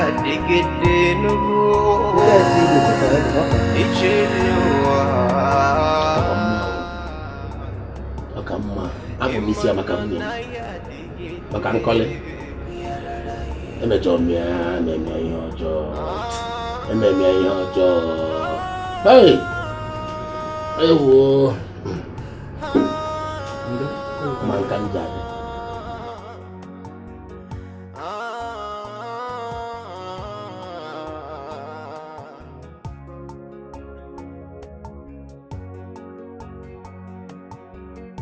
adịgide Enugu ije n'ụwa. Ọ ka mma abụ m isi ya maka nwunye m, maka nkọlị. Emejọ m ya, na-eme ihe ọjọọ, ememe ihe ọjọọ. Hey! Ewo! Ma nka m ji adị.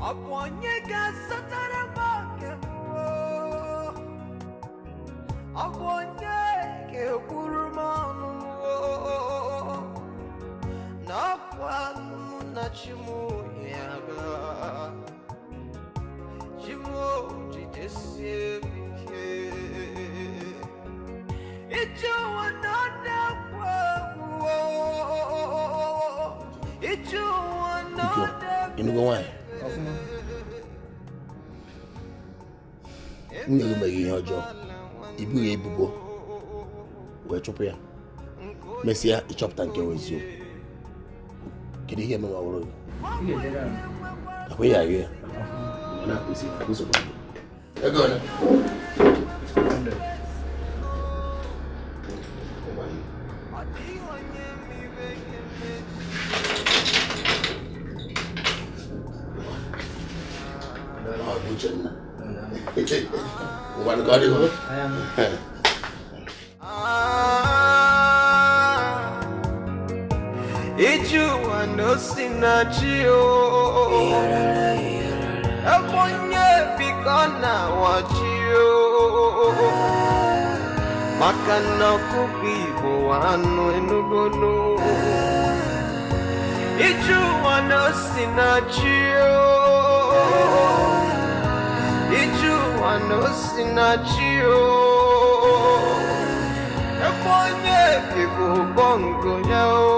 Ọ bụ onye ga-azọtara m oke m? Ọ bụ onye ga-ekwuru m ọnụ m? N'ọkwa mụ na chi m ya ga chi m jidesie m ike. Ije ụwa na ọ na-ekwu egwu, ije ụwa na ọ Biko, na-ekwu. ịnụgo nwaanyị? Nwunye gị mere ihe ọjọọ, ibughị ebubo wee chụpụ ya, mesịa ịchọpụta nke wụ eziokwu. Kedu ihe mere ọhụrụ gị? Akwa ya agụ ya. Ọ na-akpụzi nsogbu adị. Ego ole? Ọ bụ Uchenna. Ngwanụ ka ọ dị hụ. Ije ụwa na o si na chi o, ebe onye bikọ na-awa chi o, maka na ọkụkọ Igbo anụ enugonu. Ije ụwa na o si na chi o, ije ụwa na o si na chi o, ebe onye bi bụ bọngụ ya o,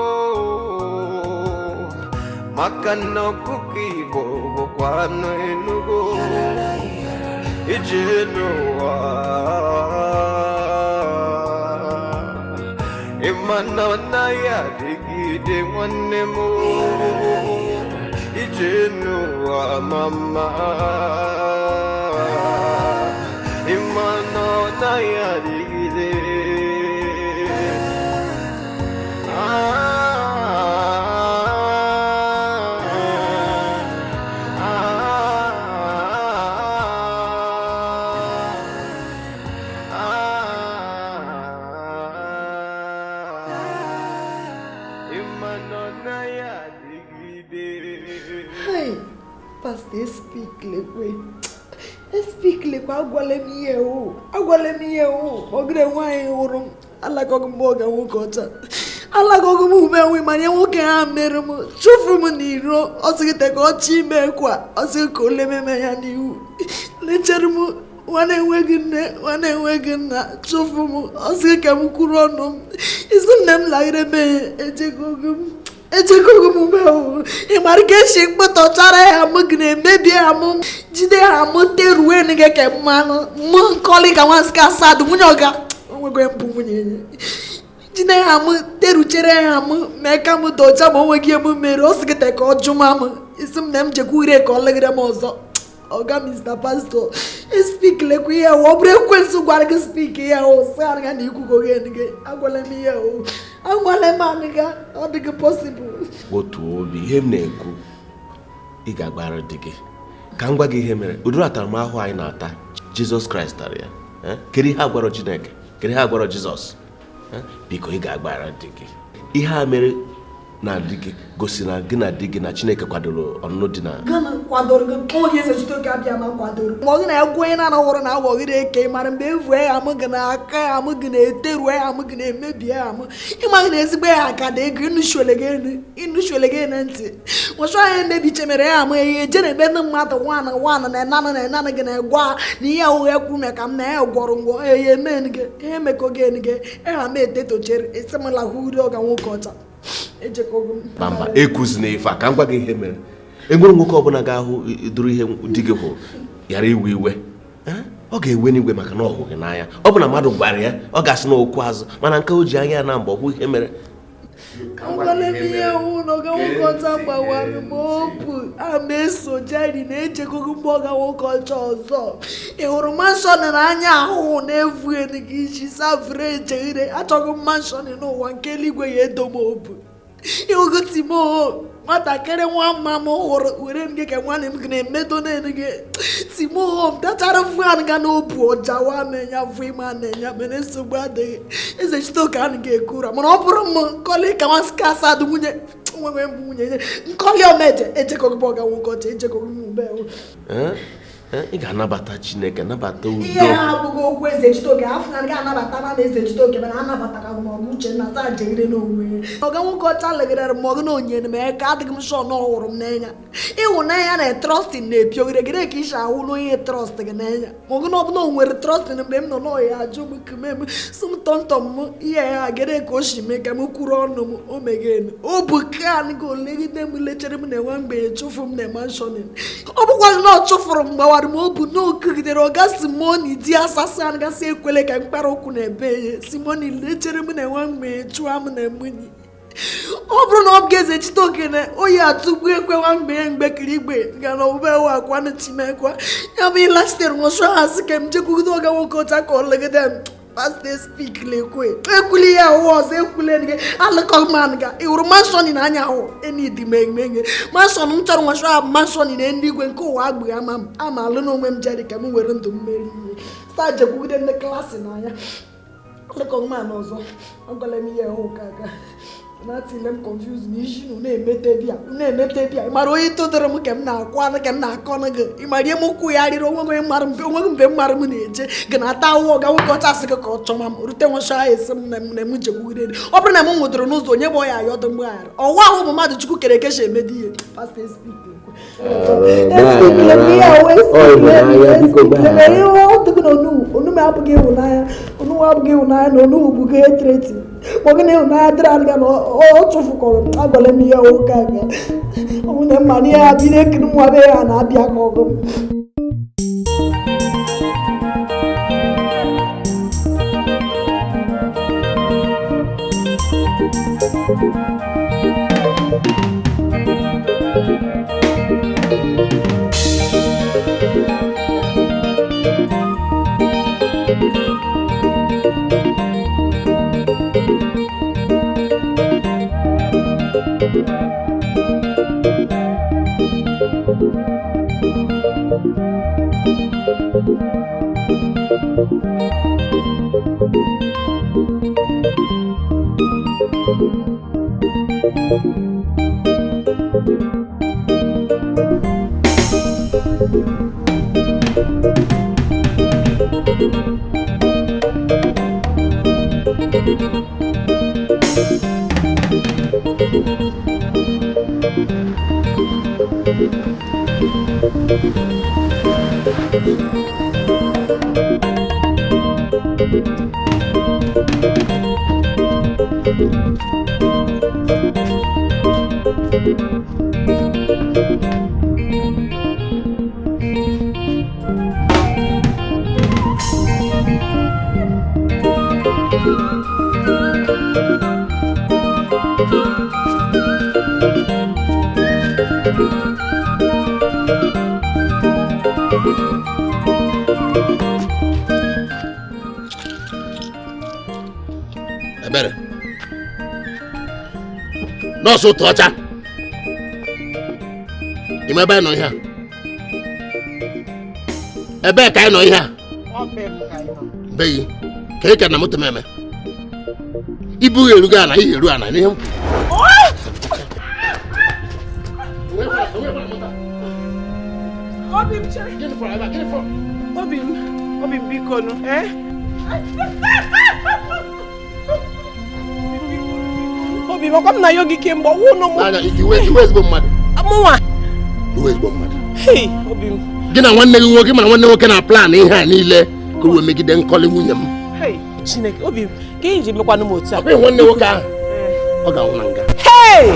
maka na ọkụkọ Igbo bụkwa anụ Enugu. Ije n'ụwa, ịma na ọ naghị adịgide nwanne m. Ije n'ụwa mama, ịma na ọ naghị adịgide. Hey, Pastor, speak lekwe. Speak lekwe, agwala m ihe o. Agwala m ihe o. Ọgịrị nwaanyị hụrụ m. Alakọghị m ọga nwoke ọcha. Alakọghị m ume nwe mana nwoke ha mere m. Chụfuru m n'iro. Ọ sị gị ka ọchị ime kwa. Ọ sị ka o lememe ya n'ihu. Lechere m nwa na-enweghị nne, nwa na-enweghị nna. Chụfụ m. Ọ sị ka m kwuru ọnụ m. Isi nne m laghere m ejegogo m. Ejegogo m mgbe o. Ị mara ka esi mkpụtọchara ya mụ gị na-emebi ya mụ jide ya mụ terue gị ka mmanụ mụ nkọli ka nwa sika asad nwunye ọga onwego mbụ nwunye ya jide ya mụ teruchere ya mụ mee ka m docha ma onweghị ihe m mere. Ọ sị gị ka ọ jụma m isi m na m jekwure ka ọ legide m ọzọ. Ọga Mr. Pastor, speak lekwa ihe o. Ọ bụrụ ekwensu gwara gị speak ihe o, sị anaga na ikwugo gị gị. Agwala m ihe o, agwala m anaga ọ dị gị possible. Otu obi ihe m na-ekwu, ị ga-agbara di gị. Ka m gwa gị ihe mere ụdịrị ataramahụhụ anyị na-ata, Jizọs Kraịst tara ya. Kedu ihe agwarọ Chineke? Kedu ihe agwarọ Jizọs? Biko ị ga-agbara di gị. Ihe a mere na di gị gosi na gị na di gị na Chineke kwadoro ọnụnụ di na Gana kwadoro gị onye eze Chitoke abịa ma kwadoro. Ma ọ gị na-egwu onye na-anọghọrọ na awọgịrị eke mara mgbe evue ya amụ gị na aka ya amụ gị na-eteruo ya amụ gị na-emebi ya amụ. Ịma gị na ezigbo ya aka dị ego ịnụshuole gị na ntị. Nwụsụ anyị emebi chemere ya amụ ihe eje na ebe ndị mmadụ nwana nwana na enanụ na enanụ gị na-egwa na ihe ahụ ya kwuru ka m na ya gwọrọ ngwọ eye eme gị ihe emekọ gị gị ịha m etetochere esi m lahụri ọga nwoke ọcha. Mba, ekuzina ife a ka m gwa gị ihe mere. Enwere nwoke ọbụla ga-ahụ duru ihe di gị hụrụ ghara iwe iwe. Ọ ga-ewe n'igwe maka na ọ hụ gị n'anya. Ọ bụ na mmadụ gwara ya, ọ ga-asị na okwu azụ, mana nke o ji anya ya na mgbe ọhụ ihe mere. Agwala m ihe hụ na ọga nwoke ọcha gbawara m obu ama eso Jerry na-ejekọghị mgbe ọga nwoke ọcha ọzọ. Ị hụrụ mansion n'anya ahụhụ na-evu enu gị isi savre ejeghere achọghị m mansion n'ụwa nke eluigwe ya edo m obu. Ịhụgo timo nwatakịrị nwa mma m hụrụ were m gị ka nwanne m gị na-emedo n'elu gị timo m tachara van ga n'obu ọja wa menya vụ ime na-enya mere nsogbu adịghị eze chitoke anụ ga-eku ụra mana ọ bụrụ m nkọli ka nwa sika asad nwunye nwe mbụ nwunye nye nkọli omeje ejekọghị m ọga nwoke ọcha ejekọghị m ube. Ị ga-anabata Chineke, nabata udo. Ihe ha abụghị okwu eze Chitoke afọ na ga anabata na eze Chitoke mana anabata ka m ọgụ Uchenna taa jegide n'onwe ya. Ọga nwoke ọcha legidere m ọgụ na onyere m eka adịghị m sure na ọ hụrụ m n'anya. Ịhụnanya na trọstin na-epi oghere gịnị ka isi ahụ n'onye trọst gị n'anya ma ọgụ na ọbụna o nwere trọstin mgbe m nọ n'ọhịa ajụ m kume m sị m tọmtọm m ihe ya gịnị ka o si mee ka m kwuru ọnụ m o meghe o bụ kan ga olegide m lechere m na-enwe mgbe chụfụ m na manshọn. Ọ bụkwa na ọ chụfụrụ m gbawara m obu na okugidere ọga simoni di asasị gasị ekwele ka mkpara ụkwụ na ebe ya simoni lechere m na-enwe mgbe chụọ m na munyi. Ọ bụrụ na ọ ga-eze Chitoke na oyi atụgbu ekwe nwa mgbe ya mgbekiri igbe ga na owube ewu akwanụ chimekwa ya bụ ịlachitere nwụsụ ha sị ka m jekwugide ọga nwoke ọcha ka ọ legide m. Pastor speak lekwe ekwuli ya ahụ ọzọ ekwule gị alụkọman ga ị hụrụ manshọn na anya ahụ enidi megmege manshọn m chọrọ nwasho ahụ manshọn na eluigwe nke ụwa agbụghị ama m ama alụ n'onwe m jeri ka m were ndụ m mere ihe sta jekwugide ndị klaasị n'anya alụkọman ọzọ agwala m ihe ahụ ka aga na-atịle m confuse na isi unu na-emete bịa na-emete bịa ị mara onye tụdụrụ m ka m na-akwụ anụ ka m na-akọ ọnụ gị ị mara ihe m kwụ ya rịrị onweghị onye mara mbe onweghị mgbe m mara m na-eje gị na-ata ahụhụ ọga nwoke ọcha sị gị ka ọ chọma m rute nwụcha ya esi m na m na m jekwugide ọ bụrụ na m nwụdụrụ n'ụzọ onye bụ ya ayọdụ mgbaghara ọwa ahụ bụ mmadụ Chukwu kere eke si emedi ihe Pastor speak onu abụghị ịhụnanya onu abụghị ịhụnanya na onu bụ gị etreti ma gị na ịhụnanya dịrị adịga na ọ chụfụkọrọ m agwala m ihe nwoke aga ọ bụ na mma na ihe abịa na-ekiri nwa be ya na-abịa ka ọgụ m. Ebere nọọsụ ụtụ ọcha ime ebe anyị nọ ihe a ebee ka anyị nọ ihe a beghị ka ị ka na moto m eme ibu erugo ana ihe eru ana n'ihe m kwuru. Obi m chere. Obi m, Obi m biko nụ, eh? Obi m, ọkwa m na ya oge kemgbe ọwụ nụ m. Anya iwe ezigbo mmadụ. Mụnwa. Iwe ezigbo mmadụ. Hei, Obi m. Gị na nwanne gị nwoke mana nwanne nwoke na plan ihe a niile ka o wee megide nkọli nwunye m. Hei, Chineke, Obi m, ka iji mekwanụ m otu a. Ọ bụghị nwanne nwoke ahụ. Ọ ga-anwụ na nga. Hei!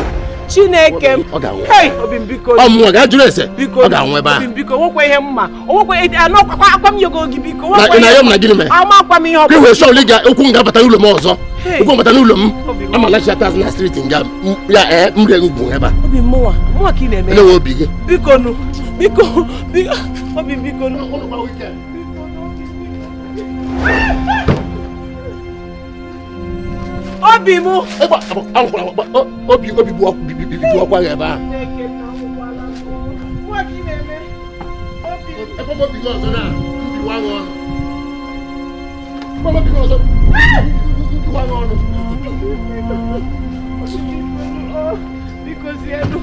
Chineke m. Ọ ga-anwụ. Hey, obi m biko. Ọ mụnwa ga-ajụrụ ese. Ọ ga-anwụ ebe ahụ. Obi m biko, nwekwa ihe mma. O nwekwa anọkwa akwa m yogo gị biko. Na ị na-ayọ m na gịnị mere? Ama akwa m ihe ọ Ka e wee sọọ ga okwu m ga-abata n'ụlọ m ọzọ. Hey. Okwu m bata n'ụlọ m. Obi m. Ama lachi aka azụ na street nga ya ee m rie ngwụ ebe a. Obi m mụnwa, mụnwa ka ị na-eme. Elewe obi gị. Biko nụ, biko, biko, obi m biko nụ. Obi m. Obi obi bụ ọkwa gị ebe ahụ. Chineke nna m gwala m. Mụnwa ka ị na-eme. Obi m. Ebe obi gị ọzọ na mbiwa gị ọnụ. Ebe obi gị ọzọ mbiwa gị ọnụ. Biko zienụ.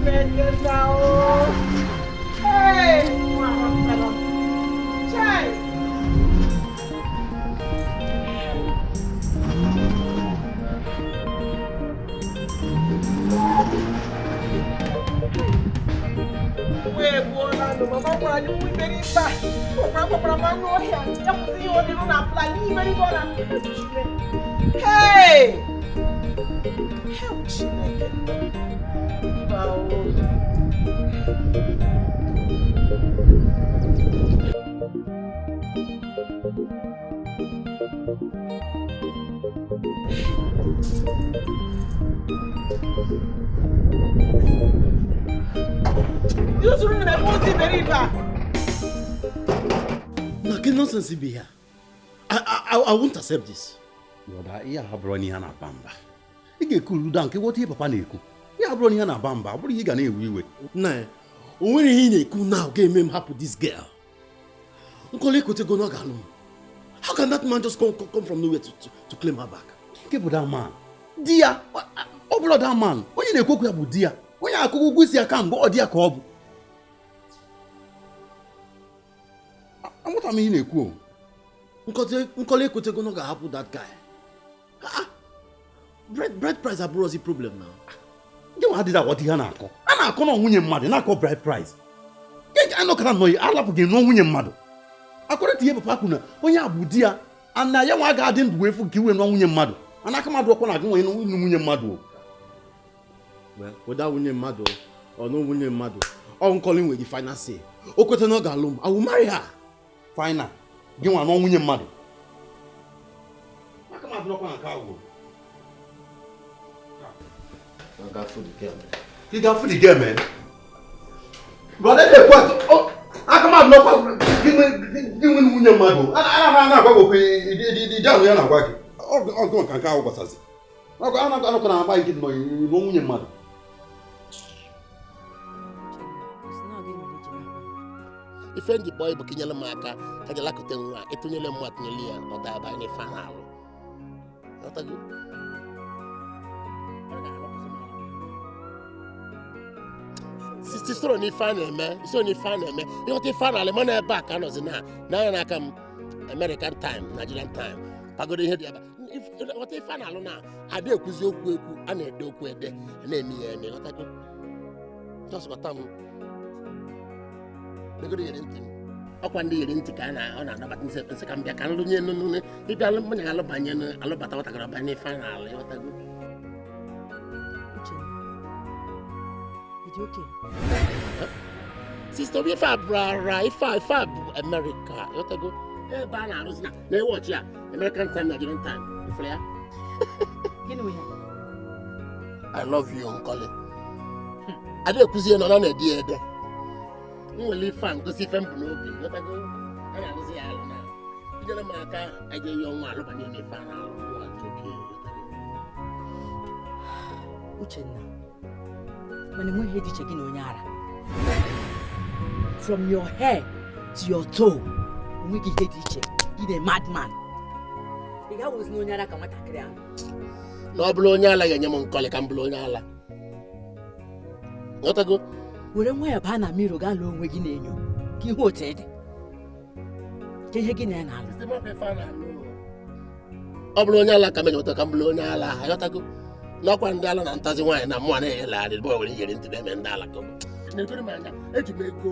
Chineke nna o. Hey, nwa ahụ Chai. Wee gbuola nụ, mama gwara anyị nwa iberibe a. Kpọkwara kpọkwara m anụ ọhịa. Ya kwụsị ihe oriri na plan, ihe iberibe ọ na Hey! Help Chineke. Mba o. Yusuru na ozi iberibe a. Na ke nonsense be here. I won't accept this. Brother, ihe a bụrụ n'ihe a na-aba mba. Ị ga-ekuru down ka ịghọta ihe papa na-ekwu. Ihe a bụrụ n'ihe na-aba mba, ọ bụrụ ihe ị ga na-ewe iwe. Nna ya, o nwere ihe ị na-ekwu now ga-eme m hapụ this girl. Nkọli ekwetego na ọ ga-alụ m. How can that man just come from nowhere to claim her back? Nke bụ that man. Di ya, ọ bụrụ that man, onye na-ekwu okwu ya bụ di ya. Onye akụkụ ụgwọ isi ya kamgbe ọ di ya ka ọ bụ. Amụta m ihe ị na-ekwu o. Nkọli ekwetego na ọ ga-ahapụ that guy. Ah, bride price abụrụzi problem now. Ndị nwa adịghị aghọta ihe a na-akọ. A na-akọ na nwunye mmadụ, na-akọ bride price. Nke anọkọta nọ ya, alapụghị nọ nwunye mmadụ. Akọrịta ihe papa kwuru na onye a bụ di ya, ana ya nwa ga-adị ndụ wee fụ ka iwe nọ nwunye mmadụ. Ana aka mmadụ ọkwa na-agụ nwe ịnụ nwunye mmadụ o. Well, whether nwunye mmadụ or no nwunye mmadụ, ọ Nkọli nwere the final say. O kweta na ọ ga-alụ m, I will marry her. Final. Gị nwa nọ nwunye mmadụ. Aka mmadụ ọkwa na nke ahụ. Ị ga-afụ the girl, man. Brother, they put aka mmadụ ọkwa gị nwe nwunye mmadụ. A na-agwa gị okwu ịdị ahụ ya na-agwa gị. Ọ ka nke ahụ gbasazi. A na-akọ na agba gị nọ nwunye mmadụ. Ife njikpọ ịbụ ka inyere m aka ka je lakụte nwa ịtụnyere m atụnyere ya ọ ga-aba n'ife a na-alụ. Ghọtago? Sisi soro n'ife a na-eme, soro n'ife a na-eme, ịghọta ife a na-alụ mana ebe a ka anọzi na n'anya n'aka m American time, Nigerian time, pagodo ihe dị ebe a. Ghọta ife a na-alụ na ada ekwuzi okwu ekwu, a na-ede okwu ede, a na-eme ya eme, ghọtago? Just ghọta m. Negoro yere ntị m. Ọkwa ndị yere ntị ka ọ na-anabata nsị ka m bịa ka m lụnye nụ ịbịa mụ na alụbanye alụbata nwatakịrị ọbanye ife a na-alụ, ịghọtago? Sister, obi ife a bụrụ ara ife a bụ America, ịghọtago? Ebe a na-arụzi na na-ewọchi ya American time, Nigerian time, ifere ya? I love you, Nkọli. Ada ekwuzie na ọ na-ede ya ede. M nwere ife a ngosi ife m bụ n'obi, ịghọtago? A na-arụzi ya alụ na inyere m aka eje ihe ọnwa alụbanye n'ife a na-alụ nwa oke, ịghọtago? Uchenna, mana enweghị ihe dị iche gị na onye ara. From your hair to your toe, enweghị ihe dị iche. Gị na madman. Ị ga-awụzi na onye ara ka nwatakịrị ahụ. Na ọ bụrụ onye ala ga-enye m Nkọli ka m bụrụ onye ala. Ghọtago? Were nwayọọ baa na mmiri gaa lụọ onwe gị n'enyo ka ihu otu ị dị. Ka ihe gị na ya na-alụ. Ọ bụrụ onye ala ka m enyemata ka m bụrụ onye ala, ghọtago? N'ọkwa ndị ala na ntazi nwaanyị na mụnwa na-eyelegharị bụ were iyeri ntị na-eme ndị ala ka na-egoro m anya eji m ego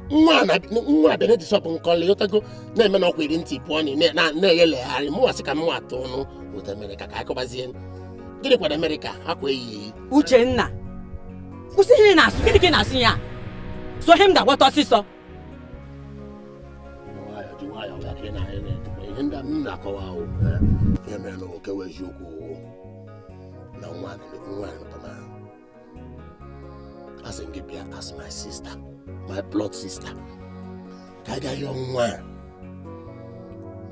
nwa abịa na-eji sọpụ nkọli ịghọtago na-eme na ọkwa iri ntị pụọ na na-eyelegharị mụnwa sị ka mụnwa atụ ọnụ weta Amerịka ka akọbazie gịnị kwado Amerịka akwa eyighị. Uchenna, kwụsị ihe ị na-asụ. Gịnị ka ị na-asụ ya? So ihe m ga-agwata ọsịsọ. Nwayọ, ji nwayọ ya ka ị na-anya ihe ndị m na-akọwa ahụ. Ihe mere na oke wee eziokwu na nwa nwa na asị m gị bịa as my sister, my blood sister, ka a ga yọọ nwa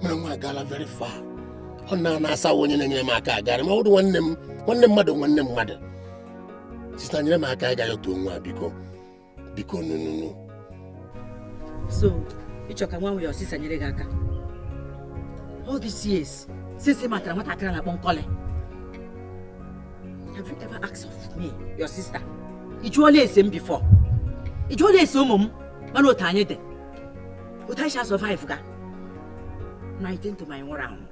mana nwa agaala very far. Ọ na-asa onye na-enyere m aka agara ma ọ bụrụ nwanne m, nwanne mmadụ, nwanne mmadụ. Sister, nyere m aka ịga yọtuo nwa, biko, biko, nununu. So ịchọ ka nwa nwere ọsịsa nyere gị aka? All these years since ị matara nwatakịrị a na-akpọ Nkọli, have you ever asked of me, your sister? Ị jụọla ese m before? Ị jụọla ese ụmụ m mana otu anyị dị, otu anyị si survive ga na ite ntụ ma anyị nwụrụ anwụ?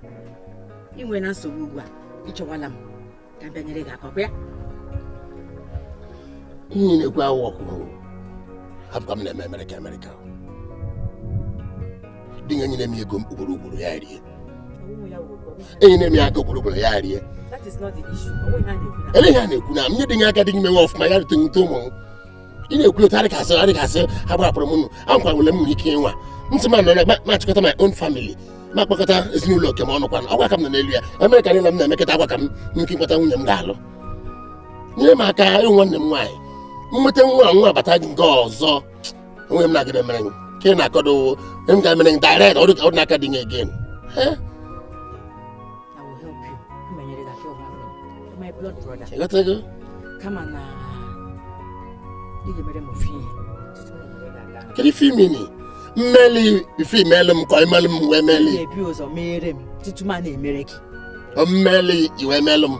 Ị nwere na nsogbu ugbu a, ịchọwala m ka m bịa nyere gị aka, ọkwa ya? Ihe na-ekwu awụ ọkụ hapụkwa m na-eme Amerịka. Amerịka dị nyere m ego ugboro ugboro ya rie, enyi m ya aka ugboro ugboro ya rie. That is not the issue. Ọ nweghị ihe a na-ekwu na Ele ihe a na-ekwu na m nye dị nye aka dị gị mewe ọfụma ya rute nwute ụmụ m. Ị na-ekwu otu adịghị adịghị agbahapụrụ m nụ ankwa nwere m nwere ike ịnwa ntị ma nọ na ma achịkọta my own family, ma kpọkọta ezinụlọ oke m ọnụ kwana ọgwa ka m nọ n'elu ya. Amerịka niile m na-emekọta agwa ka m nwee ike ịkpọta nwunye m ga-alụ. Nyere m aka ịhụ nwanne m nwaanyị m nweta nwa nwa bata nke ọzọ onwe m na-agịda mere m ka ị na-akọdo m ga-emere m direct ọ dị n'aka dị gị again. I will help you. M menyere gị aka ịhụ nwanne m, my blood brother. Ịghọtago? Kama na ị ga-emere m ofu ihe tutu m enyere gị aka. Kedu ife imini mmeli ife imelụ m ka imelụ m wee Ị meli? ga-ebi ụzọ mere m tutu m a na-emere gị. Mmeli iwe melụ m.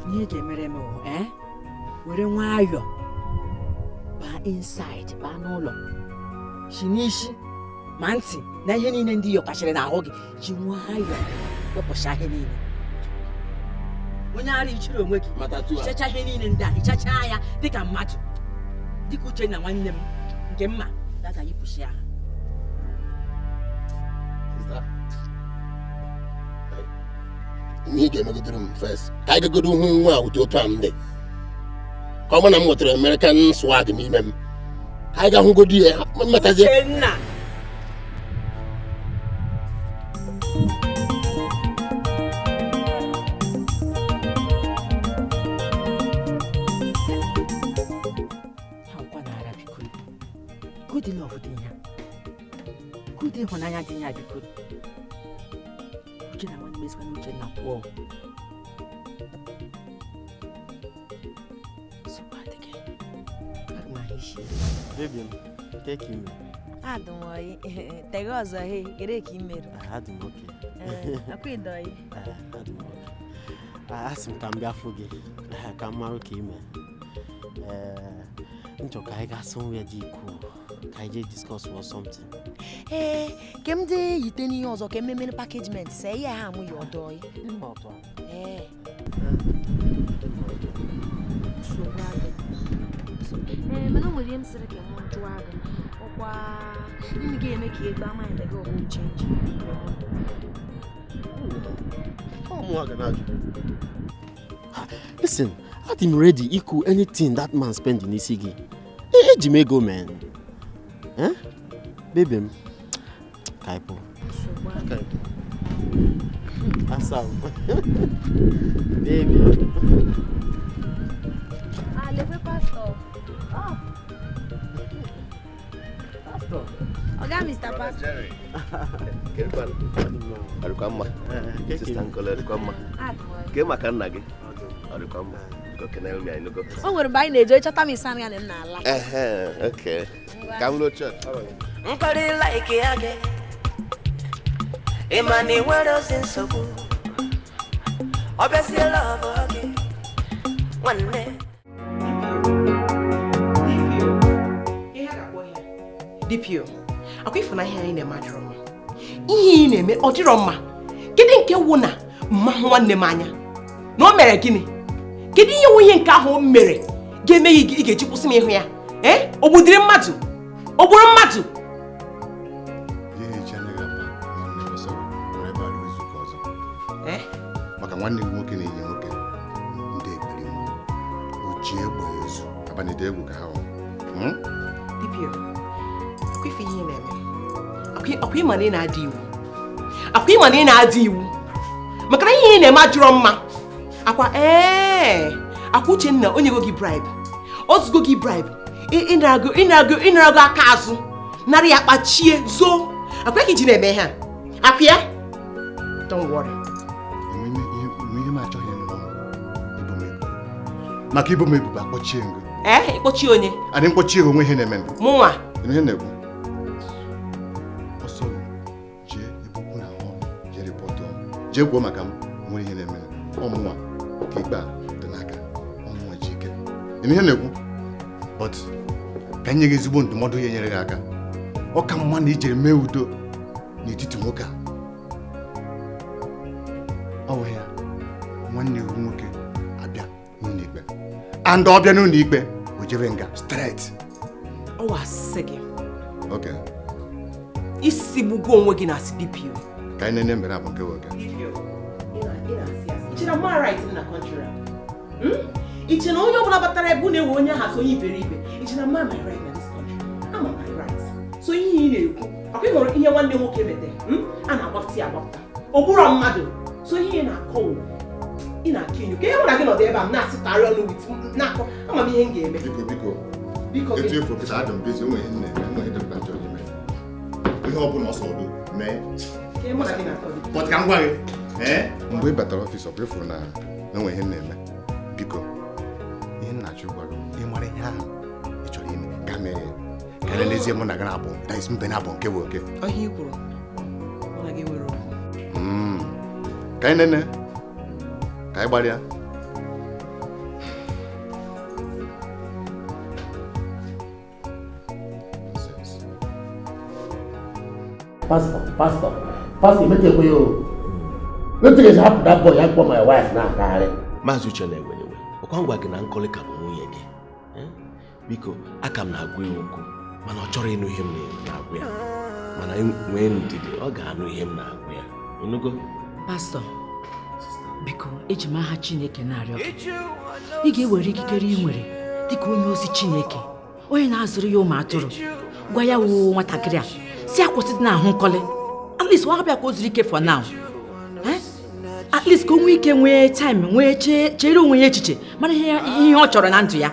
Ihe ị ga-emere m bụ were nwayọọ baa inside, baa n'ụlọ, si n'isi ma ntị na ihe niile ndị yọkachịrị n'ahụ gị, ji nwayọọ wepụcha ihe niile. Onye ara ichiri onwe gị, hichacha ihe niile ndị a, hichacha ya dịka mmadụ, dịka Uchenna nwanne m nke mma ga yipụchi ya. Ihe ị ga-emegodoro m first, ka anyị gagodo hụ nwa a otu otu a m dị, ka ọ ma na m nwetara American swag n'ime m. Ka anyị ga-ahụgodo ya mmetazie. Uchenna. Ha nkwa na-ara, biko. Good love dị ya, good ịhụnanya dị ya, biko. Uchenna nwanne m, esikwana Uchenna pụọ. Nsogbu adịghị, aga m ahụ isi. Baby m, ke ka ime? Adị m oyi. Tege ọzọ he, gere ka ị mere? Adị m oke. Akwa ịdọ oyi. Adị m oke. Asị m ka m bịa fụ gị, ka m marụ ka ime. M chọrọ ka anyị gaa somewhere dị cool, ka anyị jee discuss or something. Ee, ke m dị yite n'ihe ọzọ ka ememere packagement see ihe ha amụ ya ọdọ oyi. Ee. Nsogbu adị. Ee, mana o nwere ihe m sịrị ka m jụọ gị. Ọkwa gịnị ga-eme ka ị gbaa mind gị ọgwụ change? Ọ mụnwa ga na-ajụ. Listen, adị m ready ịkwụ anything that man spend n'isi gị. Eji m ego, man. Eh? Baby m, ka anyị pụọ. Nsogbu adị. Ka anyị pụọ. Asa m. Baby. Ah, lekwe pastor. Oh. Pastor. Oga Mr. Pastor. Ọ dịkwa mma? Sister Nkọli, ọ dịkwa mma? Adị m oyi. Kee maka nna gị? Ọ dịkwa mma? Biko kenere m ya, ịnụgo? O nwere mgbe anyị na-eje ịchọta m ịsa ya na m na-ala. Ehe, okay. Ka m ruo chọọchị. Nkọli like ya gị, ị ma na ị nwere ozi nsogbu, ọ bịaziela ọbụ gị nwanne. Ihe a ga-akpọ ya DPO akwa ịfụna ihe anyị na-eme adịrọ mma. Ihe ị na-eme ọ dịrọ mma. Kedu nke wụ na Mma hụ nwanne m anya. Na o mere gịnị? Kedu ihe nwunye nke ahụ o mere ga-eme ị ga-eji kwụsị m ịhụ ya? Eh? O gbudiri mmadụ? O gburu mmadụ? Eh? Maka nwanne gị nwoke na-enye nwoke ndị ekpere nwa. Ochie egbe ezu. Abanide egwu ka ha ọ. DPO, akwa ife ihe na-eme. Akwa ịma na ị na-ada iwu. Akwa ịma na ị na-ada iwu. Maka na ihe ị na-eme ajụrọ mma. Akwa ee, akwa Uchenna o nyego gị bribe. O zugo gị bribe. Ịnarago aka azụ. Nara ya kpachie zoo. Akwa ka iji na-eme ihe a. Akwa ya? Don't worry. Ihe m achọghị ịnụ maka ibo m ebubo akpọchie ngo. Eh, ịkpọchie onye? Adị mkpọchie onwe ihe na-eme. Mụnwa. Ihe na-ekwu. Ọsọ jee ebe okwu na ahụ jee rịpọtụ jee kwuo maka m nwere ihe na-eme. Ọmụnwa ka ikpe a dị n'aka. Ọmụnwa ji ike. Ihe na-ekwu. But ka nye gị ezigbo ndụmọdụ ya nyere gị aka. Ọ ka mma na ijere mee udo n'etiti nwoke a. Ọ bụ ya nwanne gị nwoke abịa n'ụlọ ikpe. And ọ bịa n'ụlọ ikpe o jebe nga straight. Ọ wasị gị. Okay. Isi gbugo onwe gị na DPO. Ka anyị nene mere abụ nke nwoke. Iche na ma right na country a. Iche na onye ọbụla batara ebe na-ewe onye aha so onye iberibe. Iche na ma my right na this country. Ama my right. So ihe ị na-ekwu, akwa ị hụrụ ihe nwanne nwoke mete, a na-agbapụta ya agbapụta. O gburu mmadụ. So ihe ị na-akọ wụ ị na-akọ enyo. Ka ihe mụ na gị nọdụ ebe a m na-asịtarị ọnụ wit na-akọ ama m ihe m ga-eme. Biko biko. Biko gị. Etu efu kịta adị m busy, o nwere ihe m na-eme, nwere ihe dị mkpa m chọrọ ime. Ihe ọ bụla ọsọ ọdụ mee. Ka ihe mụ na gị na-akọ gị. But ka m gwa gị, mgbe ị batara ọfịs ọ bụ ịfụrụ na nwere ihe m na-eme. Biko, ihe m na-achọ ịgwa gị, ị mara ihe ahụ ị chọrọ ime, gaa mee ya. Ka n'ezie mụ na gị na-abụ, that is mbe na-abụ nke bụ oke. Ọhịa i kwuru, mụ na gị nwere okwu. Ka anyị nene, ka anyị gbalịa. Pastor, pastor, imetekwe yo. Nothing has happened that boy, I call my wife now, Kare. Maazị Uche na-ewe. Ọkwa ngwa gị na Nkọli ka bụ nwunye gị. Biko, aka m na-agwa ya okwu, mana ọ chọrọ ịnụ ihe m na-agwa ya. Mana nwee ndidi, ọ ga-anụ ihe m na-agwa ya. Ịnụgo? Pastọ, biko, eji m aha Chineke na-arịọ gị. Ị ga-ewere ikikere ị nwere dịka onye ozi Chineke, onye na-azụrụ ya ụmụ atụrụ. Gwa ya wuo nwatakịrị a, si akwụsị dị n'ahụ Nkọli. At least ọ bịa ka o zuru ike for now. At least ka o nwee ike nwee time, nwee chere onwe ya echiche, mara ihe ọ chọrọ na ndụ ya.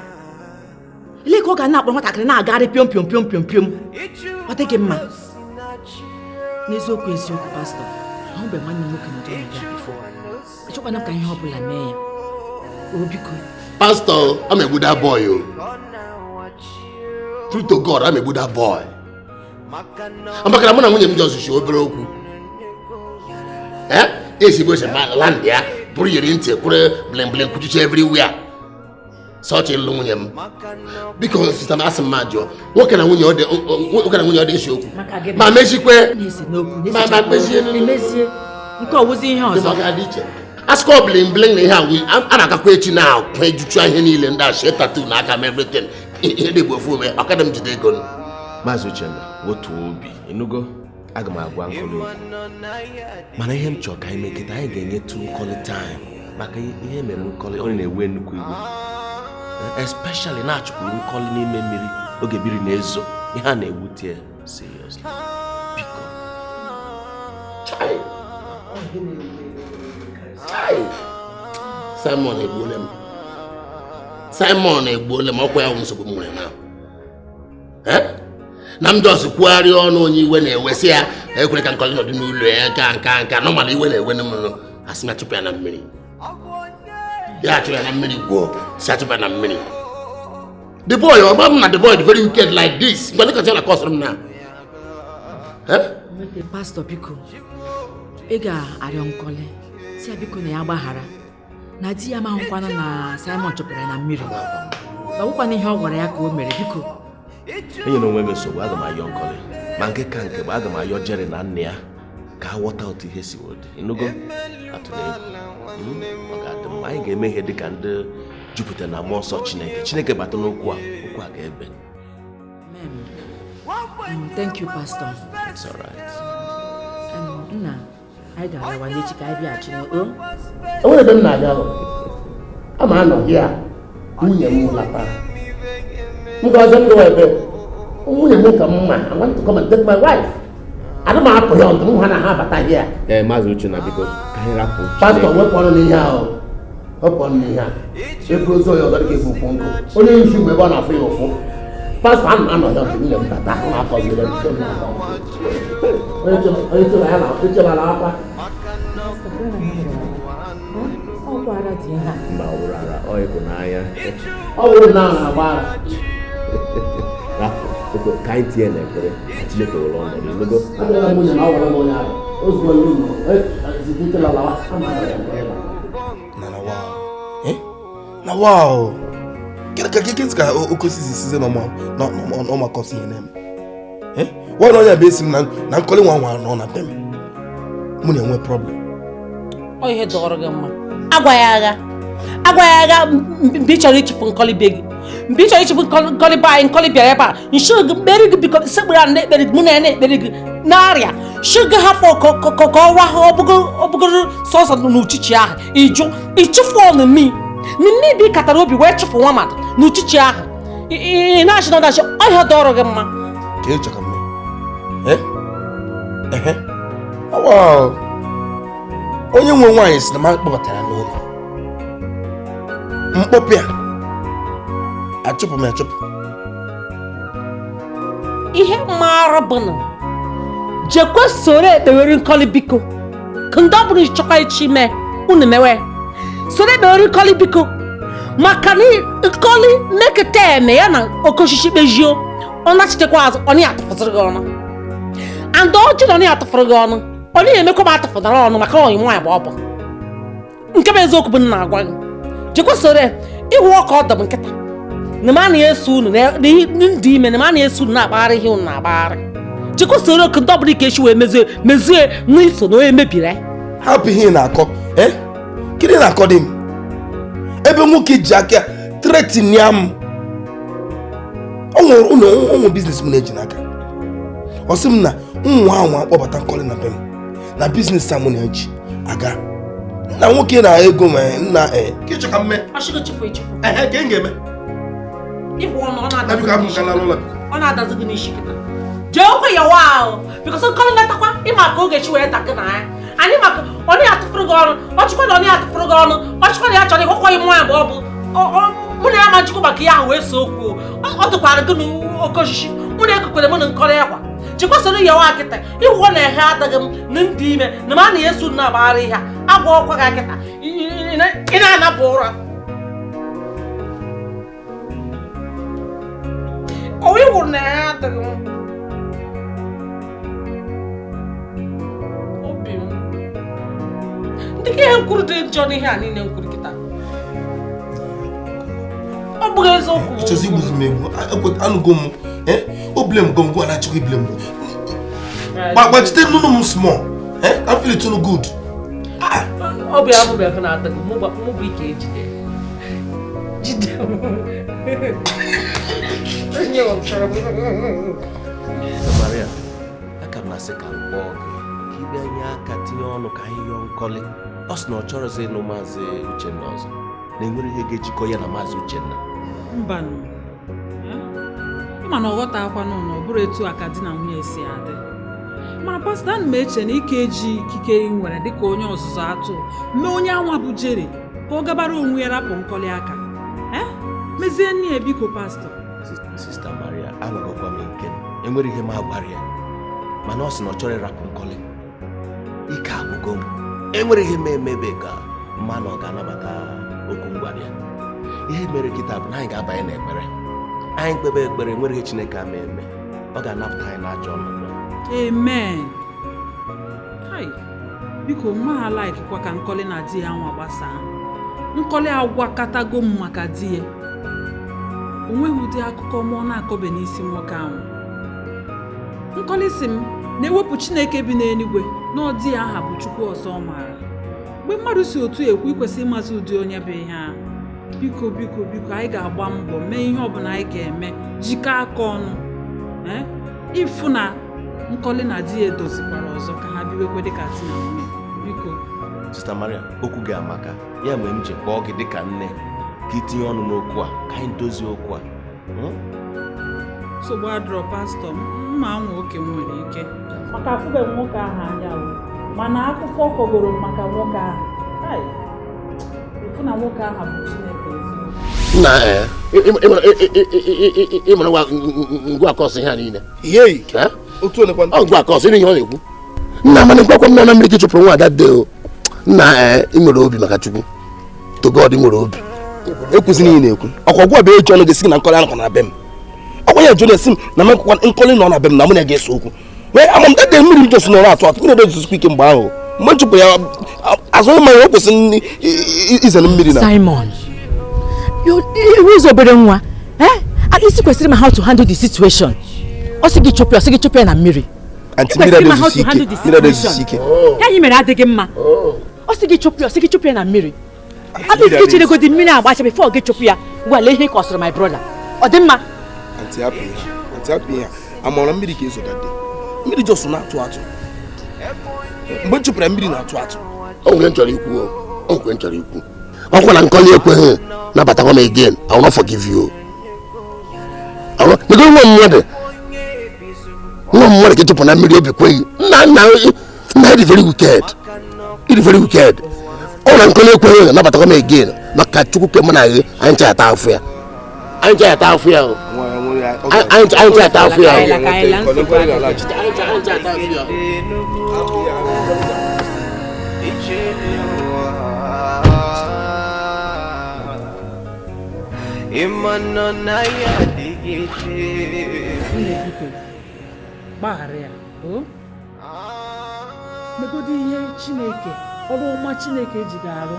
Ele ka ọ ga na-akpọrọ nwatakịrị na-agagharị piom piom piom piom piom. Ọ dịghị mma. N'eziokwu eziokwu, pastọ, ahụbeghị nwanne m nwoke n'ụdị ọnọdụ ya before. Achọkwana m ka ihe ọ bụla mee ya. O biko. Pastor, I'm a good boy. True to God, I'm a good boy. Amaka na mụ na nwunye m ji ọzụzụ obere okwu. Ezigbo ose land ya bụrụ yiri ntị kwere bling kwuchiche everywhere. Sọchị ịlụ nwunye m. Biko sista m asị m ma jụọ nwoke na nwunye ọ dị esi okwu. Ma mezikwe. Ma mezie. Nke ọwụzi ihe ọzọ. Asịkọ bling bling na ihe a na-agakwa echi na akwa ejuchu ihe niile ndị a shee tattoo na aka m everything. Ihe dị bụ ofu ome ọkada m jide ego. Maazị Uchenna, wotuo obi, ịnụgo? Aga m agwa Nkọli okwu. Mana ihe m chọrọ ka anyị mee kịta, anyị ga-enyetụ Nkọli time maka ihe mere Nkọli ọ na-ewe nnukwu iwe. Especially na-achụpụrụ Nkọli n'ime mmiri oge mmiri na-ezo, ihe a na-ewute ya seriously. Biko. Chai. Chai. Simon egbuole m. Simon egbuole m, ọkwa ya wụ nsogbu m nwere na. Na m jọs kwugharịa ọnụ onye iwe na-ewe sị ya ekwere ka Nkọli nọdụ n'ụlọ ya nka nọmal iwe na-ewe m asị na chụpụ ya na mmiri. Ya achụrụ ya na mmiri gwuo, si achụpụ ya na mmiri. The boy, ọ gba m na the boy dị very wicked like this. Mgbe ndị kacha na kọsụrụ m na. Pastọ, biko, ị ga-arịọ Nkọli si ya biko na ya gbaghara na di ya ma hụkwana na Simon chụpụrụ ya na mmiri. Ọ bụkwana ihe ọ gwara ya ka o mere, biko. Enyere onwe m nsogbu, aga m ayọ Nkọli. Ma nke ka nke bụ aga m ayọ Jerry na nne ya Ka a ghọta otu ihe si wee dị. Ịnụgo? Atụla egwu. Ọ ga-adị mma. Anyị ga-eme ihe dị ka ndị jupụtara na mmụọ nsọ Chineke. Chineke bata n'okwu a, okwu a ga-ebe. Thank you, Pastor. It's all right. Nna, anyị ga-alawa n'echi ka anyị bịaghachi n'o. Enwere ebe m na-abịa bụ ama anọ ya nwunye m latara. Ngozi m dịwa ebe nwunye m ka m ma I want to come and take my wife. Ana m apụ ya ọdụ m ha na ha abata here. Ee, Maazị Uchenna, biko ka anyị rapụ. Pastọ, wepụ ọnụ n'ihe ahụ. Wepụ ọnụ n'ihe a. Eburu ozu onye ọzọ dịka ebu ụkwụ nkụ. Onye nshi mgbe ebe ọ na-afụ ya ụfụ. Pastọ, ana m anọ ya ọdụ nwunye m bata ha na-akọziri m. Onye chebe ya na echebara akwa. Mba, ọ bụrụ ara, ọ ịhụnanya. Ọ bụrụ na a na-agba ara. Rapụ, ka anyị tinye n'ekpere ka Chineke were ọnọdụ. Ịnụgo? Abịala m nwunye na ọ gwara m onye ara. Ozugbo onye ụlọ, zite ike lalawa, ama anọ ya nke ebe a. Na wow. Eh? Na wow. Kịrị ka oke osisi size na ọmakọsi ihe na-eme. Eh? Why na onye bụ esi m na nkọli nwa nwa nọ na be m. Mụ na-enwe problem. Ọ ihe dọrọ gị mma. Agwa ya agha. Agwa ya agha mgbe ị chọrọ ịchụpụ nkọli be gị. Mgbe ị chọrọ ịchụpụ nkọli be anyị, nkọli bịara ebe a. Nshi gị mkpere gị biko sekpere a na-ekpere gị mụ na ya na-ekpere gị n'arịa. Shi gị hapụ ka ọ rahụ ọ bụgoro sọsọ n'uchichi ahụ. Ịjụ ịchụfụ ọnụ mi. Mmemme ibi katara obi wee chụfụ nwa mmadụ n'uchichi ahụ. Ị na-achị na ọdachi ọ ihe dọrọ gị mma. Ka ị chọrọ ka m mee? Eh? Wow. Onye nwe nwaanyị si na m kpọbatara n'ụlọ. Mkpọpụ ya. Achụpụ m achụpụ. Ihe mara bụ na jekwe soro ekpewere nkọli biko. Ka ndị ọ bụla ịchọkwa ichi mee, unu mewe. Soro ekpewere nkọli biko. Maka na nkọli meketa eme ya na oke osisi kpejio, ọ nachitekwa azụ, ọ naghị atụfụziri gị ọnụ. And ọjị na ọ naghị atụfụrụ gị ọnụ. Ọ naghị emekwa m atụfụdara ọnụ maka ọyị nwaanyị bụ ọ bụ. Nke bụ eziokwu bụ nna agwa gị. Jekwe soro ịhụ ọka ọdọ m nkịta. Na m na-eso unu ndị ime na m na-eso unu na-akpagharị ihe unu na-akpagharị. Jekwe soro oke ndị ọbụla ike esi wee mezie mezie n'iso na onye mebiri. Hapụ ihe ị na-akọ. Eh? Gịnị na-akọ dị m? Ebe nwoke ji aka threaten ya m. Ọ nwere ụlọ biznes m na-eji n'aka. Ọ sị m na nwa anwa akpọbata nkọli na be m. Na biznes a mụ na-eji aga. Nna nwoke na ego ma nna ka ịchọ ka m mee? Ọchịgo chụpụ ịchụpụ. Ehe, ka ị ga-eme? Ịhụ ọnụ ọ na-adazi gị n'isi kịta. Jee okwe ya wa ahụ bikọs nkọli natakwa ịma ka oge chi wee da gị na ya. Anyị maka ọ naghị atụfụrụ gị ọnụ, ọ chịkwa na ọ naghị atụfụrụ gị ọnụ, ọ chịkwa na ya chọrọ ịhụkwa ịmụ ya mgbe ọ bụ mụ na ya ma njikwa maka ihe ahụ wee so okwu. Ọ tụkwara gị n'oke osisi, mụ na ekokwere mụ na nkọli akwa. Jekwa soro ya wa akịta, ịhụkwa na ehe adịghị m na ndị ime na m a na-eso na-agbagharị ihe a, agwa ọkwa gị akịta, ị na-anapụ ụra. Ọ ịhụrụ na ehe adịghị m. Obi m. Ndị ka ihe nkwuru dị njọ n'ihe a niile nkwuru kịta. Ọ bụghị eziokwu. Ịchọzi igbuzi m egbu, anụgo m. O blame go go and actually blame go. But you no no small. Eh? I feel it no good. Ah. Obi abu be na ata mo mo bi ke jide. Jide. Maria, aka m na-asị ka m kpọọ gị ka ị bịa nye aka tinye ọnụ ka anyị yọọ nkọli. Ọ sị na ọ chọrọzi ịnụ Maazị Uchenna ọzọ. Na enwere ihe ga-ejikọ ya na Maazị Uchenna. Mbanụ. Mana ọ ghọtakwa na ọ bụrụ etu a ka di na nwunye si adị. Mana pastọ, ana m eche na ike eji ikike ị nwere dịka onye ọzụzụ atụ mee onye anwa bụ Jerry ka ọ gabara onwe ya rapụ nkọli aka. Mezie nne ya biko pastọ. Sista Maria, anwagokwa m nke m. Enwere ihe m agwara ya. Mana ọ sị na ọ chọrọ ịrapụ nkọli. Ike agwụgo m. Enwere ihe m emebe ka mma na ọ ga-anabata okwu ngwara ya. Ihe mere kịta bụ na anyị ga-abanye n'ekpere. Anyị kpebe ekpere nwere ihe Chineke ama eme. Ọ ga-anapụta anyị n'ajọ ọnọdụ. Amen. Hai, biko mma ha laikikwa ka nkọli na di ya nwa gbasaa. Nkọli agwakọtago m maka di ya. O nweghị ụdị akụkọ mmụọ na-akọbe n'isi nwoke ahụ. Nkọli si m Na-ewepụ Chineke bi n'eluigwe na ọ dị ya aha bụ Chukwu ọzọ ọ maara. Mgbe mmadụ si otu ekwu ikwesị ịmazi ụdị onye bụ ihe ahụ. Biko biko biko anyị ga-agba mbọ mee ihe ọbụla anyị ga-eme jikọọ aka ọnụ ịfụ na Nkọli na di ya edozikwara ọzọ ka ha biwekwe dịka di na nwunye. Biko Sista Maria, okwu gị amaka, ya mere m ji kpọọ gị dịka nne ka itinye ọnụ n'okwu a ka anyị dozie okwu a. Nsogbu adịrọ pastọ, mma nwoke m nwere ike maka afụbeghị nwoke ahụ anya o, mana akụkọ kọgoro m maka nwoke ahụ. Ịfụ na nwoke ahụ bụ Chineke eziokwu. Nna ịmara ngwa akọsị ihe a niile. Ọ ngwa akọsị ihe ọ na-ekwu. Nna mana nkwakwa m na mmiri ka chụpụrụ nwa ada de o. Nna ị nwere obi maka Chukwu. To God ị nwere obi. Ekwuzi niile na-ekwu. Ọkwa ọgwụ bụ eji ọnụ gị na Nkọli anọkwa na be m. Ọkwa ya jụrụ esi m na m Nkọli nọ na be m na mụ na ga-ese okwu. Wee ama m dede mmiri jos nọrọ atụ atụ mmiri edozisikwa ike mgbe ahụ. Mgbe nchụpụ ya azụ mmanya o kwesịrị izere mmiri na. Simon, iwu obere nwa at least kwesịrị ma how to handle the situation. Ọ sị gị chụpụ ya, ọ sị gị chụpụ ya na mmiri. Aunty mmiri adịghị ike. Ya anyị mere adịghị mma. Ọ sị gị chụpụ ya, ọ sị gị chụpụ ya na mmiri. At least gị chere godi mmiri agbacha before gị chụpụ ya. Gwa lee ihe kọsịrị my brother. Ọ dị mma. Aunty hapụ ya, Aunty hapụ ya. Amara mmiri ka ezo dade. Mmiri jos na-atụ atụ. Mgbe m chụpụrụ mmiri na-atụ atụ. O nwere m chọrọ ikwu o. O nwere m chọrọ ikwu. Ọkwa na Nkọli ekweghị nabatakwa m again. I will not forgive you. I will not. Nwa mmadụ. Nwa mmadụ ka chụpụ na mmiri obi kweghị. Nna nna nna dị very wicked. It is very wicked. Ọ na Nkọli ekweghị nabatakwa m again. Maka Chukwu ke mụ na gị anyị ncha ata afụ ya. Anyị ncha ata afụ ya o. Anyị ncha ata afụ ya o. Anyị ncha ata afụ ya o. Gbaghara ya o, megodo ihe Chineke ọrụ ọma Chineke ji ga-arụ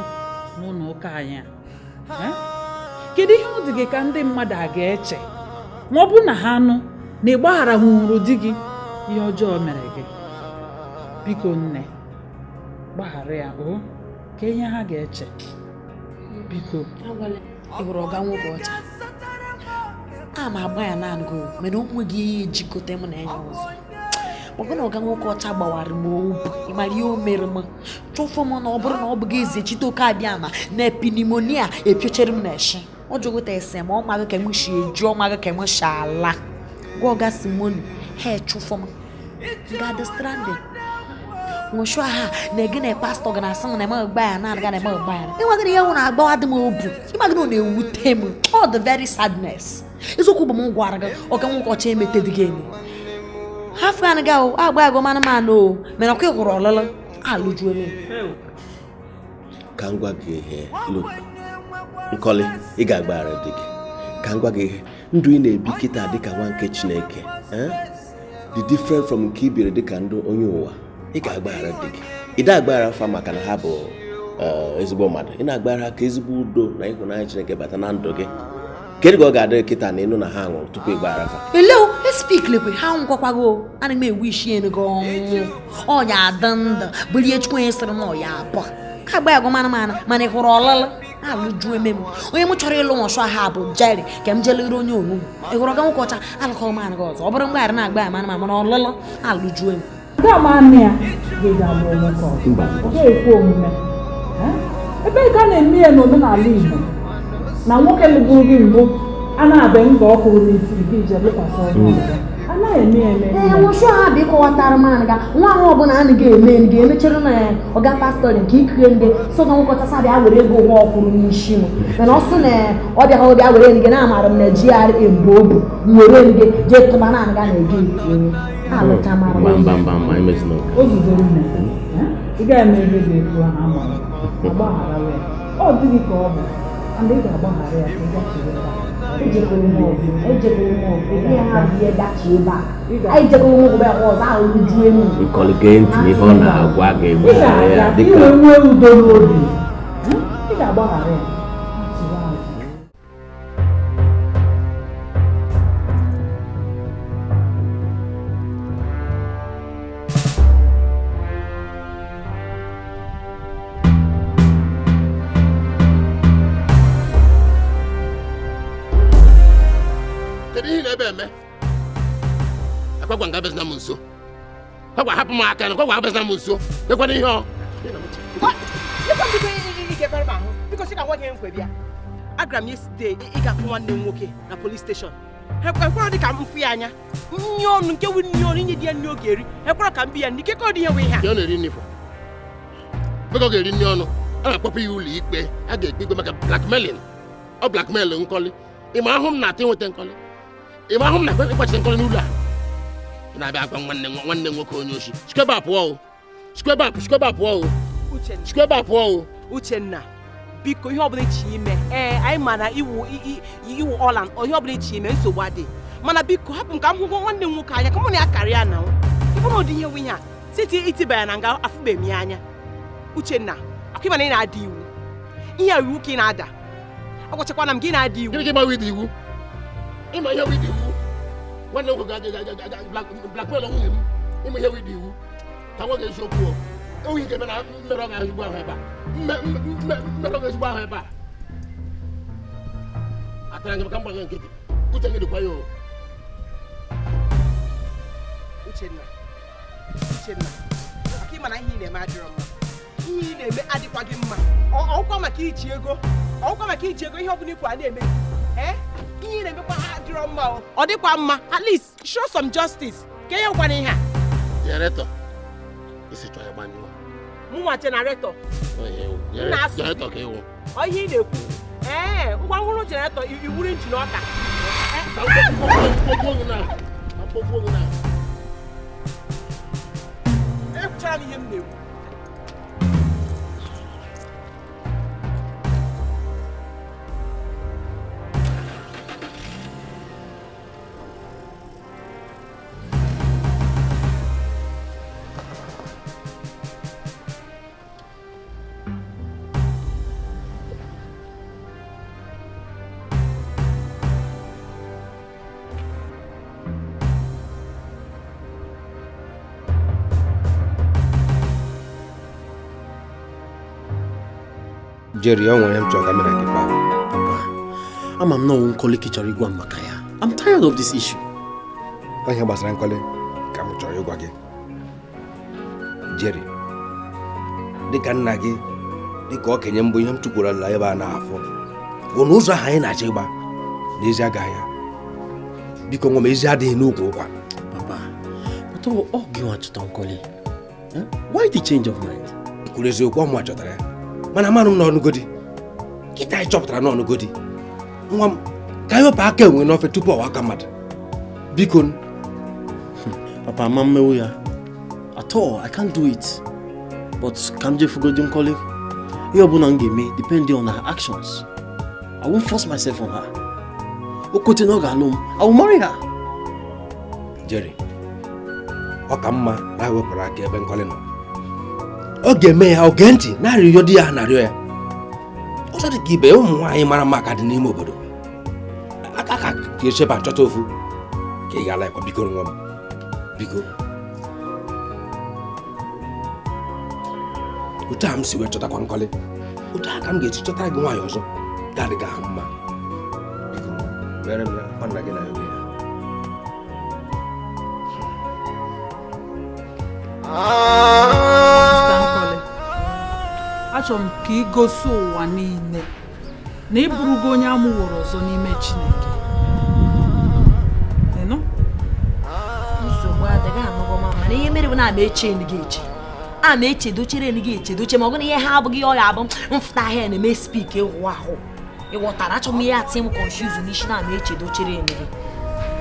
n'ụlọ ụka anyị a. Kedu ihe ọ dị gị ka ndị mmadụ a ga-eche ma ọ bụ na ha nụ na ị gbaghara hụrụ di gị ihe ọjọọ mere gị? Biko nne, gbaghara ya o, ka ihe ha ga-eche. Biko ị hụrụ ọga nwoke ọcha a ma agba ya naanị gị, mana o nweghị ihe ejikọta m na ya ọzọ. Maka na ọga nwoke ọcha gbawara m obi, ị mara ihe o mere m chọfọ m na ọ bụrụ na ọ bụghị eze Chitoke abịa na pneumonia epiochere m na eshi. Ọ jụgụta ese ma ọ maghị ka m si eju, ọ maghị ka m si ala. Gwa ọga Simoni ha echụfọ m ga-adị stranded. Nwụsụ ha na gị na pastọ ga na-asị m na eme gba ya na aga na eme gba ya. Ịnwaghị ihe nwụ na-agbawa dị m obi, ịmaghị na ọ na-ewute m. All the very sadness. Eziokwu bụ m gwara gị ọga nwoke ọcha emetedị gị eme. Ha fụ anụ gị o agba agụ manụmanụ o mere ọkwa ịhụrụ ọlụlụ alụjuo eme. Ka m gwa gị ihe, look, Nkọli, ị ga-agbaghara di gị. Ka m gwa gị ihe, ndụ ị na-ebi kịta dịka nwa nke Chineke dị different from nke i biri dịka ndụ onye ụwa. Ị ga-agbaghara di gị. Ị da-agbaghara fa maka na ha bụ ezigbo mmadụ. Ị na-agbaghara ka ezigbo udo na ịhụnanya Chineke bata na ndụ gị. Kedu ka ọ ga-adị kịta na ịnụ na ha nwụrụ tupu ị gbaghara fa? Ele o, espikilekwe ha nwụkwakwago. Ana m ewu isi enu gị ọnwụ. Ọnya adị ndụ bulie Chukwu onye sịrị na ọya abụọ. Agba agụ manụmanụ mana ị hụrụ ọlụlụ alụjuo eme m. Onye m chọrọ ịlụ nwọsụ ha bụ Jerry ka m jelere onye onugbu. Ị hụrụ ọga nwoke ọcha alụkọ m anụ gị ọzọ. Ọ bụrụ mgbaghara na-agba ya manụmanụ mana ọlụlụ alụjuo m. Ebe ka a na-eme ya n'omenala Igbo na nwoke lụburu gị mbụ a na-abịa nga ọ kwụrụ n'isi gị ije lụkwasị onye ọzọ. Anaghị eme ya eme. Ee, nwụsụ ha bụ ịkọwatara m anụ ga nwa ahụ ọbụla anụ ga-eme ga-emechere na ọga pastọ nke ikiri ndị so ga nwoke ọcha bịa were ego ụgwọ ọ kwụrụ n'isi m. Mana ọ sị na ọ bịa ọ bịa were ndị na-amara m na GRA mgbe o bu m were ndị jee tụba na anụ ga na-ege eti alụcha mara m. O zuzoro nne, ị gaghị eme ihe dị etu ahụ amara agbaghara ya. Ọ dịghị ka ọ bụ and ị ga-agbaghara ya ka ị gachiri ebe a. Ejekọrọ m ọgụ, ejekọrọ m ọgụ, ihe ha bụ ihe gachi ebe a. Anyị jekọrọ m ọgụ bụ ọzọ ahụ juo emu. Nkọli gee ntị n'ihe ọ na-agwa gị, gbaghara ya dịka ị nwee udo n'obi. Ị ga-agbaghara ya. Kwagwa nga abịazina m nso. Kwagwa hapụ m aka na kwagwa abịazina m nso. Lekwana ihe ọ. Agara m yesterday ịgafụ nwanne m nwoke na police station. Ekwere dị ka m fụ ya anya. Nni ọnụ nke wu nni ọnụ inye di ya nni oge eri. Ekwere ka m bi ya nni kekọ dị ihe wee ihe a. Ya na-eri nni fọ. Beko ga-eri nni ọnụ. A na-akpọpụ ya ụlọ ikpe. A ga-ekpe ikpe maka blackmailing. Ọ blackmail Nkọli. Ị ma ahụ m na-ata ịnweta Nkọli. Ị ma ahụ m na-akpachite Nkọli n'ụlọ a. Ị na-abịa agwa nwanne nwoke onye oshi. Chikwebe pụọ o. Chikwebe pụọ o. Chikwebe pụọ o. Uchenna, biko ihe ọbụla iche ime. Ee, anyị ma na iwu ọla ihe ọbụla iche ime nsogbu adị. Mana biko hapụ m ka m hụ nwanne m nwoke anya ka mụ na ya karịa na ịbụ na ụdị ihe nwe ihe a site itiba ya na nga afụbeghị m ya anya. Uchenna, akwa ịma na ị na-ada iwu. Ihe a iwu ka ị na-ada. Agwachakwana m gị na-ada iwu. Gịnị ka ịgbanwe ịda iwu? Ịma ihe wụ ịda iwu? Nwanne m nwoke ga-blackmail nwunye m. Ịma ihe wụ ịda iwu? Ka nwa ga-eziokwu o. Oyi ga-eme na mmerụ ga ezigbo ahụ ebe a. Mmerụ ga ezigbo ahụ ebe a. Atara gị maka mgbaghe nkịtị. Uche gị dịkwa ya o. Uchenna, Uchenna, maka ịma na ihe ị na-eme adịrọ mma. Ihe ị na-eme adịkwa gị mma. Ọkwa maka iji ego. Ọkwa maka iji ego ihe ọ bụla ikwu a na-eme. Ee? Ihe ị na-emekwa adịrọ mma o. Ọ dịkwa mma. At least show some justice. Ka ihe gwana ihe a. Generator. Isi chọọ ya gbanyụọ. Mụnwa generator. Generator ka ịwụ. Ọ ihe ị na-ekwu. Ee, ngwa nhụrụ generator iwuru injin ọka. Ekwuchara m ihe m na-ekwu. Jerry, ọ nwere m chọrọ ka m na gị kpaa. Papa, ama m na ọnwụ Nkọli ka ị chọrọ ịgwa m maka ya. I'm tired of this issue. Ihe gbasara Nkọli ka m chọrọ ịgwa gị. Jerry, dịka nna gị, dịka okenye mbụ ihe m tụkwuru ala ebe a na-afọ bụ na ụzọ ahụ anyị na-achọ ịgba n'ezi agaghị ya. Biko nwa m, ezi adịghị n'ukwu ụkwa. Papa, but ọ gị nwa chọta Nkọli. Why the change of mind? Kwuru eziokwu, ọ mụ chọtara ya. Mana amarụ m n'ọnụgodi. Kịta anyị chọpụtara n'ọnụgodi. Nwa m, ka anyị wepụ aka enwe n'ofe tupu ọwa aka mmadụ. Biko. Papa, ama mmewu ya. At all, I can't do it. But ka m jefugodi Nkọli, ihe ọbụla m ga-eme depending on her actions. I won't force myself on her. O kwete na ọ ga-alụ m, I will marry her. Jerry, ọ ka mma na wepụrụ aka ebe Nkọli nọ. Ọ ga-eme ya, ọ gee ntị na-arịọ di ya na-arịọ ya. Ọzọ dị ka ibe ụmụ nwaanyị mara mma ka dị n'ime obodo. Aka ka echeba nchọta ofu ka ị ga-ala ekwa. Biko nwa m, biko. Otu a m si wee chọtakwa Nkọli, otu a ka m ga-esi chọtara gị nwaanyị ọzọ ga-adị gị ahụ mma. Biko, mere m ya, ọ nna gị na ya oge ya. Achọrọ m ka ị gosi ụwa niile na ị bụrụgo onye amụworo ọzọ n'ime Chineke. Ịnụ? Nsogbu adịghị anụgo m, mana ihe mere bụ na ama eche gị eche. A na-eche dochere gị eche doche ma ọ bụ na ihe ha abụghị ọ ya abụ mfụta ahịa na-eme spik ịhụ ahụ. Ịghọtara? Achọrọ m ihe atị m confuse n'isi na ama eche dochere gị.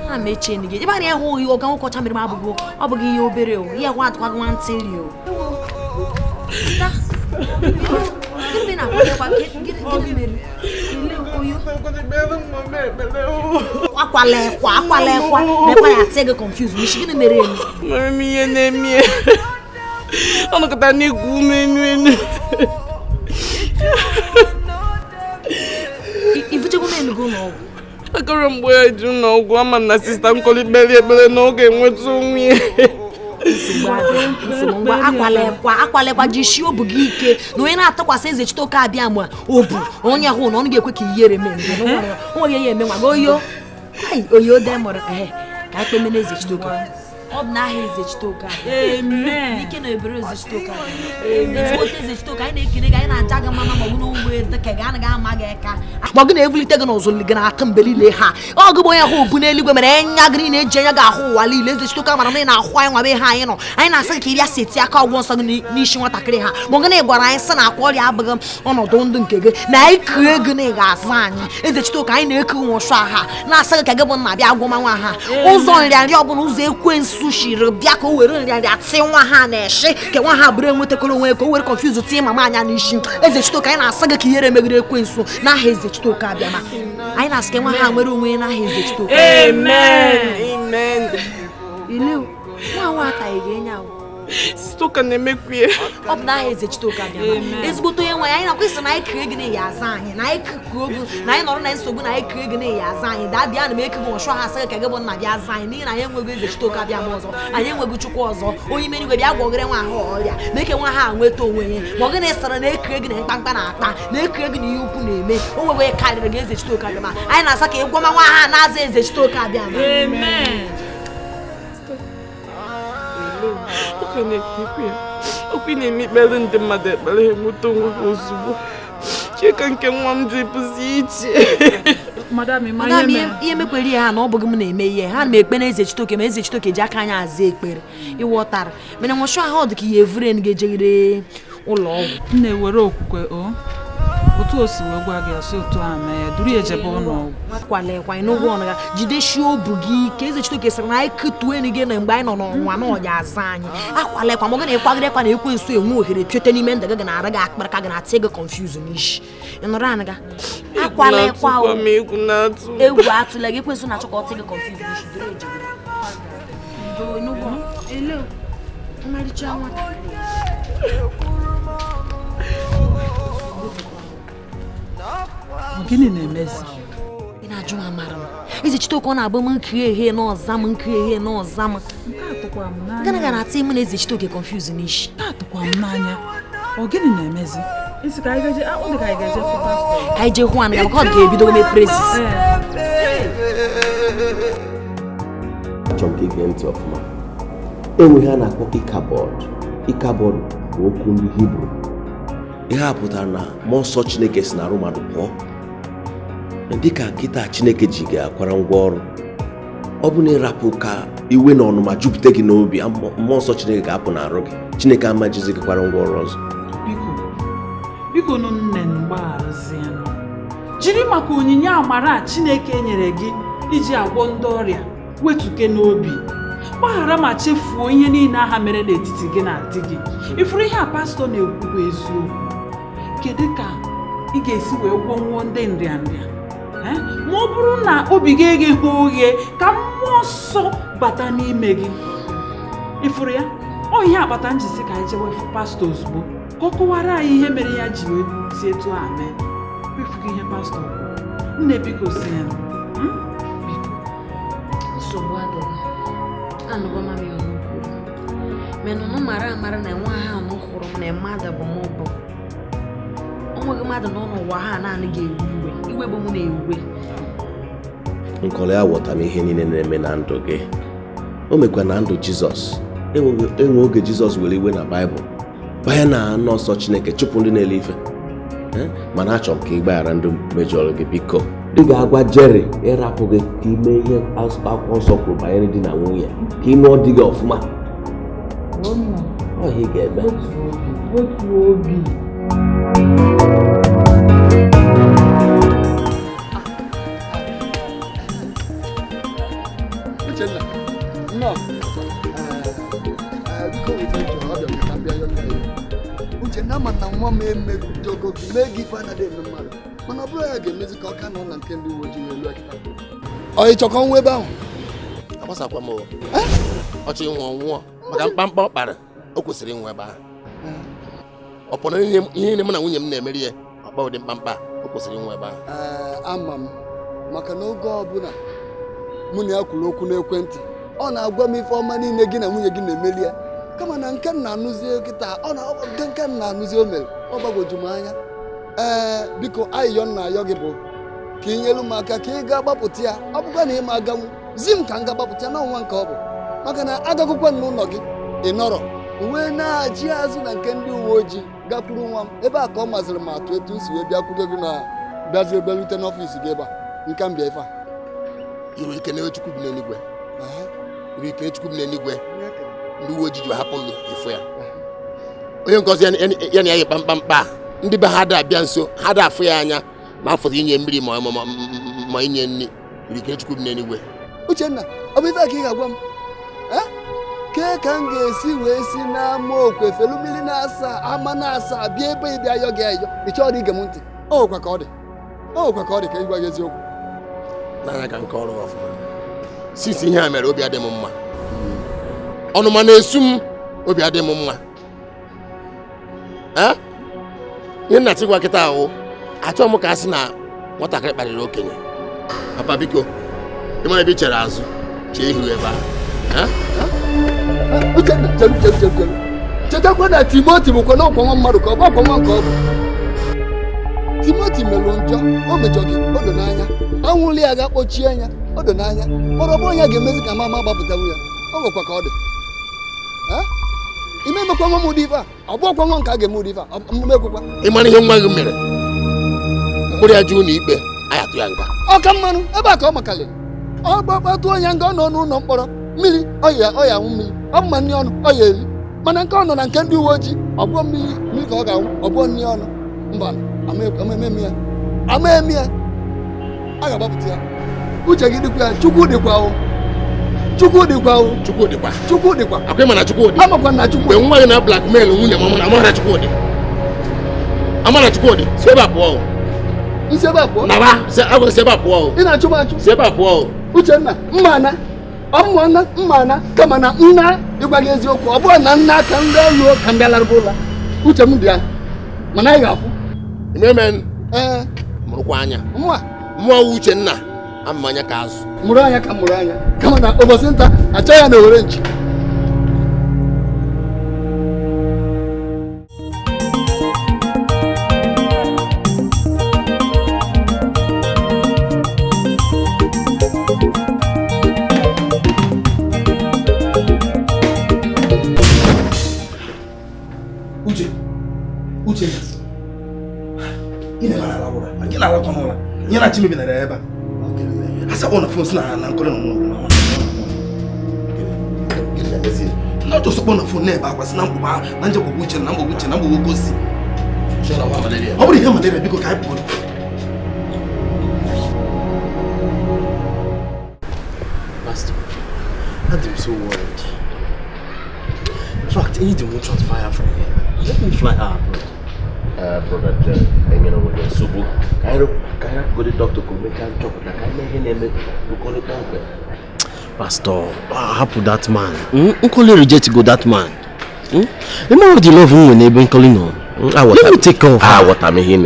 A eche gị. Ebe a na-ehụ oyi ọga nwoke ọcha mere m abụghị ọ bụghị ihe obere o. Ihe ahụ adịkwa nwantị ri o. Gịnị na-akwa gịnị mere? Akwala ekwa, akwala ekwa. Mekwa ya atị gị confuse n'isi. Gịnị mere emi? Mere m ihe na-eme. Ọ nọkọta n'igwu ume enu enu. Ifuchekwa m enugo n'ọgwụ. Akọrọ mgbe ya ju n'ọgwụ, ama m na sista Nkọli kpere ekpere na ọ ga-enweta onwe ya. Nsogbu ngwa akwala ekwa, akwala ekwa, jisie obu gị ike na onye na-atụkwasị eze Chitoke abịa ma obu onye hụ na ọ ga-ekwe ka ihere mee o nwere ihe eme nwa gị oyo. Ai oyo de mụrụ ka ekpe mene eze Chitoke. Ọ bụ n'aha Eze Chitoke. Amen. Ike na ebere Eze Chitoke. Ezigbote Eze Chitoke, anyị na-ekele gị, anyị na-aja gị mma ma ọ bụ na onwe dịka gị anaghị ama gị aka. Ma ọ gị na-ebulite gị n'ụzọ gị na-atụ mgbe niile ha. Ọ gị bụ onye ahụ obu n'eluigwe mere enya gị niile eji anya gị ahụ ụwa niile. Eze Chitoke mara na ị na-ahụ anyị nwa be ha anyị nọ. Anyị na-asị ka ị bịa seti aka ọgwụ nsọ gị n'isi nwatakịrị ha. Ma ọ gị na ị gwara anyị sị na akwa ọrịa abụghị ọnọdụ ndụ nke gị na anyị kee gị na ị ga-asa anyị. Eze Chitoke, anyị na-eke nwụsụ aha na-asị gị ka gị bụ nna bịa gwọma nwa ha. Ụzọ nrịanrịa ọbụla ụzọ ekwensu shiri bịa ka o were nrịanrịa tị nwa ha na-eshi ka nwa ha bụrụ enwetakọrọ onwe ka o were confuse tinye mama anya n'isi. Eze Chitoke, anyị na-asị gị ka ihere megide ekwensu n'aha Eze Chitoke abịama. Anyị na-asị ka nwa ha nwere onwe n'aha Eze Chitoke. Amen. Amen. Ile nwa nwa ataghị gị enye ahụ. Sitoka na-emekwu ya. Ọ bụ n'aha Eze Chitoke abịama. Ezigbote onye nwe anyị na-akwụsị na anyị kee gị na ya aza anyị na anyị kuo gị na anyị nọrọ na nsogbu na anyị kee gị na ya aza anyị daa bịa na m eke gị nwụsụ ha asị gị ka gị bụ nna bịa aza anyị n'ihi na anyị enweghị Eze Chitoke abịama ọzọ, anyị enweghị Chukwu ọzọ. Onye ime eluigwe bịa gwọgịrị nwa ahụ ọrịa mee ka nwa ha nweta onwe ya. Ma ọ gị na-esara na ekee gị na mkpamkpa na-akpa na ekee gị na ihe ukwu na-eme o nwegwe karịrị gị Eze Chitoke abịama. Anyị na-asa ka ị gwọma nwa ha na-aza Eze Chitoke abịama. Amen. Okwu na-eme ikpere ndị mmadụ ekpere ha enweta onwe ha ozugbo. Chika nke nwa m ji pụzi iche. Madam, ihe mekwere ihe ha na ọ bụghị m na-eme ihe ha na ekpe na Eze Chitoke ma Eze Chitoke ji aka anyị aza ekpere ịghọtara mere nwụsụ ahụ ọ dị ka ihe evure ga-ejegide ụlọ ọgwụ. M na-ewere okwukwe o otu o si wee gwa gị asị otu a mee ya duru ya ejebe ụlọ ọgwụ. Kwalekwa n'ụgwọ ọnụ ga jidesie obu gị ike. Eze Chitoke sịrị na anyị kụtuo enu gị na mgbe anyị nọ n'ọnwa na ọya aza anyị. Akwalekwa ma ọ gị na-ekwagide kwa na ekwensu enwe ohere piote n'ime ndụ gị gị na-ara gị akparaka gị na-atị gị confuse n'isi. Ị nụrụ anụ ga? Akwalekwa o egwu atụla gị ekwensu na-achọ ka ọ tị gị confuse n'isi duru ejebe. Ele ọmarịcha nwatakịrị. Gịnị na-emezi? Ị na-ajụ m amara m. Eze Chitoke ọ na-agba m nkiri ehie n'ọza m nkiri ehie n'ọza m. Gịnị ga na-atị m na Eze Chitoke confuse n'isi? Nke a tụkwa m n'anya. Ọ gịnị na-emezi? Isi ka anyị gaje, ọ dị ka anyị gaje fụ pastọ. Ka anyị jee hụ anụ ya maka ọ ga-ebido mee praises. Achọrọ m ka ị gee ntị ọfụma. Enwe ihe a na-akpọ Ichabod. Ichabod bụ okwu ndị Hibru. Ihe a pụtara na mmụọ nsọ Chineke si n'arụ mmadụ pụọ. Dịka kịta Chineke ji gị akwara ngwa ọrụ, ọ bụ na ịrapụ ka iwe na ọnụma jupụta gị n'obi, mmụọ nsọ Chineke ga-apụ n'arụ gị. Chineke amajizi gị kwara ngwa ọrụ ọzọ. Biko nụ nne m gbagharazịanụ. Jiri maka onyinye amara a Chineke nyere gị iji agwọ ndị ọrịa wetuke n'obi. Gbaghara ma chefuo ihe niile aha mere n'etiti gị na di gị. Ifuru ihe a pastọ na-ekwu bụ eziokwu. Kedu ka ị ga-esi wee gwọnwuo ndị nrịanrịa ma ọ bụrụ na obi gị egheghị oghe ka mmụọ nsọ bata n'ime gị? Ifuru ya ọ ihe akpata njisi ka anyị jewe fụ pastọ ozugbo ka ọ kọwara anyị ihe mere ya ji wee si etu a mee. Ifugo ihe pastọ kwuru. Nne biko si ya biko. Nsogbu adịghị. Anụgo mami ọnụ kwuru menụ nụ mara amara na nwa ha ọnụ hụrụ m na mmadụ bụ m bụ onweghị mmadụ nọ n'ụwa ha naanị ga-ewe iwe iwe bụ m na-ewe. Nkọli aghọtara m ihe niile na-eme na ndụ gị. O mekwa na ndụ Jizọs. Enwe oge Jizọs were iwe na Baịbụl banye na anụ ọsọ Chineke chụpụ ndị na-ele ife. Mana achọrọ m ka ị gbaghara ndị mejọrọ gị biko. Ị ga-agwa Jerry ịrapụ gị ka ime ihe akwụkwọ nsọ kwuru banyere di na nwunye ka ị nụọ di gị ọfụma. Ọ ihe ị ga-eme. Otu obi. Uchenna ma na nwa m emejogo gị mee gị ife anaghị eme mmadụ mana ọ bụrụ ya ga-emezi ka ọ ka nọ na nke ndị uwe ojii elu akịta. Ọ ị chọkọ nwa ebe ahụ? Agbasakwa m ọchọ ịnwụ ọnwụọ maka mkpamkpa ọ kpara o kwesịrị ịnwụ ebe ahụ. Ọ pụrụ ihe niile mụ na nwunye m na-emeri ya ọkpa ụdị mkpamkpa o kwesịrị ịnwụ ebe ahụ. Ama m maka na oge ọbụla mụ na ya kwuru okwu n'ekwentị ọ na-agwa m ife ọma niile gị na nwunye gị na-emeli ya kama na nke m na-anụzi kịta ọ na nke m na-anụzi o mere ọ gbagwoju m anya. Ee biko ayịyọ m na-ayọ gị bụ ka ị nyelu m aka ka ị gaa gbapụta ya ọ bụkwa na ị ma aganwu zi m ka m gaa gbapụta ya n'ọnwa nke ọ bụ. Maka na agagokwa n'ụlọ gị ị nọrọ uwe na-achị azụ na nke ndị uwe ojii gakwuru nwa m ebe a ka ọ mazịrị m atụ etu m si wee bịakwudo gị na bịazie bịarute n'ọfịs gị ebe a nke m bịa ife a. Iru ike na Chukwu bi n'eluigwe. Iru ike Chukwu bi n'eluigwe. Ndị uwe ojii ji hapụ m ịfụ ya. Onye nke ọzọ ya na ya yi kpamkpamkpa ndị be ha da abịa nso ha da afụ ya anya ma afọdụ inye mmiri ma inye nri. Iru ike Chukwu bi n'eluigwe. Uchenna, ọ bụ ife a ka ị ga-agwa m? Kee ka m ga-esi wee si n'ama okwe felu mmiri na-asa ama na-asa bịa ebe ị bịa yọ gị ayọ ị chọrọ ige m ntị ọ kwa ka ọ dị ọ kwa ka ọ dị ka ịgwa gị eziokwu n'anya ka nke ọrụ ọfụma since ihe a mere obi adị m mma ọnụma na-esu m obi adị m mma ihe nna chigwa kịta ahụ achọghị m ka a sị na nwatakịrị kparịrị okenye. Papa biko ị mara ebe ị chere azụ chee ihu ebe a. Uchenna, chere chetakwa na Timoti bụkwa na ọkwa nwa mmadụ ka ọ bụ ọkwa nwa nke ọ bụ. Timoti melụ njọ o mejọ gị o do n'anya anwụli ya ga kpochie anya o do n'anya mara ọ bụrụ ya ga-emezi ka mama gbapụtanwu ya o nwekwa ka ọ dị. Ime emekwa nwa m ụdị ife a ọ bụ ọkwa nwa nke a ga-eme ụdị ife a mmekwekwa. Ị mara ihe nwa gị mere mkpụrụ ya jụ ụlọ ikpe anyị atụ ya nga ọka mmanụ ebe a ka ọ makalịrị ọ gbakpatụ ya nga ọ nọ n'ụlọ mkpọrọ mmiri ọya ọya anwụ mmiri ọ mma nri ọnụ ọya eri mana nke ọ nọ na nke ndị uwe ojii ọ bụọ mmiri mmiri ka ọ ga-anwụ ọ bụọ nri ọnụ mba ama eme ya a ga-agbapụta ya. Uche gị dịkwa ya. Chukwu dịkwa o Chukwu dịkwa o Chukwu dịkwa Chukwu dịkwa akwa ịma na Chukwu dị amakwa na Chukwu mgbe nwa gị na blackmail nwunye m na amara Chukwu dị amara Chukwu dị si ebe a pụọ o nsi ebe a pụọ naba agwa si ebe a pụọ o ị na-achụ m achụ si ebe a pụọ o Uchenna mma na ọmụna mma na kama na nna ịgwa gị eziokwu ọ bụrụ na nna ka ndị ọlụọ ka ndị alarụba ụla uche m dị ya mana anyị ga-afụ imemen ee mụrụkwa anya mụa mụọ Uchenna ama anya ka azụ mụrụ anya ka mụrụ anya kama na ụbọchị nta achọ ya na owere nchi. Asa on phone na na nkole no na to so na phone na ebe akwa si na mkpụba na nje gbogbo uche na mgbogbo uche na mgbogbo gosi ọ bụrụ ihe malaria biko ka anyị pụọ. Pastor, I'm so worried. In fact, I need to transfer her from here. Let me fly her abroad. Brother Jerry, I know what you're so go to the doctor, go make him talk. Pastor, happy that man. Nkoli reject go that man. Remember the love when they been calling on. Let me take off. What I'm here,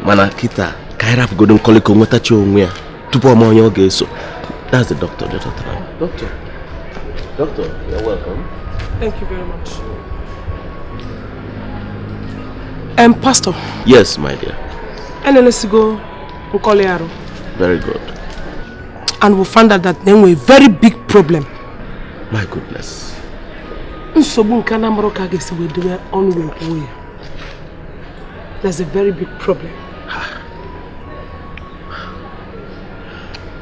Mana kita, kaira go don call ko nweta chi onwe ya. Tupu o onye o ga-eso. That's the doctor, the doctor. Doctor. Doctor, you're welcome. Thank you very much. Pastor. Yes, my dear. NLSgo Nkoli Aro. Very good. And we found out that there were a very big problem. My goodness. Nsogbu nke na mụrụ ka ga-esi wee dowe ọnụ wee kwuo ya. There's a very big problem.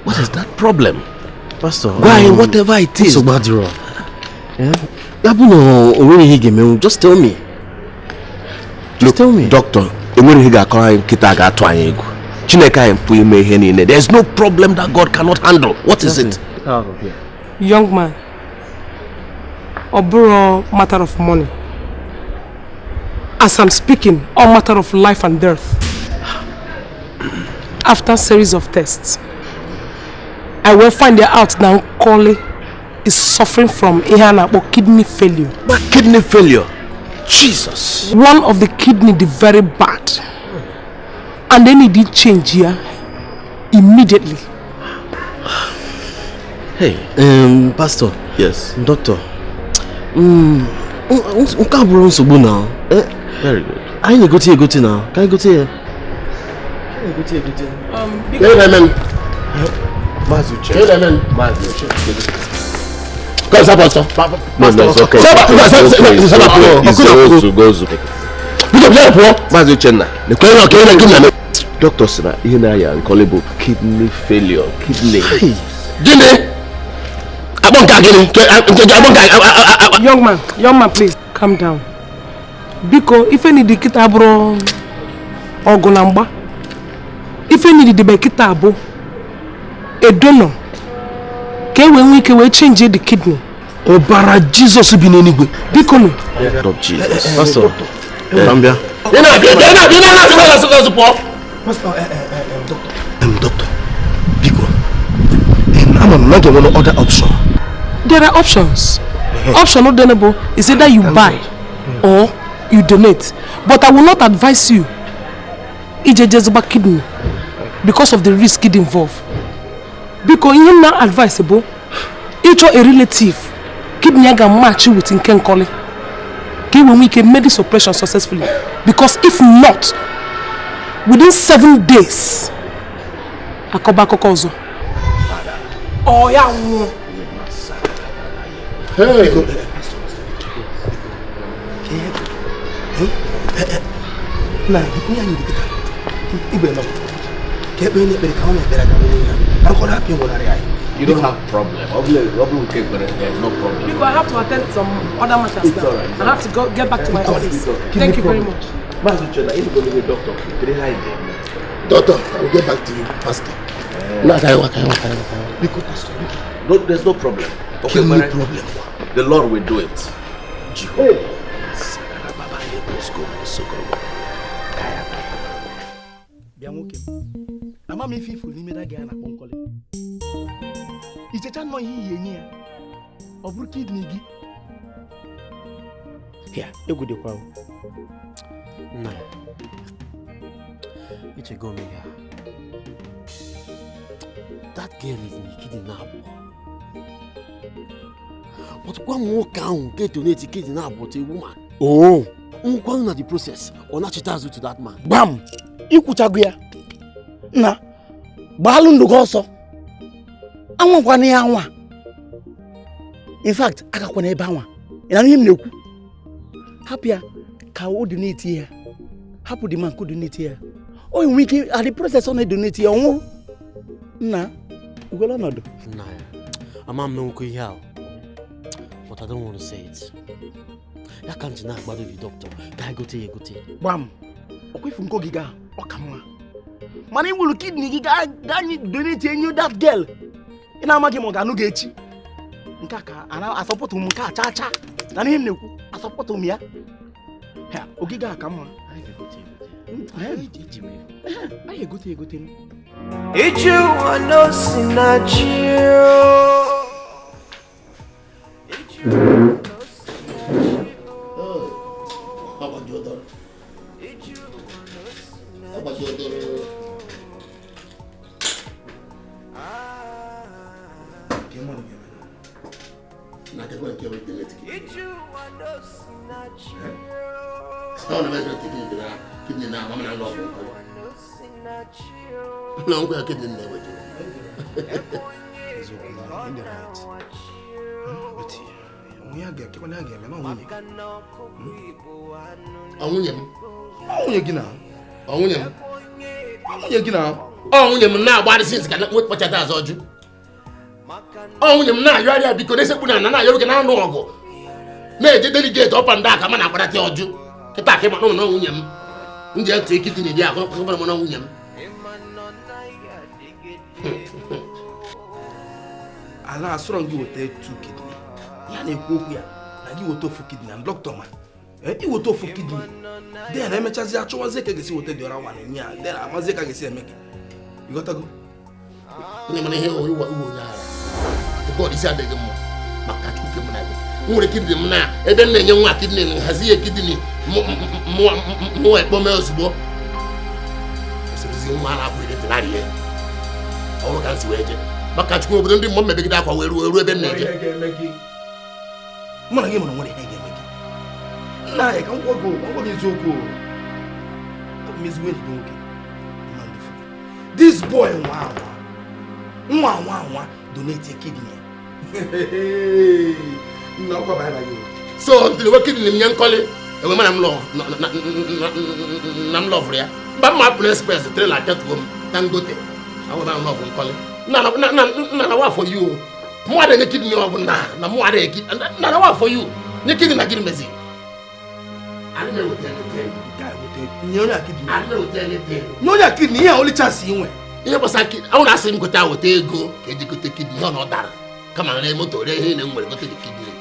What is that problem? Pastor, why, whatever it is. So bad, yeah? Just tell me. Just tell me. Doctor, there's no problem that God cannot handle. What is it? Out of here. Young man, Oburo matter of money. As I'm speaking, all matter of life and death. After series of tests, I will find out that Nkoli is suffering from kidney failure. But kidney failure? Jesus. One of the kidney, the very bad. And then he did change here immediately. Hey. Pastor. Yes. Doctor. Now. Very good. I need to go to now. Can I go to here? Ka zapụ ọsọ. No, no, it's okay. Biko bịa pụọ. Maazị Uchenna, Doctor sị na ihe na-aya Nkọli bụ kidney failure, kidney. Gịnị? Akpọ nke a gịnị? Akpọ nke a. Young man, please calm down. Biko, ife ni dị kịta bụrụ ọgụ na mgba. Ife ni dị kịta bụ a donor ka e wee nwee ike wee change the kidney. Ọbara Jizọs bi n'eluigwe. Biko nụ. Of Jesus. Pastor. Ị na-abịa ị na-asị pụọ. Pastor, doctor. Biko. I'm not going to other option. There are options. Option not donable is either you buy or you donate. But I will not advise you ije jezuba kidney because of the risk it involved. Because you not advisable. Each a relative kidney ga match with nke Nkọli. When we can make this operation successfully. Because if not, within 7 days, akoba kokozo. Oh yeah. Hey. Na, You don't have problem. There's no problem. Because I have to attend some other matters now. All right, I have to go get back to my office. Thank you very much. Doctor, I will get back to you, Pastor. No, there's no problem. Okay, no problem. The Lord will do it. Ya, egwu dịkwa o. Nna, echego m ya. That girl is in kidney abụọ. But gwa m nwoke ahụ nke donate kidney abụọ to a woman. Oh. Nkwa na the process, ọ nachite azụ to that man. Gbam! Ikwuchago ya. Nna, gbaalụ ndụ gị ọsọ. Anwakwana ya anwa. In fact, agakwana ebe anwa. Ị na-anụ ihe m na-ekwu? Hapụ ya ka o donate ya. Hapụ the man ka o donate ya. O nwere ike at the process ọ na-edonate ya ọnwụ. Nna, ugolo ọnọdụ. Nna ya, ama m nwoke ihe ahụ. But I don't want to say it. Ya ka m ji na-agbado the doctor ka egote ya egote. Gbam! Ọkwa ifu nke ogige ahụ, ọ ka mma. Mana iwuru kidney gị gaa donate enye that girl. Ị na-amaghị ma ọ ga-anụ gị echi. Nke a ka asọpụtụ m nke a chaa chaa. Na ihe m na-ekwu, asọpụtụ m ya. Ha, ogige a ka mma. Anyị egote egote m. Iju ono si na chi. No, I'm going to kidney never do. Delegate up and down, come on, Ala asọrọ gị weta 2 kidney. Ya na-ekwu okwu ya na gị weta ofu kidney and doctor ma. Iweta ofu kidney. Then emechazi achọwazie ka ga-esi weta the other one nye ya. Then amazie ka ga-esi eme gị. You got to go. Onye mana ihe oyi onye ara. God isi adịghị mma maka Chukwu m na gị. M nwere kidney m na ebe m na-enye nwa kidney m hazie kidney mụ ekpome ozugbo. Osirizi nwa na-abụ ire dị narị ya. Ọrụ ka m si wee jee. Maka Chukwu obodo ndị mmụọ mmebegide akwa wee ruo ebe m na-eje. Mụ na gị mụrụ nwere ihe ga-eme gị. Nna anyị ka m gwa gị eziokwu. Abụ m ezigbo enyi gị nwoke. This boy nwa anwa donate kidney. Nna ọkwa bara gị. So ntiri nwe kidney m nye Nkọli enwe mana m love na m love ya. Mba mma apụl express trailer ketuo m Dangote. Ahụ na m love Nkọli. Nna na nna na wa for you. Mụ adịghị kidney ọ bụ na na mụ adịghị nna na wa for you. Nye kidney na gịnị mezi? Adị m eweta anything. Nye onye a kidney. Adị m eweta anything. Nye onye a kidney ihe a only chance ị nwe. Ihe gbasara kidney, ahụ na-asị m gote weta ego ka eji gote kidney ọ na ọ dara. Kama ree moto ree ihe na m nwere gote the kidney.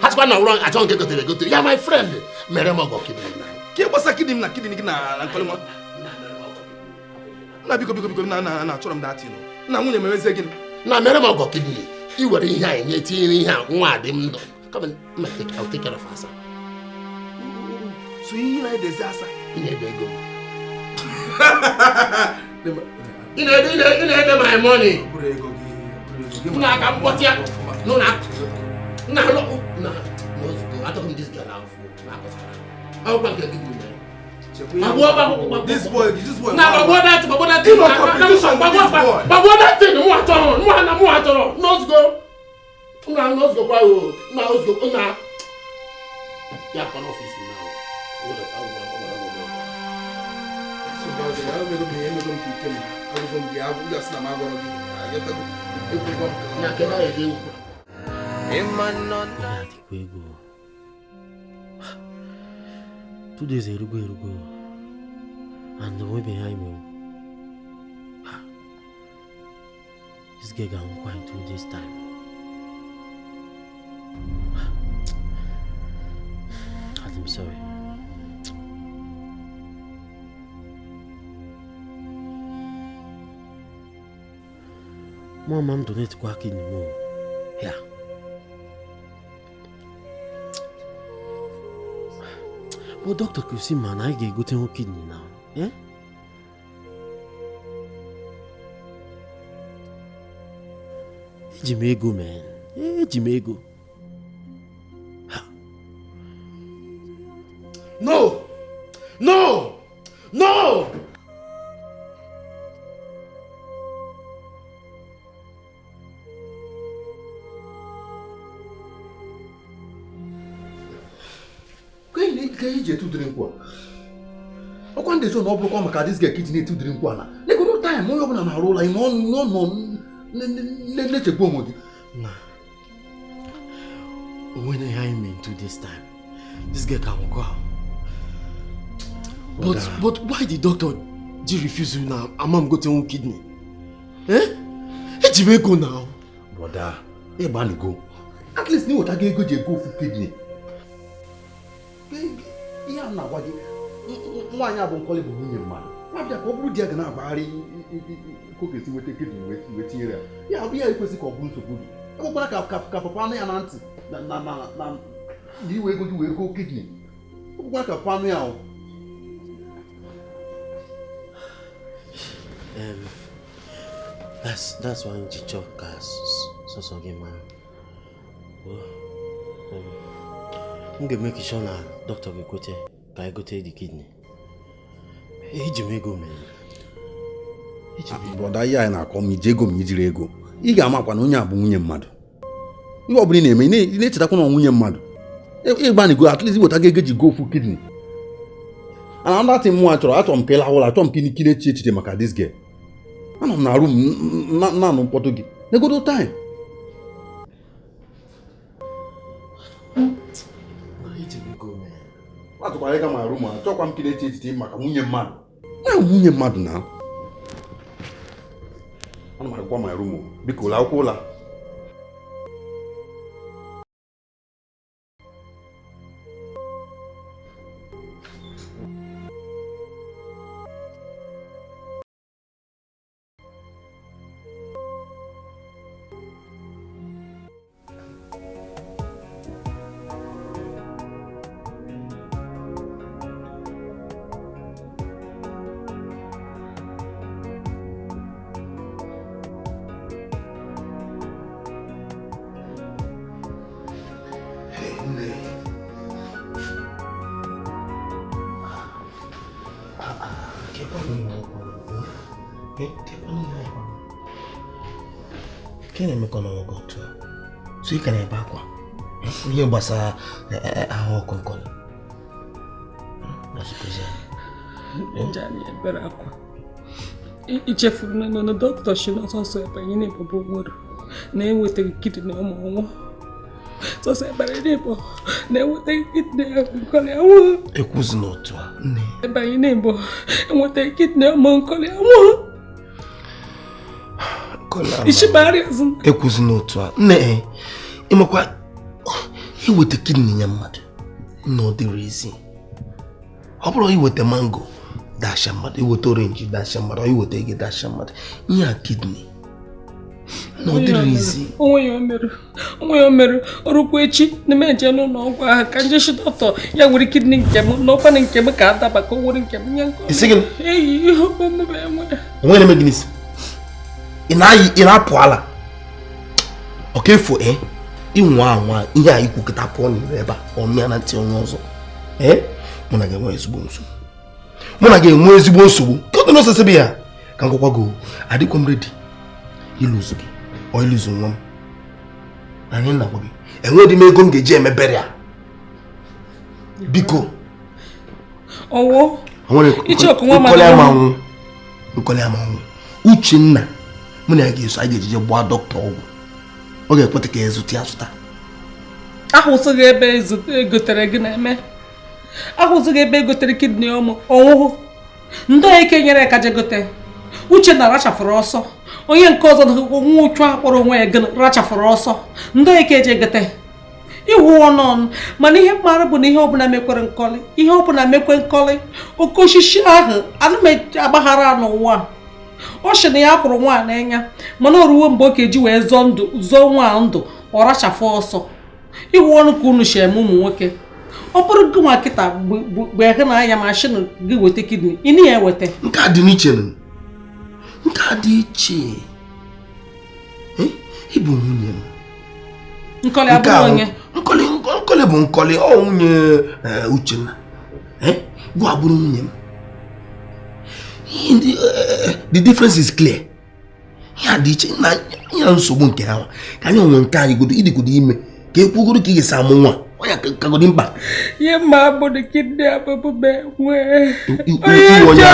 Ha sịkwa na ọrụ achọ nke gotere egote. Ya my friend mere m ọgọ kidney na. Ka gbasa kidney m na kidney gị na Nkọli nwa. Nna biko biko biko na na na achọrọ m datị nọ. Nna nwunye m emezie gịnị? Na mere m ọgọ kidney. I were ihe anyị nye tinye ihe a nwa adị m ndụ. Come on, I'll take care of asa. So ihe na-edezi asa. Ị na-ede ego m. Ị na-ede my money. Nna aka mkpọtị ya. Nụ na nna lọ na n'ozugbo atọghị m this girl ahụ na-akọsara. Akwụkwọ nke gị mere. This boy, this boy. Na gbagbo that, gbagbo that. Gbagbo that thing, mụ achọrọ, mụ na mụ achọrọ. N'ozugbo. Nna n'ozugbo kwa o. Nna ozugbo nna. Ya kọ n'ọfịs m now. Dịkwa ego. 2 days erugo erugo. And the way behind me. This girl ga-anwụkwa in 2 days time. I'm sorry. Mama m donate kwa kidney mo. Yeah. But doctor could see man, I get gotten kidney now. Eh? Eji m ego, man. Eji m ego. No! No! No! Ka iji etudiri nkwụ a ọkwa ndị so na ọ bụrụkwa maka dis girl kidney etudiri nkwụ a na negodo time onye ọbụla na-arụ ụlọ ime ọnụ nọ na-echegbu onwe gị. Na onwe na ihe anyị mee in 2 days time this girl can go out. But why the doctor ji refuse you na ama m gote nwu kidney? Eh? Eji m ego now. Brother, ịgbanugo. At least na ịweta gị ego ji ego ofu kidney. Ihe a na-agwa gị nwaanyị a bụ Nkọli bụ nwunye mmadụ. Abịa ka ọ bụrụ di ya ga na-agbagharị ka ọ ga-esi nweta kidney wee tinyere ya. Ya bụ ya ekwesị ka ọ bụrụ nsogbu gị. Ekwekwara ka papa anụ ya na ntị na na na na iwe ego gị wee goo kidney. Ekwekwara ka papa anụ ya ahụ. That's why nji chọ ka sọsọ gị mara. M ga-eme sure na doctor ga-ekwete ka anyị gote the kidney. Eji m ego mere. Brọda, ihe anyị na-akọ ma iji ego ma ijiri ego ị ga-amakwa na onye a bụ nwunye mmadụ. Ihe ọ bụla ị na-eme ị na-echetakwa na nwunye mmadụ. Ịgbanigo at least weta gị ego ji go ofu kidney. And another thing mụ achọrọ achọrọ m ka ịlahụ ụlọ achọrọ m ka ị na-eche echiche maka this girl. Anọ m na room na-anụ mkpọtụ gị. Negodo time. Atụkwara ịga ma room achọkwa m ka ị na-eche echiche maka nwunye mmadụ. Na nwunye mmadụ na ana m agwa ma room biko ụlọ akwụkwọ ụla. Ka na-emekọ n'ọgụ otu a? So ị ka na-ebe akwa ihe gbasara ahụ ọkụ Nkọli. Ebere akwa ichefuru na dọkịta si na ọsọsọ ebe anyị na-ebobo nwere na-enwetaghị kidney ụmụ ọnwụ sọsọ ebere na-ebo na-enwetaghị kidney Nkọli anwụ. Ekwuzi n'otu a nne. Ebe anyị na-ebo enwetaghị kidney ụmụ Nkọli anwụ. Ekwuzi n'otu a nne, ịmakwa iweta kidney ya mmadụ na ọ dịrị ezi. Ọ bụrụ iweta mango dasha mmadụ, iweta orange dasha mmadụ, iweta ege dasha mmadụ, ihe a kidney na ọ dịrị ezi. Onwe ya o mere ọrụkwa echi na m eje n'ụlọ ọgwụ ahụ ka njeshi dọkịta ya were kidney nke m n'ọkwa nke m ka adaba ka o were nke m nye Nkọli. Eyi ihe omume enwe. Onwe na-eme gị n'isi. Ị na-apụ ala ọka efu ịnwa anwa ihe a ikwu kịta pụọ n'ire ebe a ọnụ ya na ntị onye ọzọ. Mụ na ga-enwe ezigbo nsogbu. Mụ na ga-enwe ezigbo nsogbu. Ka ọ dị n'osisi bụ ya ka m gwakwa gị, adịkwa m redi ịlụzu gị ọ ịlụzu nwa m. Na anyị na-agwa gị enweghị m ego m ga-eji emebere ya. Biko. Ọwụ. Nkọli amanwụ. Uchenna mụ na ya ga-eso anyị ga-ejije gbaa dọkịta ọgwụ. Ọ ga-ekweta ka ezụta ya zụta. Ahụsịghị ebe egotere gị na-eme. Ahụsịghị ebe egotere kidney ọmụ ọnwụhụ. Ndị eke nyere ya ka jegote. Uchenna rachafụrụ ọsọ. Onye nke ọzọ nwa uchu akpọrọ onwe ya gịnị rachafụrụ ọsọ. Ndị eke eje egote. Iwu ọnụ mana ihe mara bụ na ihe ọbụla mekwere Nkọli, ihe ọbụla mekwe Nkọli, oke osisi ahụ ana m agbaghara n'ụwa. Ọ sị na ya kwụrụ nwa n'anya mana o ruo mgbe ọ ga-eji wee zọọ ndụ zọọ nwa ndụ ọ rachafụ ọsọ. Iwu ọnụ ka unu si eme ụmụ nwoke. Ọ bụrụ gị nwa kịta mgbe hụ na anya ma sị na gị weta kidney, ị na ya eweta. Nke a dị n'iche. Nke a dị iche. Ị bụ nwunye m. Nkọli abụrụ onye. Nkọli bụ Nkọli, ọ nwunye Uchenna. Gwa abụrụ nwunye m. The difference is clear. Ya dị iche na ya nsogbu nke ahụ ka anyị onwe nke anyị godo ịdịgodo ime ka ekwugoro ka ị ga-esi amụ nwa ọnya kagodi mkpa. Ihe mma bụ kidney abụbụ nwee. Iwu onye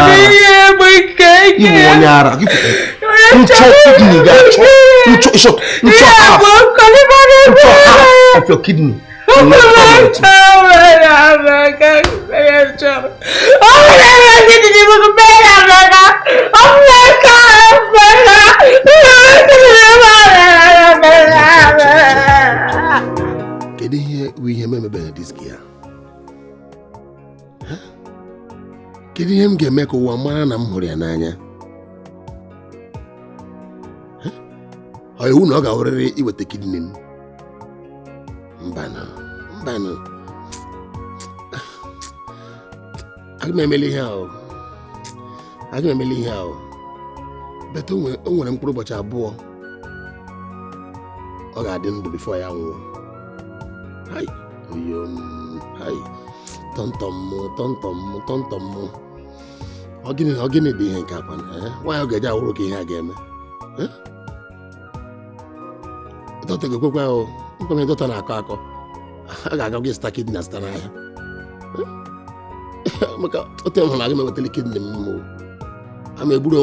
ara. Nchọ kidney ga-achọ nchọ nchọ half of your kidney. Kedu ihe bụ ihe m emebere diski ya? Kedu ihe m ga-eme ka ụwa mara na m hụrụ ya n'anya? Ọ iwu na ọ ga-awụrịrị iweta kidney m? Mbanụ, mbanụ. Aga m emeli ihe ahụ. Aga m emeli ihe ahụ. Bete o nwere mkpụrụ ụbọchị 2 ọ ga-adị ndụ bifo ya nwụọ. Hai, oyom, hai. Tọntọm mụ, tọntọm mụ, tọntọm mụ. Ọ gịnị dị ihe nke akwa? Nwaanyị ọ ga-eji awụrụ ka ihe a ga-eme? Dọkịta ga-ekwekwa ahụ. Nkwenye dọkịta na-akọ akọ. A ga-aga gị zụta kidney azụta n'ahịa. Maka otu hụrụ aga m ewetara kidney m. Ama egburu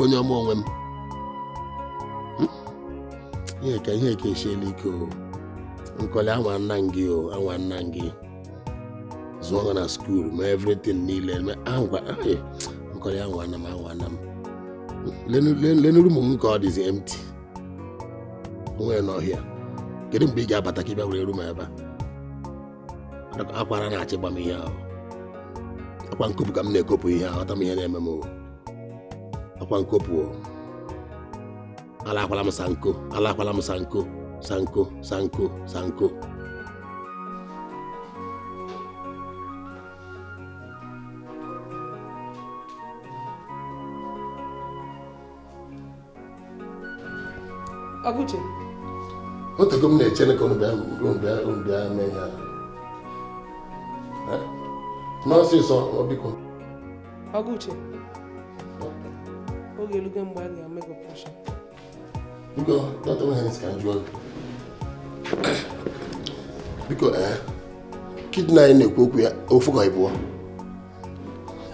onye ọma onwe m. Ihe ka esiela ike o. Nkọli anwa nna gị o, anwa nna gị. Zụọ ha na skuul ma everything niile. Nkọli anwa nna m, anwa nna m. Lenuru ụmụ m ka ọ dịzi empty. Onwe n'ọhịa. Kedu mgbe ị ga-abata ka ị bịa were eru m ebe a? Akwara na-achị gba m ihe ahụ. Akwa nkopụ ka m na-ekopụ ihe ahụ, ghọta m ihe na-eme m. Akwa nkopụ o. Alakwala m sanko, alakwala m sanko, sanko, sanko, sanko. Ọgụche. Otego m na-eche ka unu bịa mee ya. N'ọsịsọ, biko. Ọgụche. Oge elugo mgbe a ga-eme gị operation. Biko, dọkịta nwere ka m jụọ gị. Biko kidney anyị na-ekwu okwu ya ofu ka ịbụọ.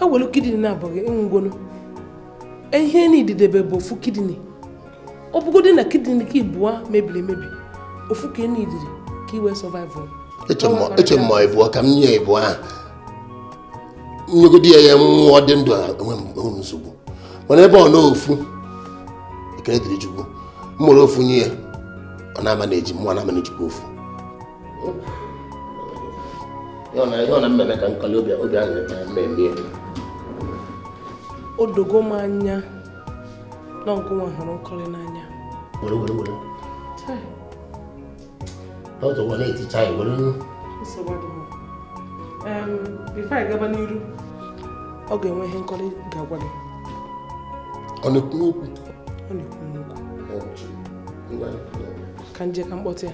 Ewelu kidney na-abụghị ịnwụgonu. Ihe n'ididebe bụ ofu kidney. Ọ bụgodị na kidney ka ịbụọ mebiri emebi, ofu ka n'idiri ka i wee survive. Eche m ma ịbụọ ka m nye ya ịbụọ ahụ. Nyegodi ya ya nwụọ dị ndụ enwe m nsogbu. Mana ebe ọ na ofu, ekele dịrị Chukwu. M mụrụ ofu nye ya, ọ na-ama na-eji mụọ na-ama na-ejikwa ofu. Ihe ọ na mmemme ka nkọli obi ahụ na-eme ya. O dogo m anya na nkwụnwa hụrụ nkọli n'anya. Were were were. Dọkịta ụwa na-eticha ya were. Nsogbu adịghị. Before I gaba n'iru, ọ ga-enwe ihe nkọli ga-agwa gị. Ọ na-ekwu okwu? Ọ na-ekwu okwu. Ka nje ka mkpọtụ ya.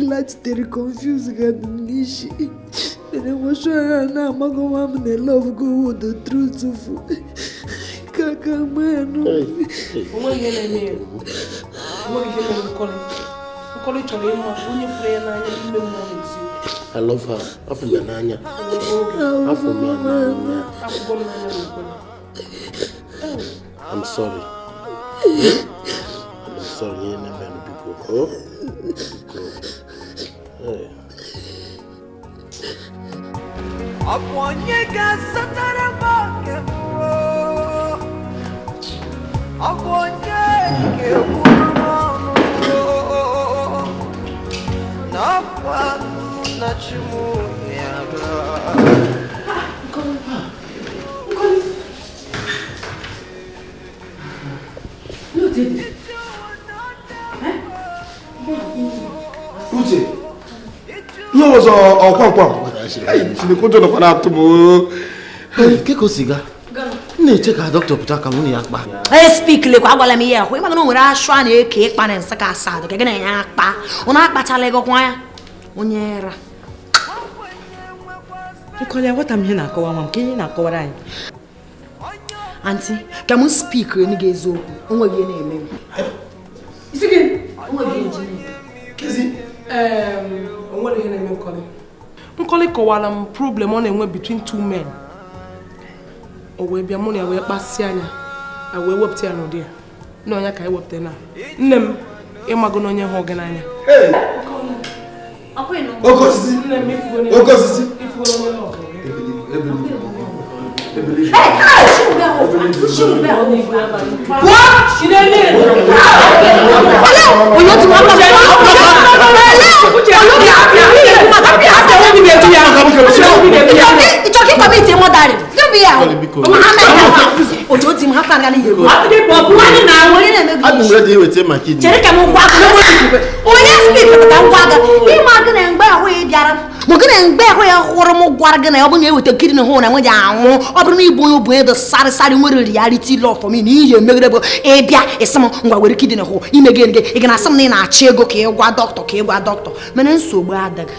Lachitere confuse ga dị m n'isi. Mere nwesị ya na-amaghị nwa m na love go with the truth fu. Ka ka mmanụ. Onweghị ihe na-eme ya. Onweghị ihe mere Nkọli. Nkọli chọrọ ịma onye fụrụ ya n'anya n'ime mmụọ na eziokwu. I love her. Afọ m ya n'anya. Afọ m ya n'anya. Afụgo m n'anya na Nkọli. I'm sorry. I'm sorry. Ihe na-eme biko. Oh. Ọ bụ onye ga-azụtara m oke m, ọ bụ onye ga-ekwuru m ọnụ na ọkwa na chi m ya. Uche, ihe ọzọ ọkwa nkwa Chineke ụjọ nọkwa na-atụ m. Ke ka o si gaa? M na-eche ka dọkịta pụta ka mụ na ya kpa. Espik lekwa agwala m ihe ahụ ịma na o nwere ashụ a na-eke ịkpa na nsị ka asaa ka gị na ya akpa. Ọ na-akpachala ego kwa ya onye ra. Nkọli aghọta m ihe na-akọwa nwa m ka ihe na-akọwara anyị. Aunty, ka m spik enu gị eziokwu, o nweghị ihe na-eme m. Isi gị? O nweghị ihe ji m. Kezi? O nwere ihe na-eme Nkọli. Nkọli kọwara m problem ọ na-enwe between two men. O wee bịa mụ na ya wee kpasịa anya, a wee wepụta ya n'ụdị ya. Nne onye ka anyị wepụta na. Nne m ịmago na onye hụ gị n'anya. Oke osisi. Oke osisi. Chere ka m gwa gị onye spik ka m gwa gị ịma gị na mgbe ahụ ị bịara ma gị na mgbe ahụ ya hụrụ m gwara gị na ọ bụ na eweta kidney hụ na nweji anwụ ọ bụrụ na ịbụ onye obu edo sarịsarị nwere reality love for me na ihe emegide bụ ịbịa ịsị m ngwa were kidney hụ ime gị gị ị ga na-asị m na ị na-achọ ego ka ị gwa dọkịta ka ị gwa dọkịta mana nsogbu adịghị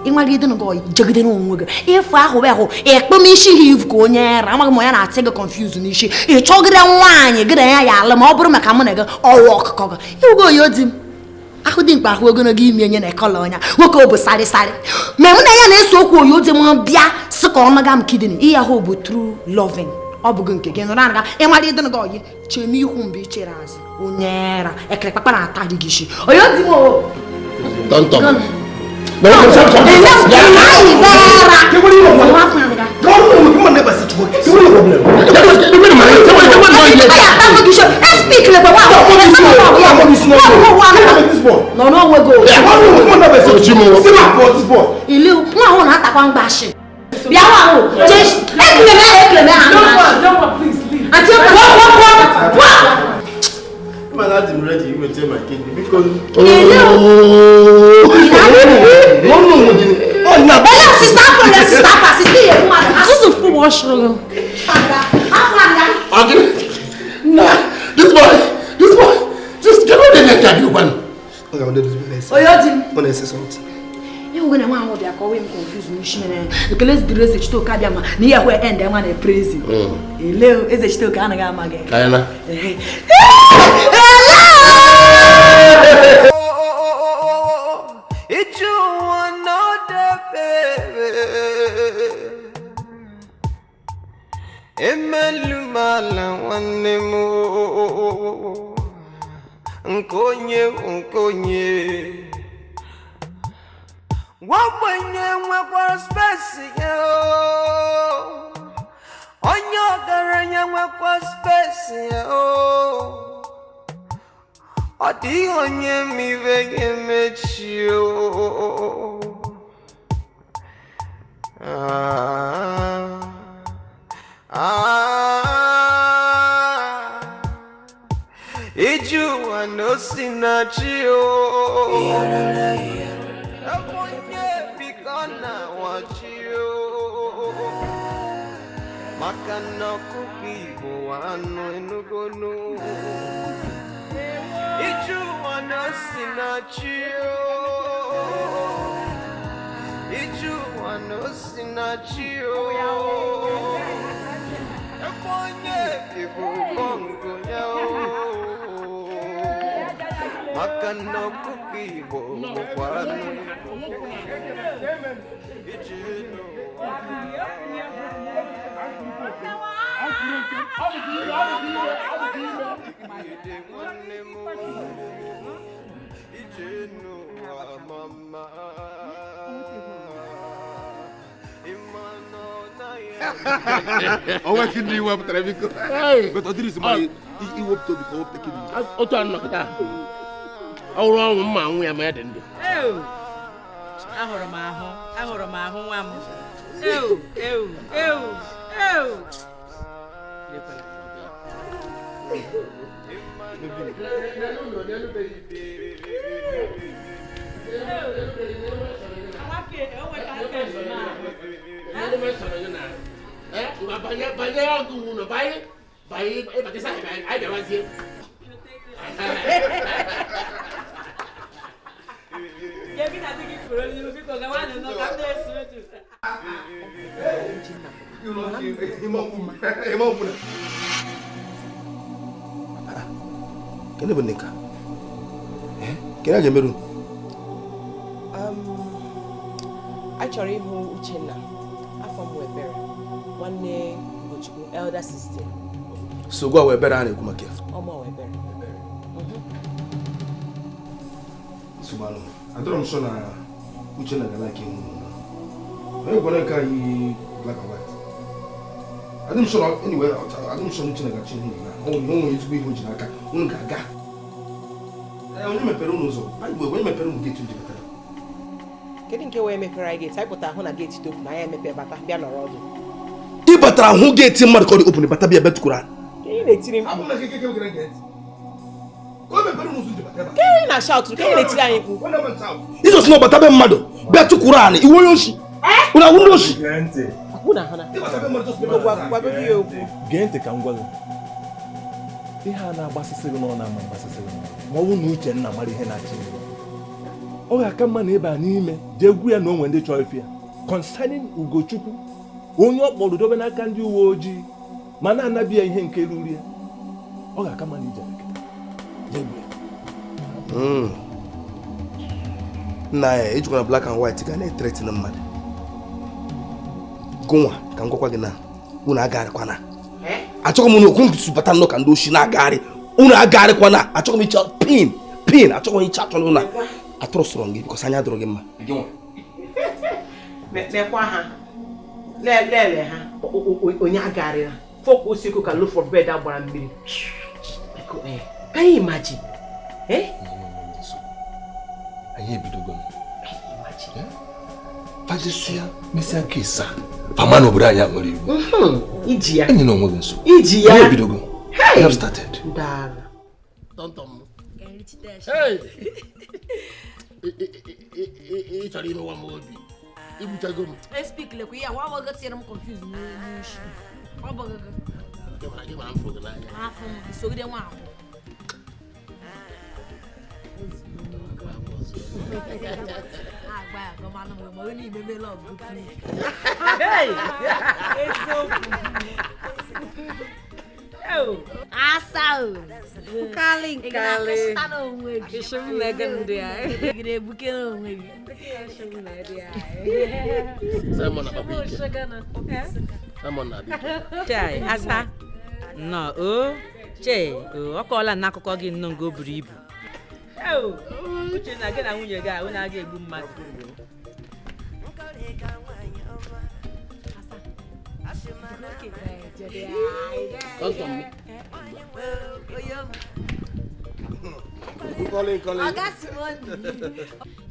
ịnwagide gị jegide n'onwe gị ịfụ ahụ ahụ ekpomisi ha ivu ka onye era amaghị m onye na-atị gị confuse n'isi ị chọgide nwaanyị gị na ya ya alụ ma ọ bụrụ maka mụ na gị ọwụ ọkụkọ gị ịwụgo oyi odi m ahụ dị mkpa ahụ ogologo imi onye na-ekọla ọnya nwoke ọ bụ sarịsarị ma mụ na ya na-eso okwu oyi odi m bịa sị ka ọ naga m kidney ihe ahụ bụ true loving ọ bụghị nke gị nụrụ anaga ịmara ịdịnụ gị oyi cheme ihu mgbe ị chere azụ onye era ekere kpakpa na-ata gị isi oyi odi m o Tontom. Nwa ahụ na-atakwa mgbashi. Bịa nwa ahụ. Ekele m ekele m ha. Don't worry, please leave. Aunty, pụọ pụọ pụọ pụọ. Mana adị m ready iweta my kidney biko. Ele sista afọ le sista afọ sista ihe mmadụ. Susu fún wọn ṣọrọ. Nah, this boy, just get on the neck and you one. Oyo di. Ọ na-ese something. Ihe ogene nwa ahụ bịa ka o wee m confuse n'isi mere. Ekele zidiri eze Chitoke abịa ma na ihe ekwe end nwa na praise. Ele eze Chitoke anaghị ama gị. Kayana. Emelumala nwanne m nkonye nkonye nwagbenye nwekwara spesi ya, onye ọgaranya nwekwa spesi ya, ọ dịghị onye mibe ga-emechi o. Iju no sinachi o. Ebonye biko na wachi o. Maka na ọkụkọ Igbo anụ enugonu. Iju no sinachi o. Iju no sinachi o. Ebonye Igbo bongo ya o. Maka na ọkụkọ Igbo bụkwa anụ iji nwanne m ije n'ụwa mama. Ọnwa kidney wepụtara biko. But ọ dịrị isi mmadụ iwepụta obi ka o wepụta kidney. Otu a nnọkọta ọrụ ọnwụ mma anwụ ya ma ya dị ndụ. Ahụrụ m ahụ, ahụrụ m ahụ nwa m. Ew, ew, ew, ew. Kene bụ nka? Kene a ga-emerụ? Achọrọ ịhụ Uchenna, afọ m Ebere, nwanne Ugochukwu, elder sister. So gwa wa Ebere a na-ekwu maka ya. Ọma wa Ebere. Nsogbu anụ. Adọrọ m sọ na Uchenna ga like ịhụ ụmụ. Onye gwara nke anyị black and white. Adị m sọ na anyway, adị m sọ na Uchenna ga-achọ ịhụ na o nwere ezigbo ihe o ji n'aka. Unu ga-aga. Onye mepere unu ụzọ? Onye mepere unu geeti ji batara? Kedu nke wee mepere anyị geeti? Anyị pụtara hụ na geeti dị open, anyị emepe bata bịa nọrọ ọdụ. Ị batara hụ geeti mmadụ ka ọ dị open bata bịa betụkwuru anyị. Ka ị na-etiri mkpu? Ka ị na-ashaụtụ? Ka ị na-etiri anyị mkpu? Ịjọs na ọbata be mmadụ bịa tụkwuru anyị, iwe onye oshi. Unu awụ ndị oshi. Gee ntị ka m gwa gị. Ihe a na-agbasịsị gị n'ọnụ ama agbasịsị gị n'ọnụ ma ọ bụrụ na Uchenna mara ihe na-achị gị, ọ ga-aka mma na ịba n'ime jee gwu ya na onwe ndị chọrọ ife ya concerning Ugochukwu, onye ọ kpọrọ dobe n'aka ndị uwe ojii ma na-anabi ya ihe nke ruru ya. Ọ ga-aka mma na ije jee gwu ya. Nna ya ejikwana black and white ga na-etretin mmadụ. Gụnwa ka m gwakwa gị na unu agagharịkwana. Achọghị m unu okwu bata nnọọ ka ndị oshi na-agagharị. Unu agagharịkwana. Achọghị m ịchọ pin pin, achọghị m ịchọ achọrọ unu atụrụsụrụ gị bikọs anya dụrụ gị mma. Lekwa ha, lele ha, onye agagharịla fọk osikwu ka loaf of bread agbara mmiri. Can you imagine? Anyị ebidogo. Fajesịa mesịa kesa fama na obodo anyị a nwere iwu. Iji ya. Enyi na onwe gị nsogbu. Iji ya. Anyị ebidogo. We have started. Daalụ. Tọmtọm. Hey! Ị chọrọ imewa m obi. Igbuchago m. Speak lekwa ihe nwa agbọghọ tinyere m confuse n'isi. Ọ bụghị gị. Gị mara m fụrụ gị n'anya. Afọ m isogide nwa akwụ. Agba ya gọmanụ m ma onye imeme lọv gị. Hey! Eziokwu. Asa o. Nkali nkali. Ị ga-akọsịta n'onwe gị. Ishi m na-ege ndị a. Ị ga-ebuke n'onwe gị. Simon na-akpakwa ike. Simon na-abịa ike. Chai, asa. Nnọọ, o. Che, o, ọ kọọla n'akụkọ gị nnọọ nke o buru ibu. Uche na gị na nwunye gị a, unu agaghị egbu mmadụ.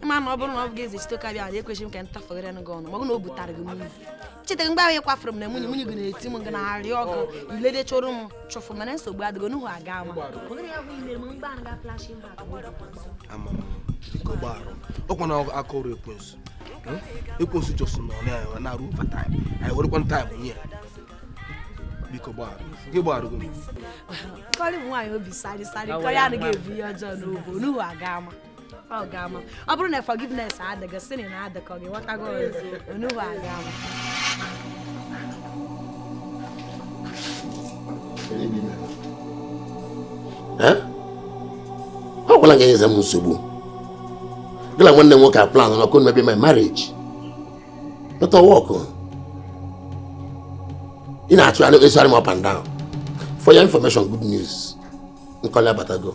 Ịma na ọ bụrụ na ọ bụ gị ezechite ka bịa ekwesịrị m ka ntafegharị gị ọnụ ma ọ bụ na o butere gị mmiri cheta mgbe ahụ ịkwafere m na nwunye nwunye gị na-eti m gị na-arịọ ọgụ ilede chọrọ m chụfụ mana nsogbu adịgo n'uhu aga ama ọkwa na aka ọrụ ekwensu ekwensu jọsụ nọ na na-arụ overtime anyị werekwa taịm nye biko gbaghara gị gbaghara gị. Nkọli bụ nwaanyị obi sarị sarị kọrị anaghị ebu ihe ọjọọ n'obo n'uhu aga ama ọ ga-ama ọ bụrụ na forgiveness adịghị sini na adịkọ gị ghọtago onuhu aga ama. Ọ gwala gị eze m nsogbu gị na nwanne m nwoke a plan na ọkụ mebe my marriage not a work. Ị na-achụgharị esogharị m up and down. For your information, good news, Nkọli abatago.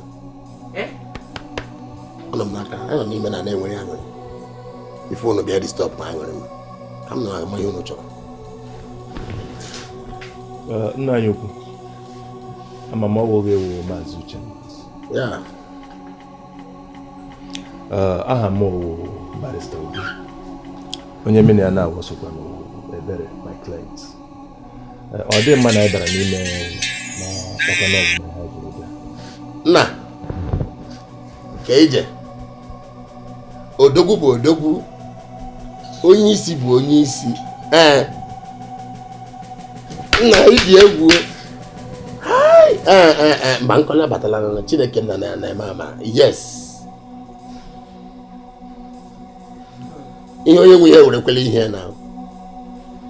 Anọ m n'aka anọ n'ime na na-enwere aṅụrị ife unu bịa distọp ma aṅụrị m ka m na-ama ihe unu chọrọ. Nna anyị ukwu, ama m ọwụ gị ewu Maazị Uche. Ya. Aha m wụ Barrister Obi, onye mụ na ya na-awụsokwa n'ebere my client. Ọ dị mma na anyị bara n'ime ma kpakwa n'ọgụ ma ha jiri bịa. Nna ka ije odogwu bụ odogwu, onye isi bụ onye isi. Ee nna ịdị egwu. Ee mba Nkọli abatala na Chineke nna na-eme ama. Yes, ihe onye nwe ya werekwela ihe na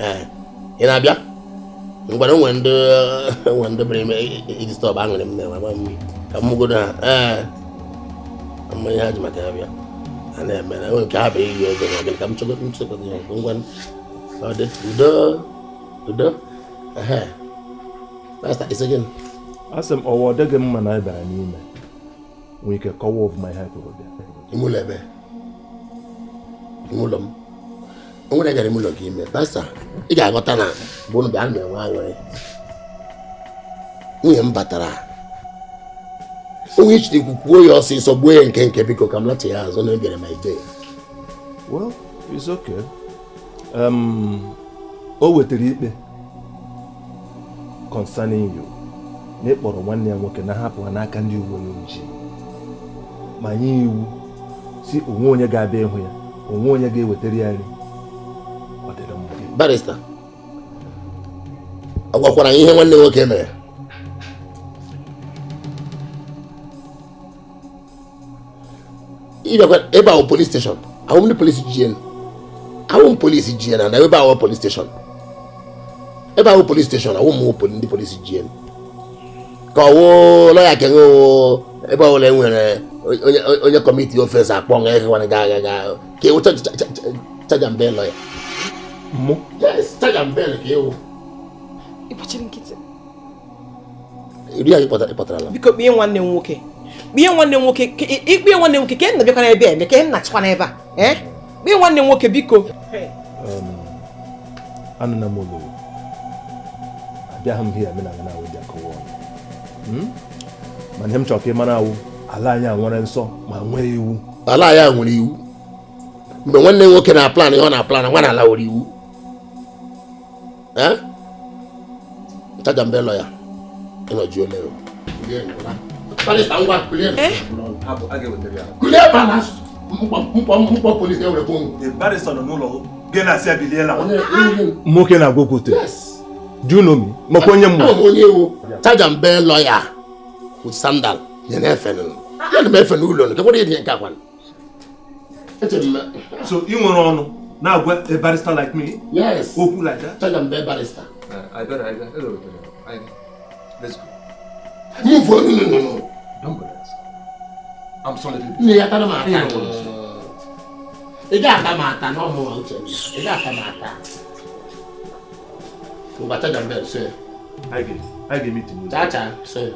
ee ị na-abịa ngwara onwe ndị bere ime iji stọp aṅụrị m na-enwe ama m ka m godo ha. Ee ama ihe ha ji maka ya bịa a na-eme na enwe nke ha bịara iri ego na ọgịnị ka m chọgo m chọgo ya ngwa ọ dị udo udo. Ehe pasta ise gịnị? Asị m ọwa ọ dịghị mma na anyị bara n'ime nwee ike kọwa ọfụma ihe anyị kwuru bịa. Ime ụlọ ebe? Ime ụlọ m? O nwere gara ime ụlọ gị ime pasta ị ga-aghọta na bụ unu bịa a na-enwe aṅụrị. Nwunye m batara onye ichiri ikwu kwuo ya ọsịsọ gbuo ya nke nke biko ka m lachi ya azụ na ebịara ma ije. Well, it's okay. O wetara ikpe concerning you na ịkpọrọ nwanne ya nwoke na-ahapụ ha n'aka ndị uwe ojii ma nye iwu si onwe onye ga-abịa ịhụ ya, onwe onye ga-ewetara ya nri. Ọ dịrị mma. Barrister, ọ gwakwara ihe nwanne nwoke mere? Ịbịakwa ebe ahụ police station, ahụ m ndị polisi jien, ahụ m polisi jien na ebe ahụ police station, ebe ahụ police station, ahụ m ndị polisi jien ka ọ wụ lọya kenwe ebe ọbụla e nwere onye kọmiti ofes akpọ nga ekekwana ga aga ga ka ewu chaja mbe lọya. Mụ? Yes, chaja mbe ka ewu. Ịkpọchiri nkịtị. Iri ya ịkpọtarala. Biko kpee nwanne m nwoke. Kpee nwanne m nwoke, ikpee nwanne m nwoke ka ị na-abịakwa n'ebe a, ka ị na-achịkwa n'ebe a. Eh? Kpee nwanne m nwoke biko. Anụna m olu. Abịaghị m hia mena na awụ dị akọwa ọnụ. Mana ihe m chọrọ ka ị mara awụ ala anyị a nwere nsọ ma nwee iwu. Ala anyị a nwere iwu. Mgbe nwanne nwoke na plan ihe ọ na plan nwa na-ala were iwu. Eh? Charge and bail lawyer. Ịnọji ole o. Barrister ngwa kulie. Kulie balance. Mkpọ mkpọ polisi ewere gboo. The barrister nọ n'ụlọ gị na-asị ya biliela. Nwoke na-agwa okwu. Yes. Do you know me? Makwa onye mmụọ. Ama m onye ewu. Charge and bail lawyer with sandal. Ya na-efe nụ. Ya na m efe n'ụlọ nụ. Kekwara ihe nke akwa. So ị nwere ọnụ na-agwa a barrister like me? Yes. Okwu like that? Charge and bail barrister. I better, I better. Let's go. Move on. No, no, no. Don't bother. I'm sorry. Nne ya tara m ata. Ị ga-ata m ata na ọmụ uche m. Ị ga-ata m ata. Ngwa charge and bail sị. I ga-meet you. Chacha sị.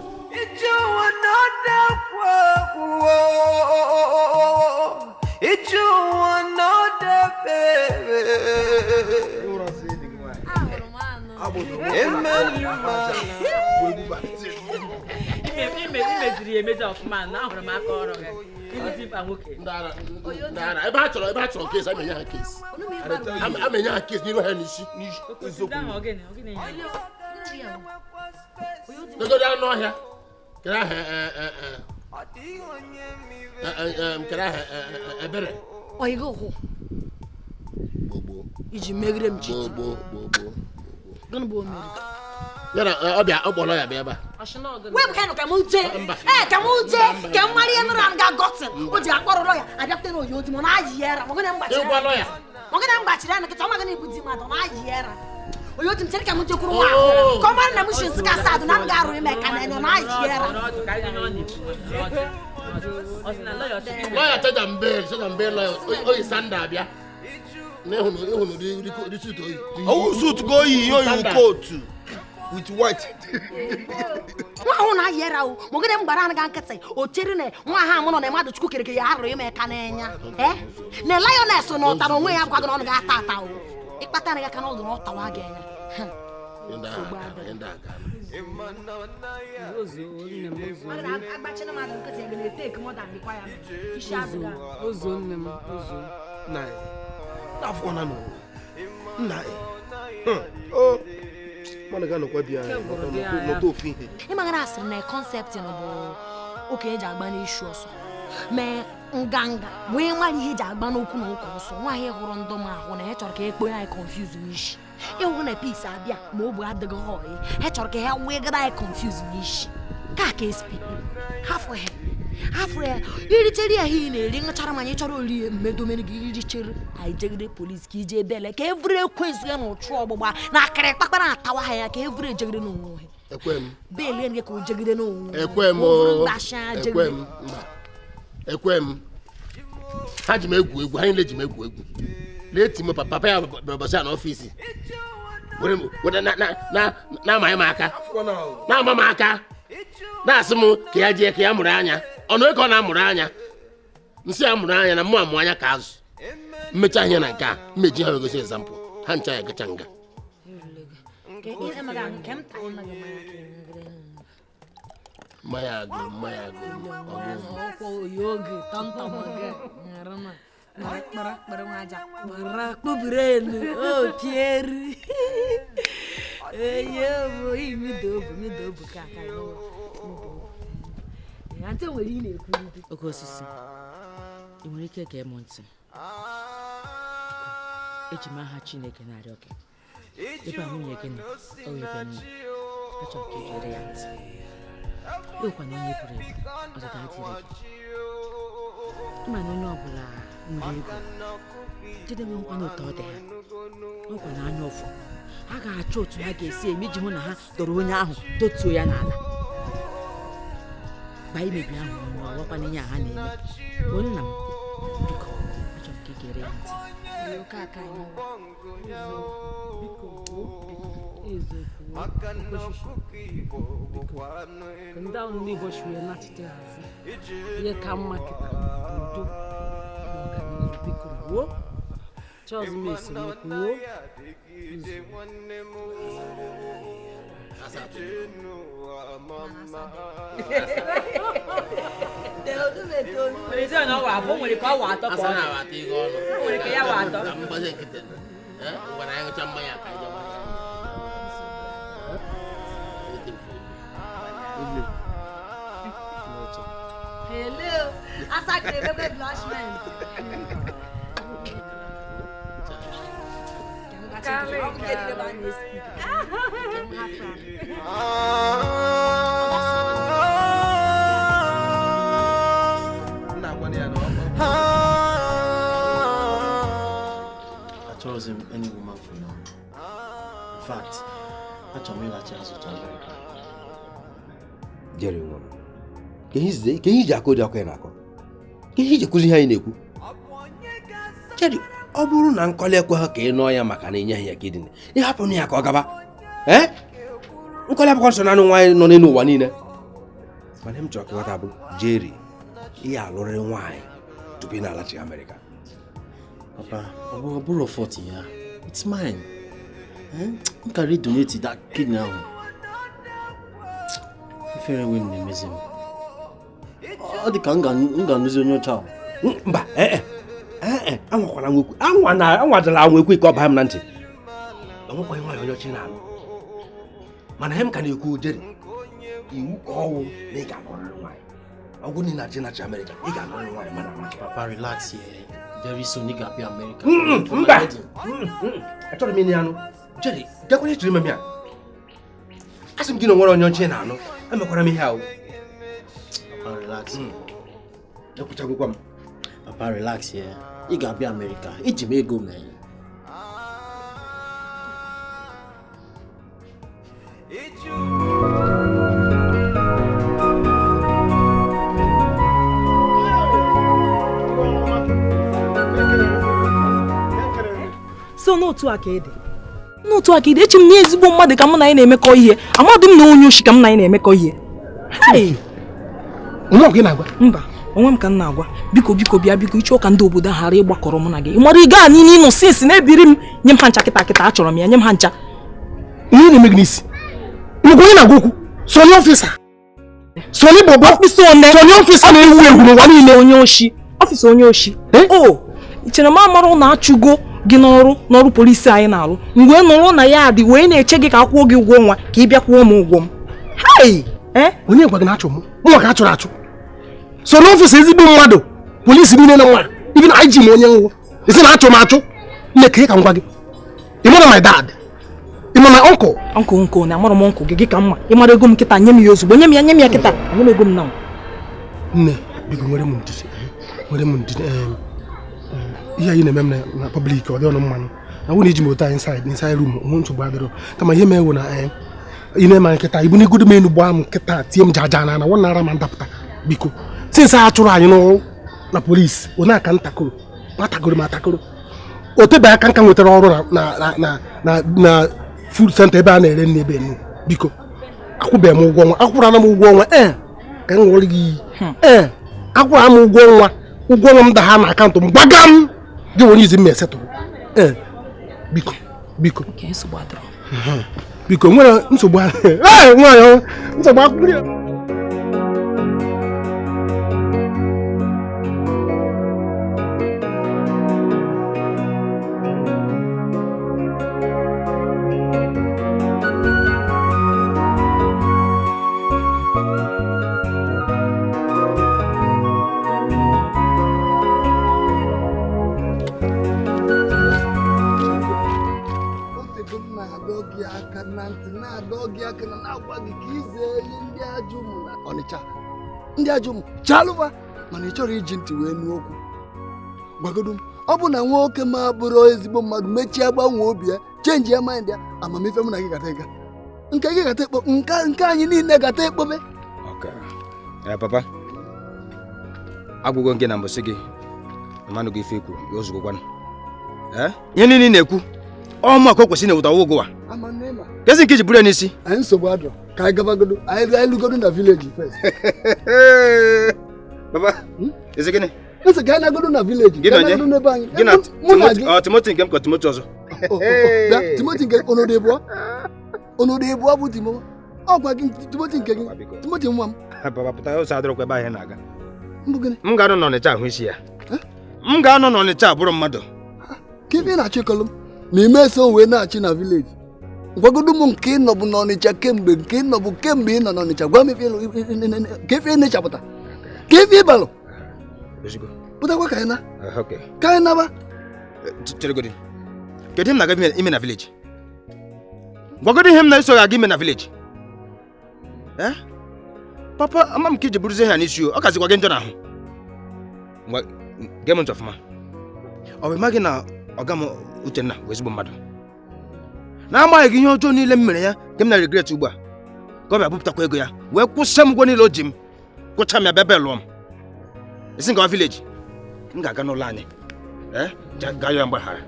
Imeziri emezi ọfụma na ahụrụ m aka ọrụ gị. Ebe a chọrọ case, amenye ha case. Amenye ha case n'iru ha n'isi. Legodo anụ ọhịa. Kere aha kere aha ebere. Oyigo hụ. Iji megide m ji. Gbogbo. Gịnị bụ o mere? Ya na ọbịa ọ kpọrọ ya bịa ebe a. Wepụ ka ka m jee. Ee, ka m jee ka m mara ihe nụrụ m ga-agọtị. O ji akpọrọ lọya abịakwute na oyi odi ma ọ na-ayị era. Ma gịnị m gbachiri ya? Ma gịnị m gbachiri ya nkịta ọ ma gịnị bụ di mmadụ ọ na-ayị era. Oyi odi m chere ka m jekwuru nwa ahụ. Ka ọ mara na m si nsị ka sadụ na m ga-arụ ime ka na enyo na-ayị era. Lọya charge and bail lọya oyi sanda abịa. Ọwụ suit go yi oyi coat with white. Nwa ahụ na-ayị era o, ma gịnị m gbara anaga nkịtị o chere na nwa ha mụ nọ na mmadụ Chukwu kere ya arụ ime ka na-enya. Na lioness na ọtara onwe ya gwa gị na ọ ga-ata ata o. Ịkpata na ya ka na ọdụ na ọtawa gị anya. Ịmagara asịrị na kọnseptị bụ okenye ji agba n'ishu ọsọ mee nganga wee mara ihe eji agba n'okwu na ụka ọsọ. Nwaanyị hụrụ ndụ m ahụ na ya chọrọ ka ekponye anyị confuse n'isi. Ịhụ na peace abịa ma ọ bụ adịghị ọyị ha chọrọ ka ha wee gara anyị confuse n'isi ka ka esipi hafụ ha hafụ ya irichere ya ihe ị na-eri ṅụchara manya ịchọrọ ori mmedomere gị irichere anyị jegide polisi ka ije ebele ka evuru ekwensu ya na ụchụ ọgbụgba na akịrị kpakpara atawa ha ya ka evuru ejegide n'onwe ha beelie gị ka o jegide n'onwe ekwe m ha ji m egwu egwu ha niile ji m egwu egwu na-eti m papa ya bịara ya n'ọfịs were na-amaghị m aka na-ama m aka na-asị m ka ya jee ka ya mụrụ anya ọnụ ego ọ na-amụrụ anya nsị ya mụrụ anya na mụ amụ anya ka azụ mmecha ihe na nke a mmeji ha wegosi ezampụ ha ncha ya gacha nga mmanya agụ mmanya agụ Oke osisi, ị nwere ike gee m ntị. Eji m aha Chineke na-arịọ gị. Ebe a nwunye gị nọ, ọ ebe m nọ. Achọrọ ka ị gere ya ntị. Ịhụkwa na onye buru ebu, ọdịda adịrị gị. Ịma na onye ọbụla nwere ego, jedebe nkwa na ụtọ ọ dị ha. Ọkwa na anya ụfụ. Ha ga-achọ otu ha ga-esi eme iji hụ na ha dọrọ onye ahụ dotuo ya n'ala. Ba imebi ahụ ma ọwakwa n'ihe a ha na-eme. Bụ nna m, biko, achọrọ ka ị gere ya ntị. Ndị ahụ ndị Igbo si wee nachite azụ ihe ka mma kịta udo na ọganihu biko wuo chọọzụ m esemokwu wuo izu. Hello. Asa kere blushment. I chose him any woman for now. In fact, I chose me to America. Jerry, woman. Can he jack o? Can he jack o? Jerry, ọ bụrụ na Nkọli ekweghị ka ị nụọ ya maka na inyeghị ya kidney, ị hapụ ya ka ọ gaba. Nkọli abụkwa nsọ naanị nwaanyị nọ n'elu ụwa niile. Mana m chọrọ ka ịghọta bụ Jerry, ị alụrịrị nwaanyị tupu ị na-alachi Amerịka. Papa, ọ bụrụ 40 ya, it's mine. M karị donate that kidney ahụ. Ifere nwe m na-emezi m. Ọ dị ka m ga-anụzi onye ọcha ahụ. Mba, anwakwala nwekwu anwadala anwekwu ka ọ baa m na ntị. Enwekwaghị nwaanyị onye ọcha na-alụ. Mana ihe m ka na-ekwu Jerry, iwu ka ọwụ na ị ga-alụrịrị nwaanyị. Ọ bụrụ na ị na-achị nachi Amerịka, ị ga-alụrịrị nwaanyị mana maka. Papa, relax here. Very soon ị ga-abịa Amerịka. Mba! Achọrọ m ịnye anụ. Jerry, bịakwa echiri m ya. Asị m gị na onwere onye ọcha na-alụ. Emekwara m ihe ahụ. Papa, relax. Ekwuchagokwa m. Papa, relax here. Ị ga-abịa Amerịka. Iji m ego mee. So n'otu aka ede. N'otu aka ede, eche m na ezigbo mmadụ ka mụ na anyị na-emekọ ihe. Amadị m na onye oshi ka m na anyị na-emekọ ihe. Hey! Mba, onwe m ka m na-agwa. Biko biko bịa biko ịchọ ka ndị obodo ghara ịgbakọrọ mụ na gị. Ị mara ị gaa niile ịnọ sinsi na-ebiri m nye m ha ncha kịta kịta achọrọ m ya nye m ha ncha. Ihe na-eme gị n'isi. Nnukwu onye na-agwa okwu. Sonye ọfịsa. Sonye bọbọ. Sonye ọfịsa na-ewu ewu n'ụwa niile. Onye oshi. Ọfịsa onye oshi. O, ị chere m amara na achụgo gị n'ọrụ polisi anyị na-alụ. Mgbe nọrọ na ya dị wee na-eche gị ka akwụọ gị ụgwọ ọnwa ka ị bịa kwụọ m ụgwọ m. Hei! Onye gwa gị na achụ m? Nwa ka a chụrụ achụ. So n'ọfịs ezigbo mmadụ polisi niile na nwa even IG m onye nwụ isi na achụ m achụ nne ka ka m gwa gị. Ị mara my dad, ị ma my uncle. Uncle uncle na amara m uncle gị gị ka mma. Ị mara ego m kịta nye m ya ozugbo nye m ya kịta nye m ego m na. Nne biko nwere m ndidi nwere m ndidi ihe anyị na-eme m na public ọ dị ọnụ mmanụ na nwunye iji m otu anyị inside room onwe nsogbu adịrọ kama ihe mewo na ị na-eme anyị kịta ibu n'igodo m enu gbaa m kịta tie m jaja na ana nara ma ndapụta biko since a chụrụ anyị n'ọrụ na polisi onye aka ntakoro atagoro m atakoro o tebe aka nka nwetara ọrụ na food center ebe a na-ere nri ebe enu biko akwụbeghị m ụgwọ ọnwa akwụrụ ana m ụgwọ ọnwa ka m ṅụọrọ gị iyi akwụrụ m ụgwọ ọnwa m daha na akaụntụ m gbaga m gị onye izi m esetụrụ biko biko biko nwere nsogbu nwaanyị nsogbu akwụrụ ya. Ndị ajụ m chalụba mana ị chọrọ iji ntị wee nụ okwu gwagodo m ọ bụ na nwoke ma bụrụ ezigbo mmadụ mechie gbanwee obi ya chenji ya mind ya amamife mụ na gị gata ịga nke gị gata ekpo nke anyị niile gata ekpobe. Papa agwụgo nke na mbọsị gị mmanụ gị ife kwuru ya ozugokwanụ ihe niile ị na-ekwu ọmụ ka o kwesịrị na-eweta ọgwụ ụgwọ kezi nke iji buru ya n'isi anyị nsogbu adọ ka anyị gabagodo anyị lugodo na vileji first. Papa, ezi gịnị? Nsị ka anyị nagodo na vileji Gị na onye? Ka anyị nagodo n'ebe anyị. Gị na Mụ na gị. Timoti nke m ka Timoti ọzọ. Bịa, Timoti nke onodo ịbụọ. Onodo ịbụọ bụ Timo. Ọ gwa gị Timoti nke gị. Timoti nwa m. Papa, pụta ụzọ adịrọkwa ebe ahụ ị na-aga. M ga-anọ n'Ọnịcha ahụ isi ya. M ga-anọ n'Ọnịcha abụrụ mmadụ. Ka ife na-achị kọlụ m na ime eso wee na-achị na vileji. Gwagodu m nke ị nọbụ n'Ọnịcha kemgbe nke ị nọbụ kemgbe ị nọ n'Ọnịcha gwa m ka ife ị na-echapụta ka ife ịbalụ pụtakwa ka anyị na ka anyị naba. Cheregodi, kedu ihe m na-aga ime na vileji? Gwagodu ihe m na-eso aga ime na vileji. Papa, ama m ka iji buruzie ha n'isi o, ọ kazikwa gị njọ n'ahụ. Gee m ntị ọfụma. Ọ bụ ịmaghị na ọga m Uchenna bụ ezigbo mmadụ. Na-agbanyeghị ihe ọjọọ niile m mere ya ka m na regret ugbu a ka ọ bịa bupụtakwa ego ya wee kwụsị m ụgwọ niile o ji m kwụcha m ya bịa bịa lụọ m. Esi ngawa vileji, m ga-aga n'ụlọ anyị gaa yọọ mgbaghara.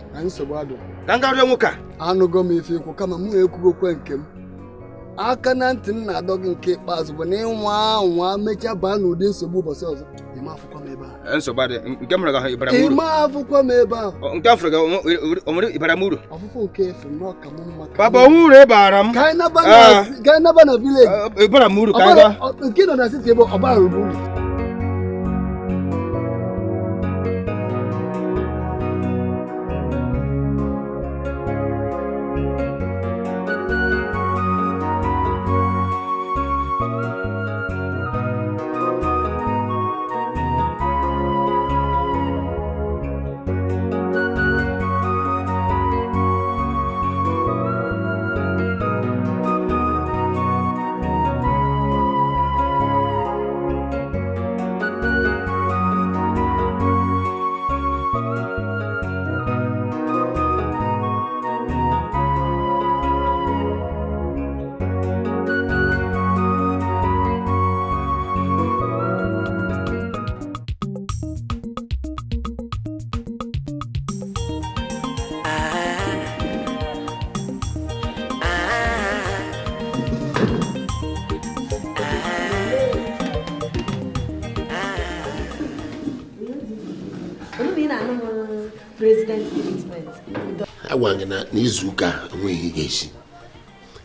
Ka m gaa rịọ nwoke a. Anụgo m ife ikwu kama m ekwugokwe nke m. Aka na ntị m na-adọ gị nke ikpeazụ bụ na ịnwa anwa mechaa baa n'ụdị nsogbu ụbọchị ọzọ. Ịma afụkwa m ebe ahụ. Nsogbu adị nke m hụrụ gị ịbara m uru. Ịma afụkwa m ebe ahụ. Nke m fụrụ gị o nwere ịbara m uru. Ọfụfụ nke efu nnọọ ka m mma. Papa onwe uru ịbara m. Ka anyị naba na vileji. Ịbara m uru ka anyị gaa. Nke nọ na siti ebe ọ bara uru. Agwa gị na n'izu ụka enweghị ihe ga-esi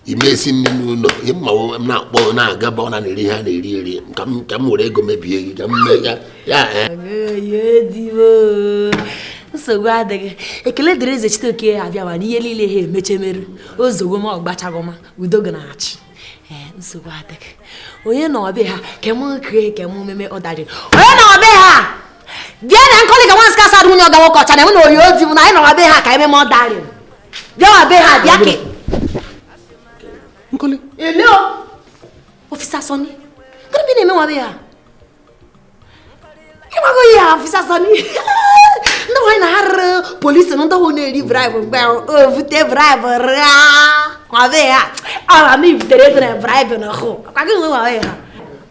imesi nri n'ụlọ ihe mma m na-akpọ na-agaba ọ na-eri ha na-eri eri ka m were ego mebie gị ka m mee ya ya. Nsogbu adịghị. Ekele dịrị eze Chiteoke abịawa n'ihe niile ha emechemeru ozugbo ma ọgbachagoma udo gị na-achị. Ee, nsogbu adịghị. Onye nọ ọbịa ha ka m kee ka m meme ọdaji. Onye nọ ọbịa ha bịa na nkọli ka nwa nsị asa nwunye ọga nwoke ọcha na eme na oyi odi m na anyị nọ be ha ka ememe ọdarị. Bịawa be ha bịa ke Nkọli. Ele o Ofisa Sọni, gịnị bụ ị na-eme nwa be ha? Ịgbago ya Ofisa Sọni. Ndị nwaanyị na ha rụrụ polisi na ndị ọhụụ na-eri bribe mgbe o vute bribe rịa nwa be ha. Ọ ma i butere ego na bribe na hụ. Kwa gị nwe nwa be ha.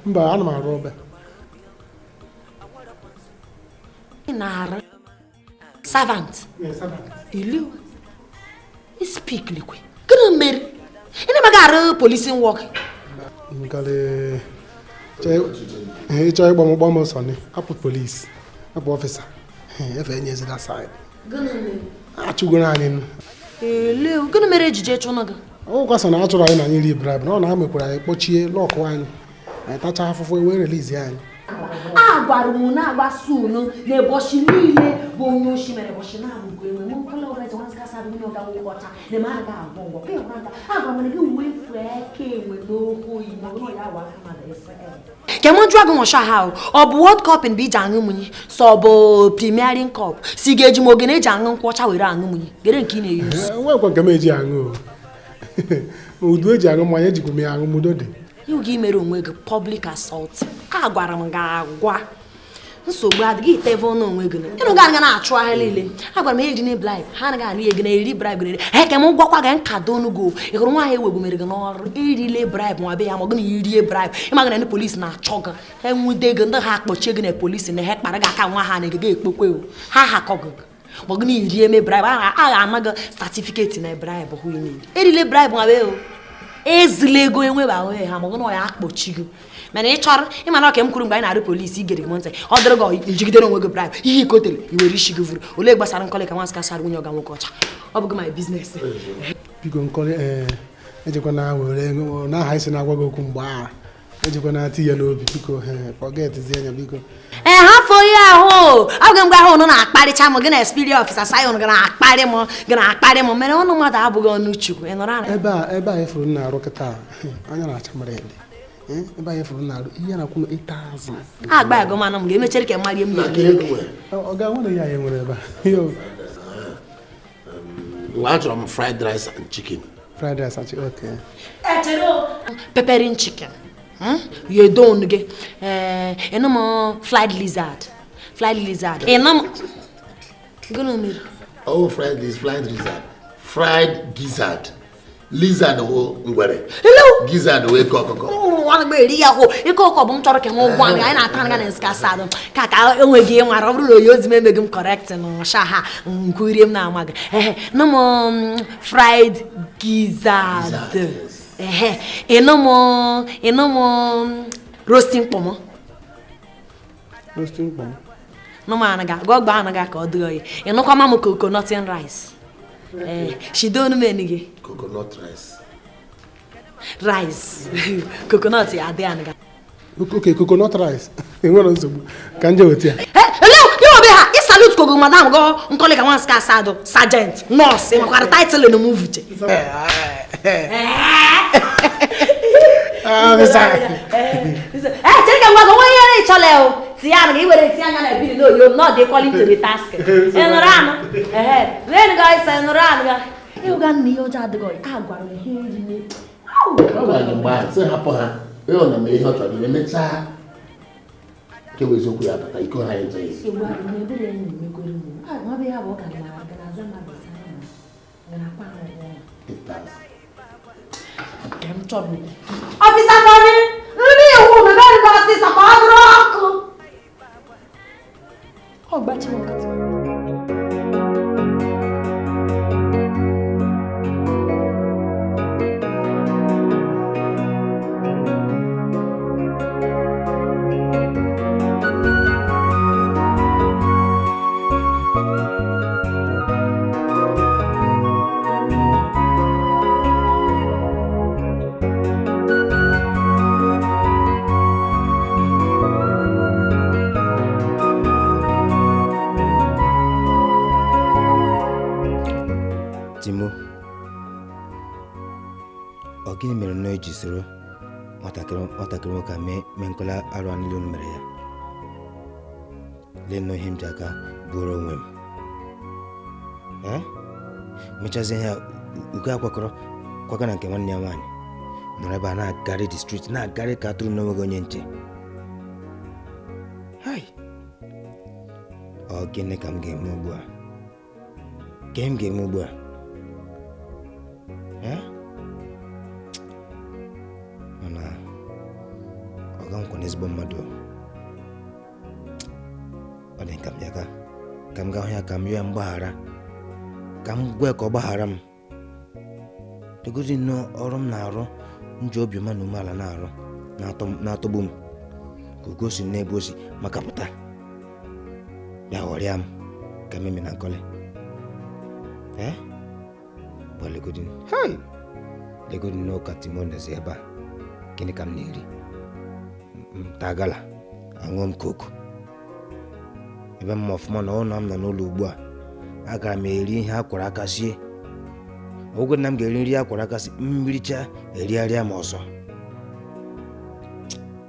Mba, ana m arụ ọbịa. Ị na-arụ servant. Ele o speak likwe. Gịnị mere? Ị na-amaghị arụ policing work? Nkọli, ịchọ ịgba m ụgbọ m Sọni, hapụ polisi, hapụ ọfịsa, efe enyezila saịdị. Gịnị mere? Achụgoro anyị nụ. Ele o, gịnị mere ejije chụnụ gị? Ọgwụkwa sọ na a chụrụ anyị na anyị ri bribe na ọ na-amekwara anyị kpọchie lọkụ anyị, anyị tachaa afụfụ wee relizi anyị. A gwara m na-agbasa unu na ụbọchị niile bụ onye oshi mere ụbọchị na-abụgo enwe m nkọla ọbụla eze nwansị kasị adị nwunye ọga nwoke ọcha na eme aga agwọ ngwọ ka ịhụrụ aka agwa mere gị uwe fee aka enwe n'okwu oyi ma ọ bụrụ ya awa aka mmadụ ese ka m jụọ gị nwọcha ha ọ bụ World Cup bụ iji aṅụ mmiri sọ ọ bụ Premiering Cup si ga-eji m oge na-eji aṅụ nkwụ ọcha were aṅụ mmiri gere nke ị na-eyi enwekwa nke m eji aṅụ o udu eji aṅụ mmanya ejikwa m ya aṅụ m udo dị. Ịhụ gị mere onwe gị public assault. A gwara m gị agwa nsogbu adịghị iteve ọnụ onwe gị ịnụ ga aga na-achụ ahịa niile. A gwara m ha ejina bribe ha anaghị anụ ihe gị na-eri bribe gị na-eri ha ka m gwakwa gị nkado onugo ị hụrụ nwaanyị ewegbu mere gị n'ọrụ erile bribe nwa be ya ma ọ gị na irie bribe ịma gị na ndị polisi na-achọ gị ha enwude gị ndị ha akpọchie gị na polisi na ha kpara gị aka nwa ha na gị ekpekwe o ha hakọ gị ma ọ gị na iri eme bribe a ga-ama gị satifiketi na bribe hụ ị na-eri erile bribe nwa be o ezila ego enweba ahụ ha ma ọ bụ na ọ ya akpọchi gị mana ị chọrọ ịmana ọka m kwuru mgbe anyị na-arụ polisi igere gị m ntị ọ dịrị gị ijigidere onwe gị bribe ihe ikotere i were isi gị vuru olee gbasara Nkọli ka nwa nsị kasara nwunye ọga nwoke ọcha ọ bụghị my business. Biko Nkọli, ejekwana were ego n'aha isi na-agwa gị okwu mgbe a Ejikwa na-ati ya n'obi biko forget zi anya biko. Ee, hafụ ya ahụ. Abụghị m gwa ahụ ụnụ na-akparịcha m gị na experience officer Zion gị na-akparị m gị na-akparị m mere ọnụ mmadụ abụghị ọnụ Chukwu ị nụrụ ala. Ebe a ifuru na-arụ kịta anya na-acha mara ede. Ebe a ifuru na-arụ ihe na-akwụ m 8,000. Agba agụmanụ m ga-emechere ka mmadụ m Ọ ga-anwere ya anyị nwere ebe a. Achọrọ m fried rice and chicken. Fried rice and chicken, okay. Peppering chicken. You don't get no fried lizard. Fried lizard. Oh, fried lizard. Fried gizzard. Lizard wo ngwere. Hello. Gizzard wo ekokoko. Nwa gbe eri ya ho. Ekoko bụ m chọrọ ka nwa gwa anyị na-ata nga na nska sadụ. Ka ka enweghị nwara ọ bụrụ na oyi ozi m emeghị m correct no sha ha nkwurie m na amaghị. No m fried gizzard. Enomo roasting pomo. Roasting pomo. No man aga go gba anaga ka ọ dị oyi. Enokwa mamu coconut rice. She don't mean again. Coconut rice. Rice. Coconut ya dị anaga. Okay, coconut rice. Enwere nsogbu. Ka nje weta ya. Hello, you obe ha. I salute kogo madam go nkole ka nwa ska sado sergeant nurse makwara title no move che. Chere ka ngwa go nwa ihe chọle o. Ti ya na iwere ti anya na bili no yo not dey calling to the task. Enụrụ anụ. Len guys enụrụ anụ ga. Ịhụga nna ihe ọjọọ adịghị a gwara m ihe iri ne. Ọ gwara mgbe a sị hapụ ha. Onye na mere ihe ọ chọrọ ime mechaa. Nke bụ eziokwu ya bata iko ha eje. Officer Sonny, ndị iwu mebere gị ọsịsọ ka ọ dụrụ ọkụ. Ọ gbachi m nkịtị. Timo, ọ gịnị mere na eji soro nwatakịrị nwoke a mee nkọla arụ a niile unu mere ya? Lee nnọọ ihe m ji aka bụrụ onwe m. Mechazie ya ugo akwakọrọ kwaga na nke nwanne ya nwaanyị nọrọ ebe a na-agarị the street na-agarị ka atụrụ n'onweghị onye nche. Hai! Ọ gịnị ka m ga-eme ugbu a? Ke m ga-eme ugbu a? Mana ọ ga nkwa n'ezigbo mmadụ. Ọ dị ka m bịa ka m gaa hụ ya ka m rịọ ya mgbaghara, ka m gwa ya ka ọ gbaghara m. Legodi nnọọ ọrụ m na-arụ m ji obiọma na umeala na-arụ na-atọgbu m ka ugo si n'ebe o si maka pụta bịa ghọrịa m ka meme na nkọlị. Legodi legodi n'ụka Timo nọzi ebe a. Gịnị ka m na-eri? M taa gala, aṅụọ m koku. Ebe m ma ọfụma na ụlọ m nọ n'ụlọ ugbu a, agara m eri ihe a kwara aka sie. Ọgwụgwọ na m ga-eri nri a kwara aka sie, mmiri chaa erigharịa m ọzọ.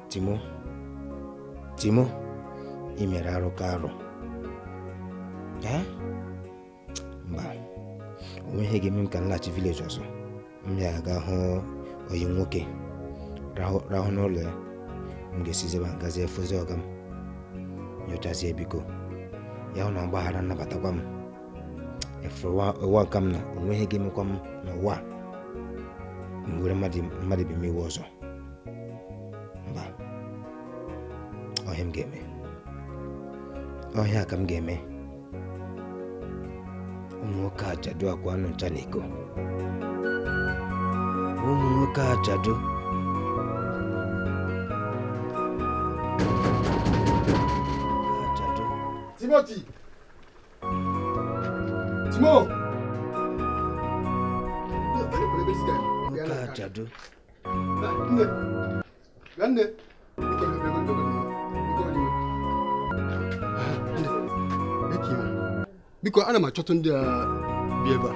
Timo, Timo, ị mere arụ ka arụ. Mba, onwe ihe ga-eme m ka m laghachi vileji ọzọ. M ya aga hụ oyi nwoke rahụ n'ụlọ ya. M ga-esizi ebe a gazie fụzie ọga m nyochazie biko ya hụ na mgbaghara nnabatakwa m. Efere ụwa nka m nọ, onwe ihe ga-emekwa m n'ụwa m were mmadụ bi m iwe ọzọ. Mba, ọhịa m ga-eme, ọhịa ka m ga-eme. Ụmụ nwoke ajadu akwa anụ ncha na iko. Ụmụ nwoke ajadu. Timothy! Timo! Nwoke ajadu. Bịa nne. Biko biko biko biko biko. Biko ana m achọtụ ndị a bi ebe a.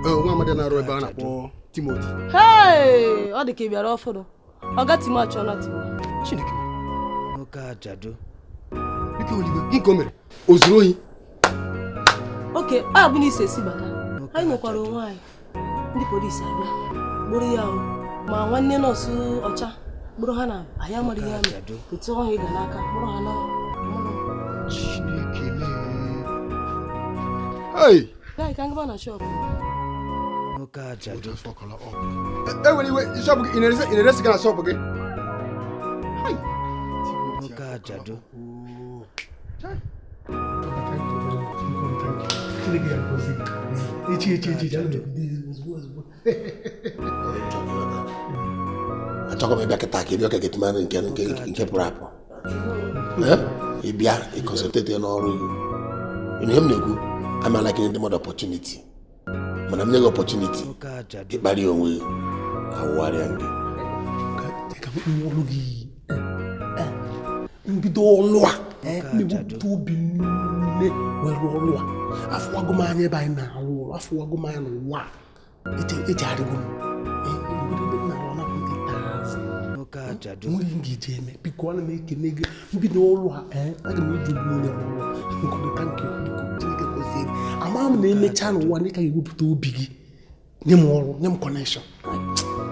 Nwa amadi na-arụ ebe a na-akpọ Timoti. Hey, ọ dị ka ị bịara ọfụrụ. Ọga Timo achọla Timo. Chineke. Nwoke ajadu. Biko Olive, gị nke o mere? O zuru ohi? Oke, ọ bụ na isi esi bata. Anyị nwekwara onwe anyị. Ndị polisi abịa gburu ya o. Ma nwanne nọọsụ ọcha gburu ha na anyị amara ihe ha mere. Etu ọhụ ị ga n'aka gburu ha na Chineke mee. Hey! Guy, ka ngaba na shop. Nwoke ajadu. Ewere iwe, shop gị, ị na-eresi gị na shop gị? Nwoke ajadu. Achọghị m ịbịa kịta ka ịbịa ka getịmanụ nke nke pụrụ apụ. Ịbịa ịkọnsọlteti n'ọrụ gị. Ihe m na-ekwu, amala gị ndị mmadụ opportunity. Mana m nye gị opportunity ịkparị onwe gị awụgharịa gị. Mbido ọlụ a na-ewepụta obi niile were ọlụ a afụwago m anya ebe anyị na-alụ ụlọ afụwago m anya n'ụwa echegharịgo m ebe m na-alụ anapụ 8,000 nwere m ga-eji eme biko ana m ekene gị mbido ọlụ a aga m eji obi niile rụọ nkọdụ thank you biko Chineke gozie gị ama m na emechaa n'ụwa na ị ka ga-ewepụta obi gị nye m ọrụ nye m connection.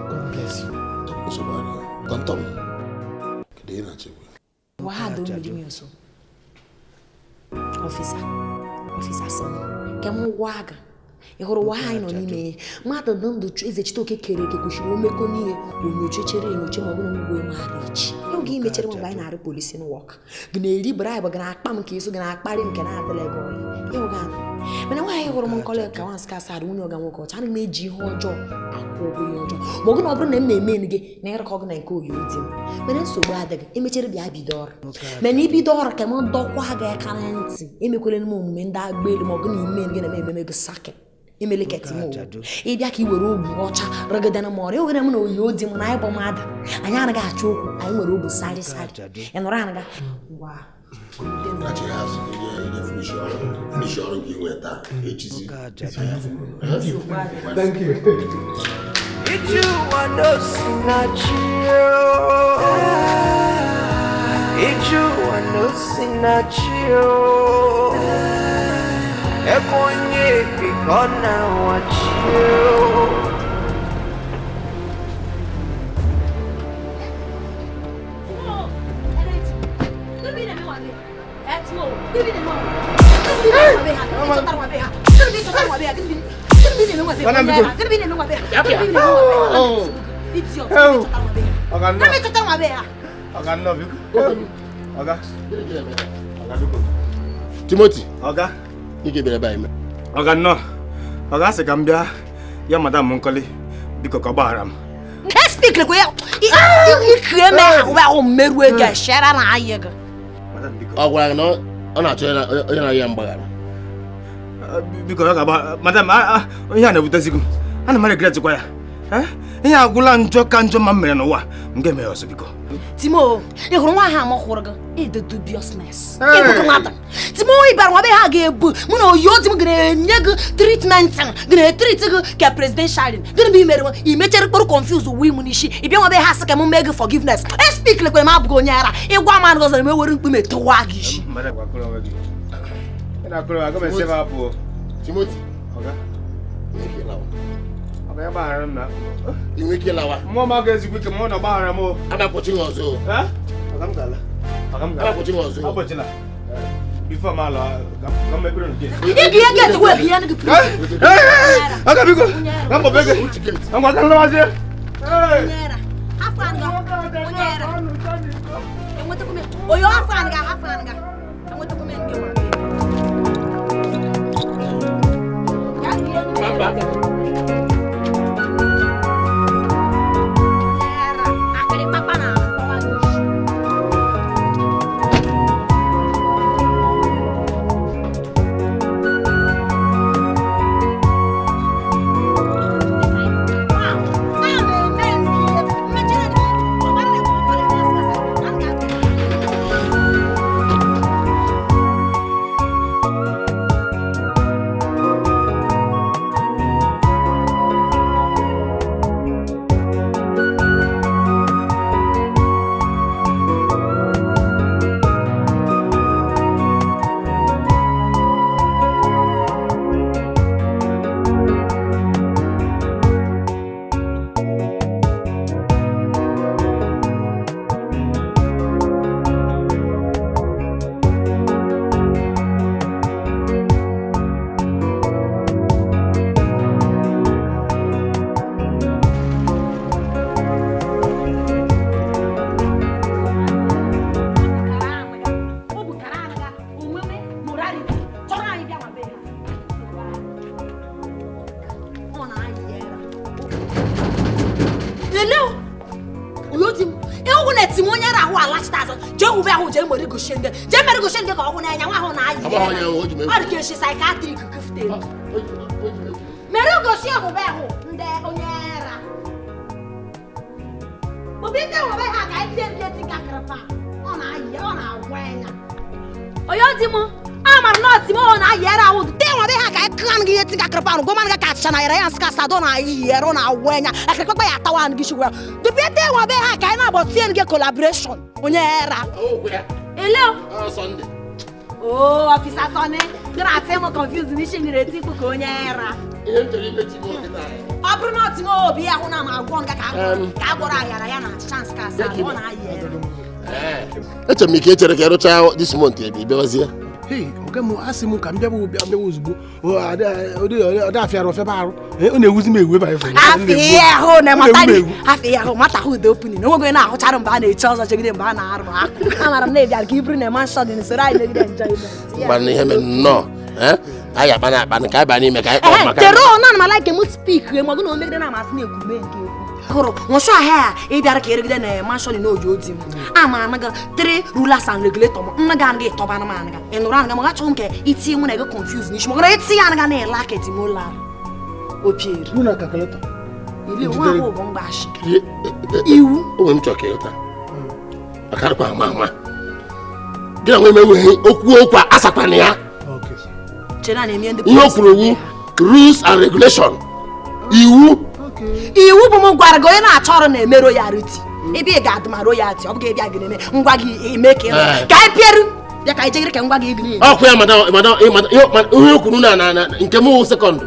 God bless you. Tọmtọm kedu ihe na-achịkwa? Wahado mmiri nso. Ọfịsa, ọfịsa Sọnị, ka m gwa gị, ị hụrụ ụwa anyị nọ n'ime ya, mmadụ dị ndụ eze Chitoke kere eke kwesịrị omekọ n'ihe onyoche chere enyoche ma ọ bụrụ mgbe maara echi. Oge i mechere mgbe anyị na-arụ polisi wọk, gị na-eri bribe, gị na-akpa m ka eso gị na-akparị m nke na-adịla gị ọyị. Ịhụ gị anụ. Mana nwaanyị hụrụ m nkọlị ka nwansị ka asara nwunye ọga nwoke ọcha, ana m eji ihe ọjọọ akwụ ụgwọ ihe ọjọọ. Ma ọ bụ na ọ bụrụ na m na-eme gị na ịrụkọ gị na nke oyi di m. Mana nsogbu adịghị, emechere bịa bido ọrụ. Mana ibido ọrụ ka m dọkwa gị aka na ntị, emekwere m omume ndị agba elu ma ọ bụ na ime gị na m ememe gị sakin. Emele ka Timo ịbịa ka i were obu ọcha rọgide m ọrịa ogere m na oyi odi m na anyị bụ mmadụ anyị anaghị achọ okwu anyị nwere obu sarị sarị ị nụrụ anaga ngwa Thank you. Ebonyi gonna watch you. Timothy. Oga. Oga nnọọ. Oga sị ka m bịa ya madam Nkọli biko ka ọ gbaghara m. Ọ gwara gị na ọ na-achọ onye na-arịọ ya mgbaghara. Biko ọ ga-agba madam ihe a na-ewutezigo m. Ana m regretkwa ya. Ihe agwụla njọ ka njọ ma m mere n'ụwa m ga-eme ya ọzọ biko. Timo, ị hụrụ nwa ahụ ama hụrụ gị ịdị dubiousness. Ịbụkwa nwata. Timo, ị bara nwa be ha ga-ebu mụ na oyi odi m ga-enye gị treatment gị na-etrit gị ka presidential. Gịnị bụ imere i mechere kpụrụ confuse uwe m n'isi ị bịa nwa be ha sị ka m mee gị forgiveness. Espik lekwere m abụghị onye ara ịgwa m anụ ọzọ na m ewere mkpume tụwa gị isi. Timothy. Ị nwere ike ịlawa. Mmụọ m aga-ezigbo ike mụ na ọgbaghara m o. A na-akpọchi gị ọzọ. A na-akpọchi gị ọzọ. Akpọchila. Before m alọ, ka m mepere nke. Ị ga-ege eti wee ihe gị. Aga biko. Ka m kpọbe gị. Ngwa ka m lawazie. Hapụ anụ onye ara. Enwetakwa m. Oyo hapụ anụ ga hapụ anụ ga. Enwetakwa m nke nwa. Papa. Ịhụ na etim onye ara ahụ alachita azụ jee hụbe ahụ jee mere gochie ndị jee mere gochie ndị ka ọ hụ n'anya nwa ahụ na-ayị ọ dị ka esi psychiatric kifte mere gochie hụbe ahụ ndị onye ara obi ndị hụbe ha ka anyị tie ndị eti kakịrịpa ọ na-ayị ọ na-agwa anya onye di m amara na ọtị m ọ na-ayị ara ahụ te nwa be ha ka anyị kụọ gị ihe ti kakịrịpa ahụ gọma gị ka achịcha na yara ya nsị ka sado na-ayị yara ọ na-agwa anya akịrịkpakpa ya atawa gị shigwa dubie te nwa be ha ka anyị na-agbọ tie gị collaboration onye era ele o ọfisa Sọnị gịra atị m confuse n'isi nyere eti mkpu ka onye era ọ bụrụ na ọtị m obi ahụ na ama agwọ nga ka a gwọrọ ayara ya na achịcha nsị ka sado ọ na-ayị era. Echere m ike echere ka ịrụcha this month ebe ịbịawazie. Hey, oga m asị m ka m bịawa ozugbo ọ dafịara ọfịaba arụ ọ na-ewuzi m ewu ebe anyị fụrụ. Afọ ahụ mata hụ udo opening na onwego na-ahụchara mgbe a na-eche ọzọ chegide mgbe a na-arụ akụ amara m na ịbịara ka iburu na mansion dị n'usoro anyị megide enjoyment. Mgbe ihe mere nnọọ anyị akpana akpana ka anyị baa n'ime ka anyị kpọọ maka tere ọ na like m speak ma gụ na omegide na amasị na-ekwu mee nke ekwu hụrụ nwụsụ ahịa a ị bịara ka erigide na mansion na oji odi m ama anaga three rulers and regulator m nna ga anaga ịtọba anụ m anaga ị nụrụ anaga ma achọghị m ka itinye mụ na ego confuse n'isi ma itinye anaga na ele aka etimola opieri na calculator ile nwa ahụ bụ mgbashi iwu onwe m chọrọ ka ịghọta akarịkwa ama ama gị na nwe m enweghị okwu okwu asakwana ya ihe o kwuru wu rules and regulation iwu iwu bụ m gwara gị onye na-achọ ọrụ na-eme royalty ebe ị ga-adụ ma royalty ọ bụghị ebe a gị na-eme ngwa gị eme ka ị ka anyị pịaru bịa ka anyị jegere ka ngwa gị ị gị ọkụ ya madam ihe o kwuru na nke m sekọndụ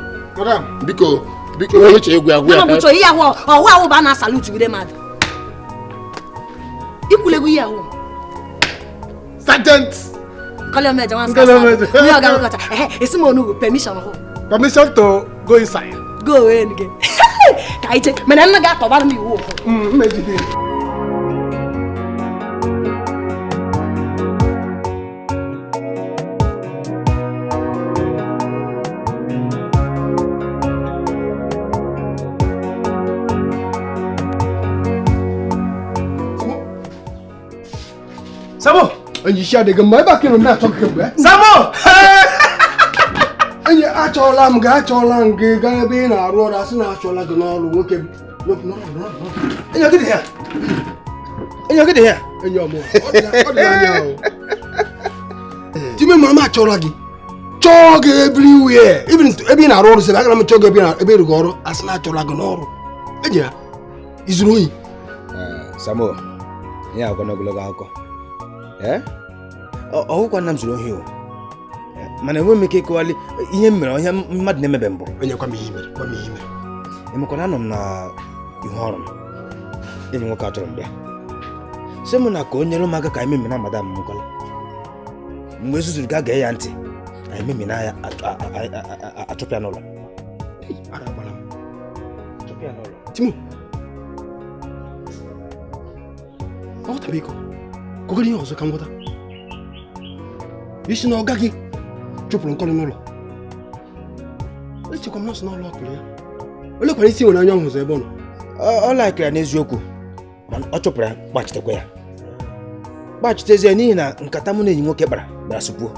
biko biko onye chọrọ egwu agwụ ya ka chọrọ ihe ahụ ọwụ ahụ bụ a na-asalutu gide mmadụ ikwulegwu ihe ahụ Sergeant Permission to go inside. Go away again. Ka anyị chee mana nna ga-atọbara m iwu ụfọdụ. Samo! Enyi isi adịghị mma ebe a ka ị nọ na-achọ gị kemgbe. Samo! Enyi achọọla m gị achọọla m gị gaa ebe ị na-arụ ọrụ asị na achọọla gị n'ọrụ nwoke m. Enyi gị dị ya. Enyi gị dị ya. Enyi ọmụ. Ọ dị anya o. Time mama achọọla gị. Chọọ gị everywhere. Even ebe ị na-arụ ọrụ sị agara m chọọ gị ebe ị rụgo ọrụ asị na achọọla gị n'ọrụ. Enyi ya ị zuru ohi. Samo, ihe akwa n'ogologo akụkọ. Ọwụkwa nna m zuru ohi o mana enweghị m ike ịkọwali ihe m mere ọhịa mmadụ na-emebe mbụ. Emekwana anọ m na ihu ọrụ m enyi nwoke achọrọ m bịa sị m na ka o nyere m aka ka anyị memina madam m nkọla mgbe ezuzuru ga gee ya ntị anyị memina ya achụpụ ya n'ụlọ. Timo, kọgoro ihe ọzọ ka m ghọta isi na ọ gaghị chụpụrụ nkọlị n'ụlọ echekwa m nọọsụ n'ụlọ ọkụrụ ya olekwara isi nwere anya ọhụzụ ebe ọ nọ ọ laikiri ya n'eziokwu mana ọ chụpụrụ ya gbachitekwa ya gbachitezie n'ihi na nkata mụ na enyi nwoke kpara bịara sụpuo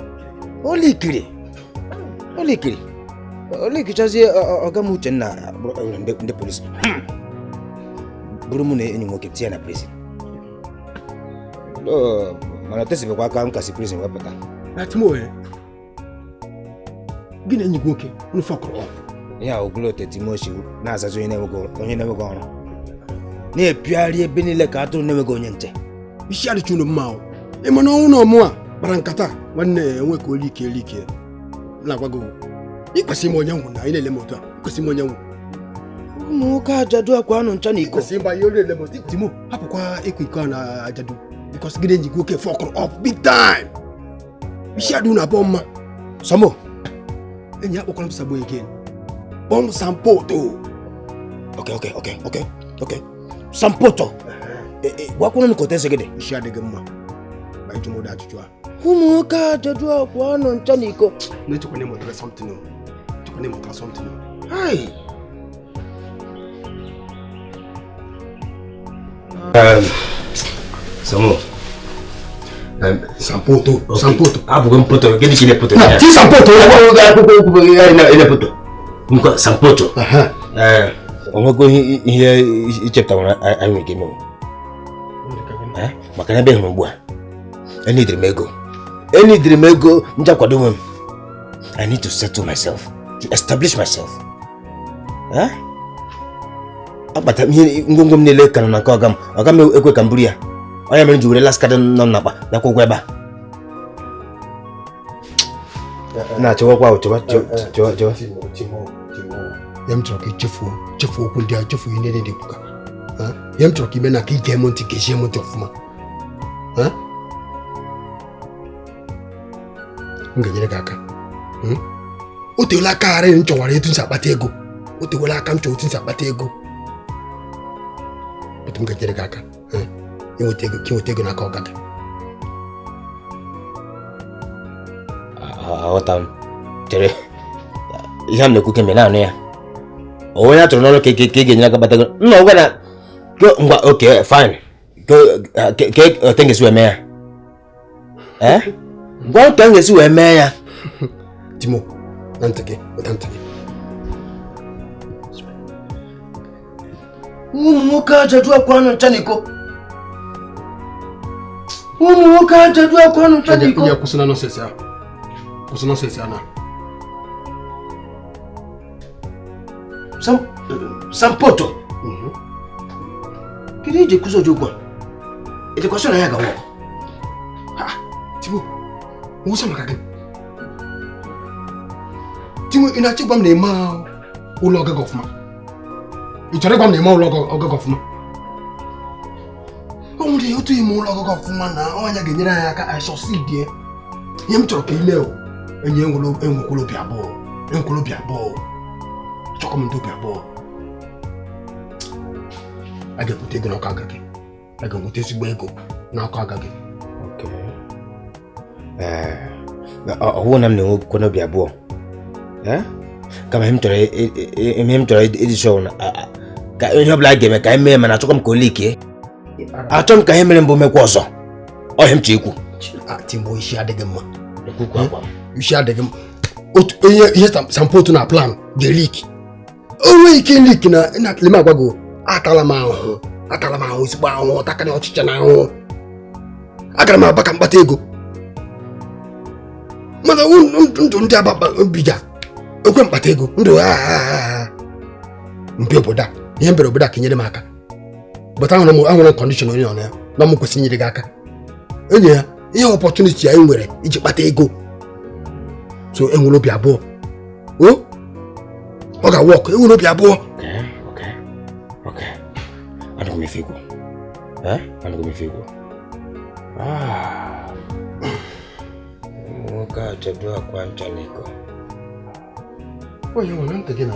olikiri olikichazie ọga m Uchenna ndị polisi bụrụ mụ na enyi nwoke tinye na prison mana tesibekwa aka m kasị prison wepụta na Timo gị na enyi gị nwoke unu fọkụrụ ọfụ ya ogolote Timochi na-azazi onye na-enweghị ọrụ na-epigharị ebe niile ka atụrụ na-enweghị onye nche isi adịcha unu mma ịma na ọnwụ na ọmụ a kpara nkata nwanne ya enwe ka olike elike na-agwa gị ị kwesịrị ime onye nwụ na ị na-ele m otu a kwesịrị ime onye nwụ ụmụ nwoke ajadu akwa anụ ncha na iko kwesịrị ịgba ihe olu ele m otu Timo hapụkwa ịkwa iko na ajadu because gị na enyi gị nwoke fọkụrụ ọfụ big time isi adị unu abụọ mma Samo enyi ya kpọkwara m Sabo again kpọọ m Sampoto. Okay Sampoto gwakwuru m ka otu esi gị dị isi adịghị mma ma ịjụ m ụdị ajụjụ a ụmụ nwoke ajadu akwa anụ ncha na iko na-echekwa na ịmụtara something echekwa na ịmụtara something. Hai Samo. Sampoto, Sampoto. Abụghị m poto, gịnị ka ị na-epoto? Na, ti Sampoto. Ị na-epoto. Nkwa Sampoto. Ee, o nwego ihe ichepụtara anyị nwere ike ime. Maka na ebe hụrụ ugbu a, enidiri m ego. Enidiri m ego nje akwado onwe m. I need to settle myself, to establish myself. Akpata m ihe ngwongwo m niile ka nọ na nke ọga m. Ọga m ekwe ka m buru ya. Onye mere m ji were last card nọ m n'akpa bịakwa ụgwọ ebe a. Na-achịwakwa chewa chewa chewa. Ihe m chọrọ ka ichefuo chefuo okwu ndị a, chefuo ihe niile na-ekwuka. Ihe m chọrọ ka ime na ka ige m ntị, gezie m ntị ọfụma. M ga-enyere gị aka. O teela aka gharị m chọwara etu m si akpata ego. O teela aka m chọrọ etu m si akpata ego. Otu m ga-enyere gị aka inweta ego, ka inweta ego n'aka ọga gị. Aghọta m. Chere, ihe m na-ekwu kemgbe naanị ya. Onye a chọrọ n'ọrụ ka ị ga-enyere aka kpata ego. Nna ngwa na ngwa, okay, fine. Ka otu m ga-esi wee mee ya. Gwa ka m ga-esi wee mee ya. Timo, na ntị gị, weta ntị gị. Ụmụ nwoke ajadu akwa anụ ncha n'iko. Ụmụ nwoke ajadu akwa anụ ncha n'iko. Onye kwụsị na nọsensị ahụ. Kwụsị nọsensị ahụ na. Sampoto. Kedu iji kwụsị oji okwu a? Ejekwasị na ya ga-awọ. Timo, nwụsị maka gị. Timo, ị na-achọ ịgwa m na ị ma ụlọ ọgaga ọfụma? Ị chọrọ ịgwa m na ị ma ụlọ ọgaga ọfụma? O nwere otu ime ụlọ ọgaga ọfụma na ọnya ga-enyere anyị aka anyị succeed. Ihe m chọrọ ka ime o, enyi enwekwala obi abụọ, enwekwala obi abụọ. Chọkọ m ndị obi abụọ. A ga-ebute ego n'ọkụ aga gị. A ga-enweta ezigbo ego n'ọkụ aga gị. Ọ bụrụ na m na-enwekwa n'obi abụọ. Kama ihe m chọrọ ịdị sure na ka ihe ọbụla a ga-eme ka anyị mee, mana achọkwa m ka o likie. Achọ m ka ihe mere mbụ mekwa ọzọ. Ọ ihe m chọrọ ikwu. Timo, isi adịghị mma. Isi adịghị mma. Otu ihe Sampoto na plan ga-eliki. O nweghị ike iliki na lema agwa gị, atala m ahụhụ, atala m ahụhụ ezigbo ahụhụ, takarị ọchịcha na ahụhụ. Agara m aba ka m kpata ego. Mana ndụ ndị aba biga ekwe mkpata ego ndụ mpe obodo a, ihe mbere obodo a ka nyere m aka. But ahụrụ m kọndishọn onye nọ na ya na m kwesịrị inyere gị aka. Enyi ya, ihe ọpọchuniti anyị nwere iji kpata ego. So enwere obi abụọ. O ọ ga-awọk, enwere obi abụọ. Anụghị m ife ikwu. Anụghị m ife ikwu. Nwoke ajadu akwa ncha n'iko. Onye nwere ntị gị na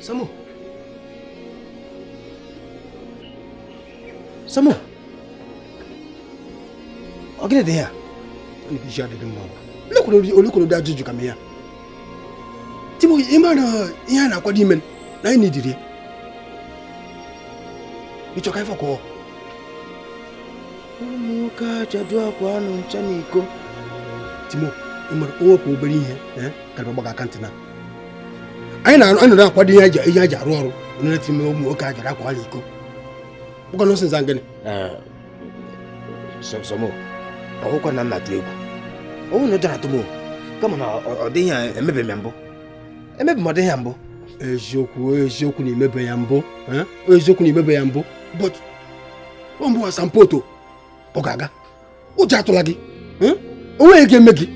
Samo. Samo. Ọ gịnị dị ya? Isi adịghị mma. Olekwuru ụdị ajụjụ ka m ya. Timo, ị mara ihe a na-akwado ime na anyị nidiri ya. Ị chọrọ ka ife kọọ? Ụmụ nwoke ajadu akwa anụ ncha n'iko. Timo, ị mara o nwekwa obere ihe ka gbaga aka ntị na. Anyị na-akwado ihe anyị ji arụ ọrụ na-eti ime ụmụ nwoke ajadu akwa ala iko. Kpọkọ nọsịnza gịnị? Samo, ọhụkwa na m na-atụ egwu. Ọ bụrụ na ụjọ na-atụ m, kama na ọ dịghị emebeghị m mbụ. Emebi m ọ dịghị ya mbụ. Eziokwu, eziokwu na imebe ya mbụ. Eziokwu na imebe ya mbụ. But ọ mbụ Sampoto ọ ga-aga. Ụjọ atụla gị. O nweghị ga-eme gị.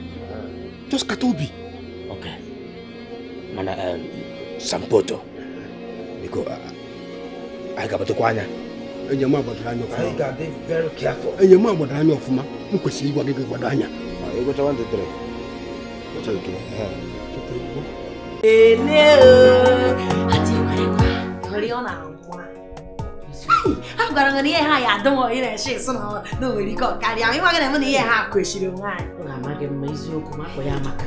Just kata obi. Okay. Mana Sampoto, biko anyị ga-agbatakwa anya. Enyi m agbadoro anya ọfụma. Anyị ga-adị very careful. Enyi m agbadoro anya ọfụma. M kwesịrị ịgwa gị gbado anya. Ịgụcha 1 2 3. Gụcha oke. Ele o, nwere ihe ọ na-anwa. A gwara m na ihe ha ya adị m ị na-eche esi na o nwere ike ọ karịa. Ịma gị na mụ na ihe ha kwesịrị onwe anyị. Ọ ga-ama gị mma eziokwu ma akpọ ya amaka.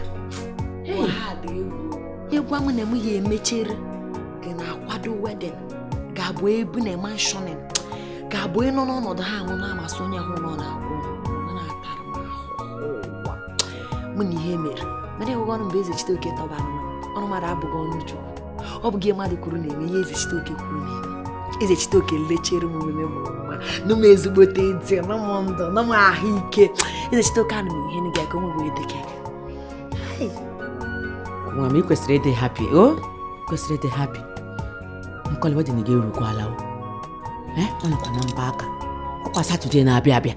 Ha dị egwu. Ịgwa m na m ya emechere gị na-akwado wedding ga-abụ ebu na mansionin ga-abụ ịnọ n'ọnọdụ ha anwụ na-amasị onye hụ nọ na-agwụ na-atara m ahụhụ ụwa mụ na ihe mere mana ịhụghị ọnụ mgbe Eze Chiteoke tọbara m ọnụ mmadụ abụghị ọnụ Chukwu ọ bụghị mmadụ kwuru na-eme ihe Eze Chiteoke kwuru na-eme. Eze Chiteoke lechere m omume m mma nụ m ezigbote ntị nụ m ndụ nụ m ahụike. Eze Chiteoke anụ m ihe gị ka o nwere dịka gị. Nwa m, ị kwesịrị ịdị happy o kwesịrị ịdị happy. Nkọli wedding gị erukwala o. Ọ nọkwa na mba aka ọkwa Satọde na-abịa abịa.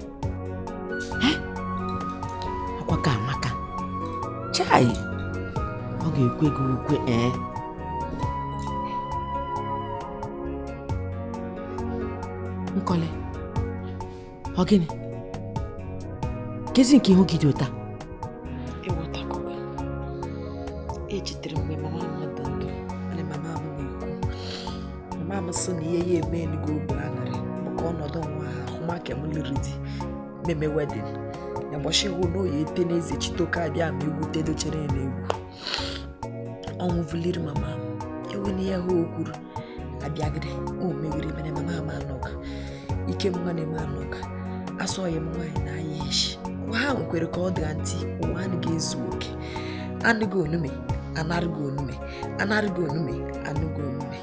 Ọkwa ka amaka chai ọ ga-ekwe gị ukwe. Nkọli, ọ gịnị kezi nke ihu gị dị ụta? Echetere mgbe mama m dị ndụ mana mama m na-ekwu mama m sị na ihe ya eme enugo obi aṅụrị maka ọnọdụ nwa ha ahụmaka m lụrụ di meme wedin na ụbọchị hụ na oyi ete na Eze Chiteoke abịa ma egwu tedochere ya n'egwu ọnwụ vuliri mama m ewe na ihe ha o kwuru abịagide o megiri mere mama m anọga ike m nwa na-eme anọga asọghị m nwaanyị na ahịa eshi ụwa ha nwekwere ka ọ dị ntị ụwa anaghị ezu oke anụghị onume anarụghị onume anarụghị onume anụghị onume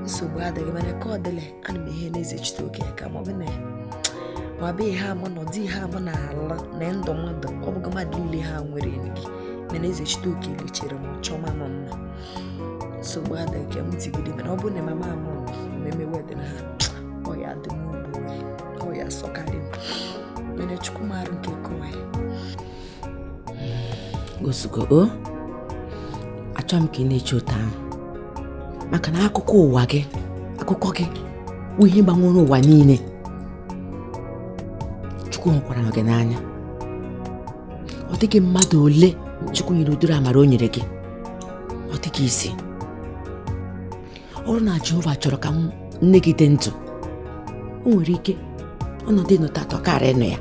nsogbu adịghị mana ka ọ dịla ana m ihe na Eze Chiteoke ka ma ọ bụ na ma bụ ihe ama nọ di ihe ama na-ala na ndụ mmadụ ọ bụghị mmadụ niile ha nwere gị mana Eze Chiteoke lechere m chọma m mma nsogbu adịghị ka m tigide mana ọ bụrụ na mama m nọ mmemme wedin ha ọ ya dị m ugbo ọ ya sọkarị m mana Chukwu maara nke kọọ ya. Ozugbo o achọghị m ka ị na-eche ụtọ ahụ maka na akụkọ ụwa gị akụkọ gị bụ ihe gbanwere ụwa niile. Chukwu hụkwara gị n'anya. Ọ dịghị mmadụ ole Chukwu nyere ụdịrị amara o nyere gị ọ dịghị isi. Ọ bụrụ na Jehova chọrọ ka nne gị dị ndụ o nwere ike ọnọdụ ịnọta atọ karịa ịnọ ya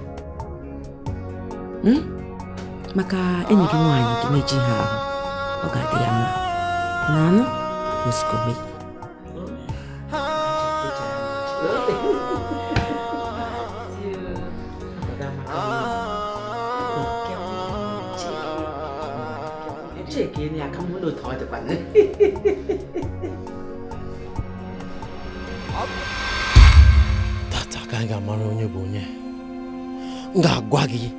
maka enyi gị nwaanyị gị na-eji ha ahụ ọ ga-adị ya mma na anụ ozugbo. Tata ka anyị ga-amara onye bụ onye. M ga-agwa gị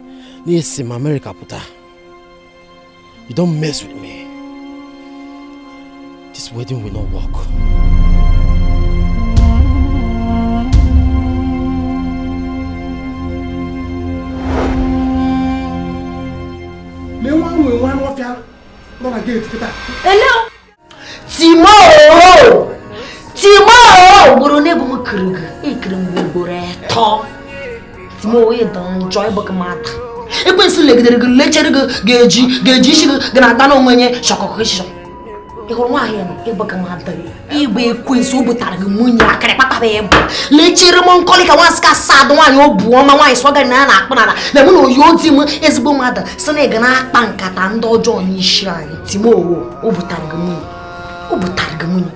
na esi m Amerịka pụta. You don't mess with me. This wedding will not work. Timo! Timo! Ugboro na-ebu m kiri gị ekiri m ugboro 3. Timo ịdọ njọ ịbụghị mmadụ. Ekwensu legidere gị lechere gị ga-eji isi gị gị na-ata n'onwe nye shọkọkịshọ. Ị hụrụ nwaanyị nọ ịbụghị mmadụ igbe ekwensu o butara gị nwunye akịrị kpakpaba ịbụ lechere m nkọlị ka nwansị ka sadụ nwaanyị o bu ọma nwaanyị sọgarị na ya na-akpụ n'ala na mụ na oyi oti m ezigbo mmadụ si na ị ga na-akpa nkata ndị ọjọọ n'isi anyị. Timo o butara gị nwunye o butara gị nwunye.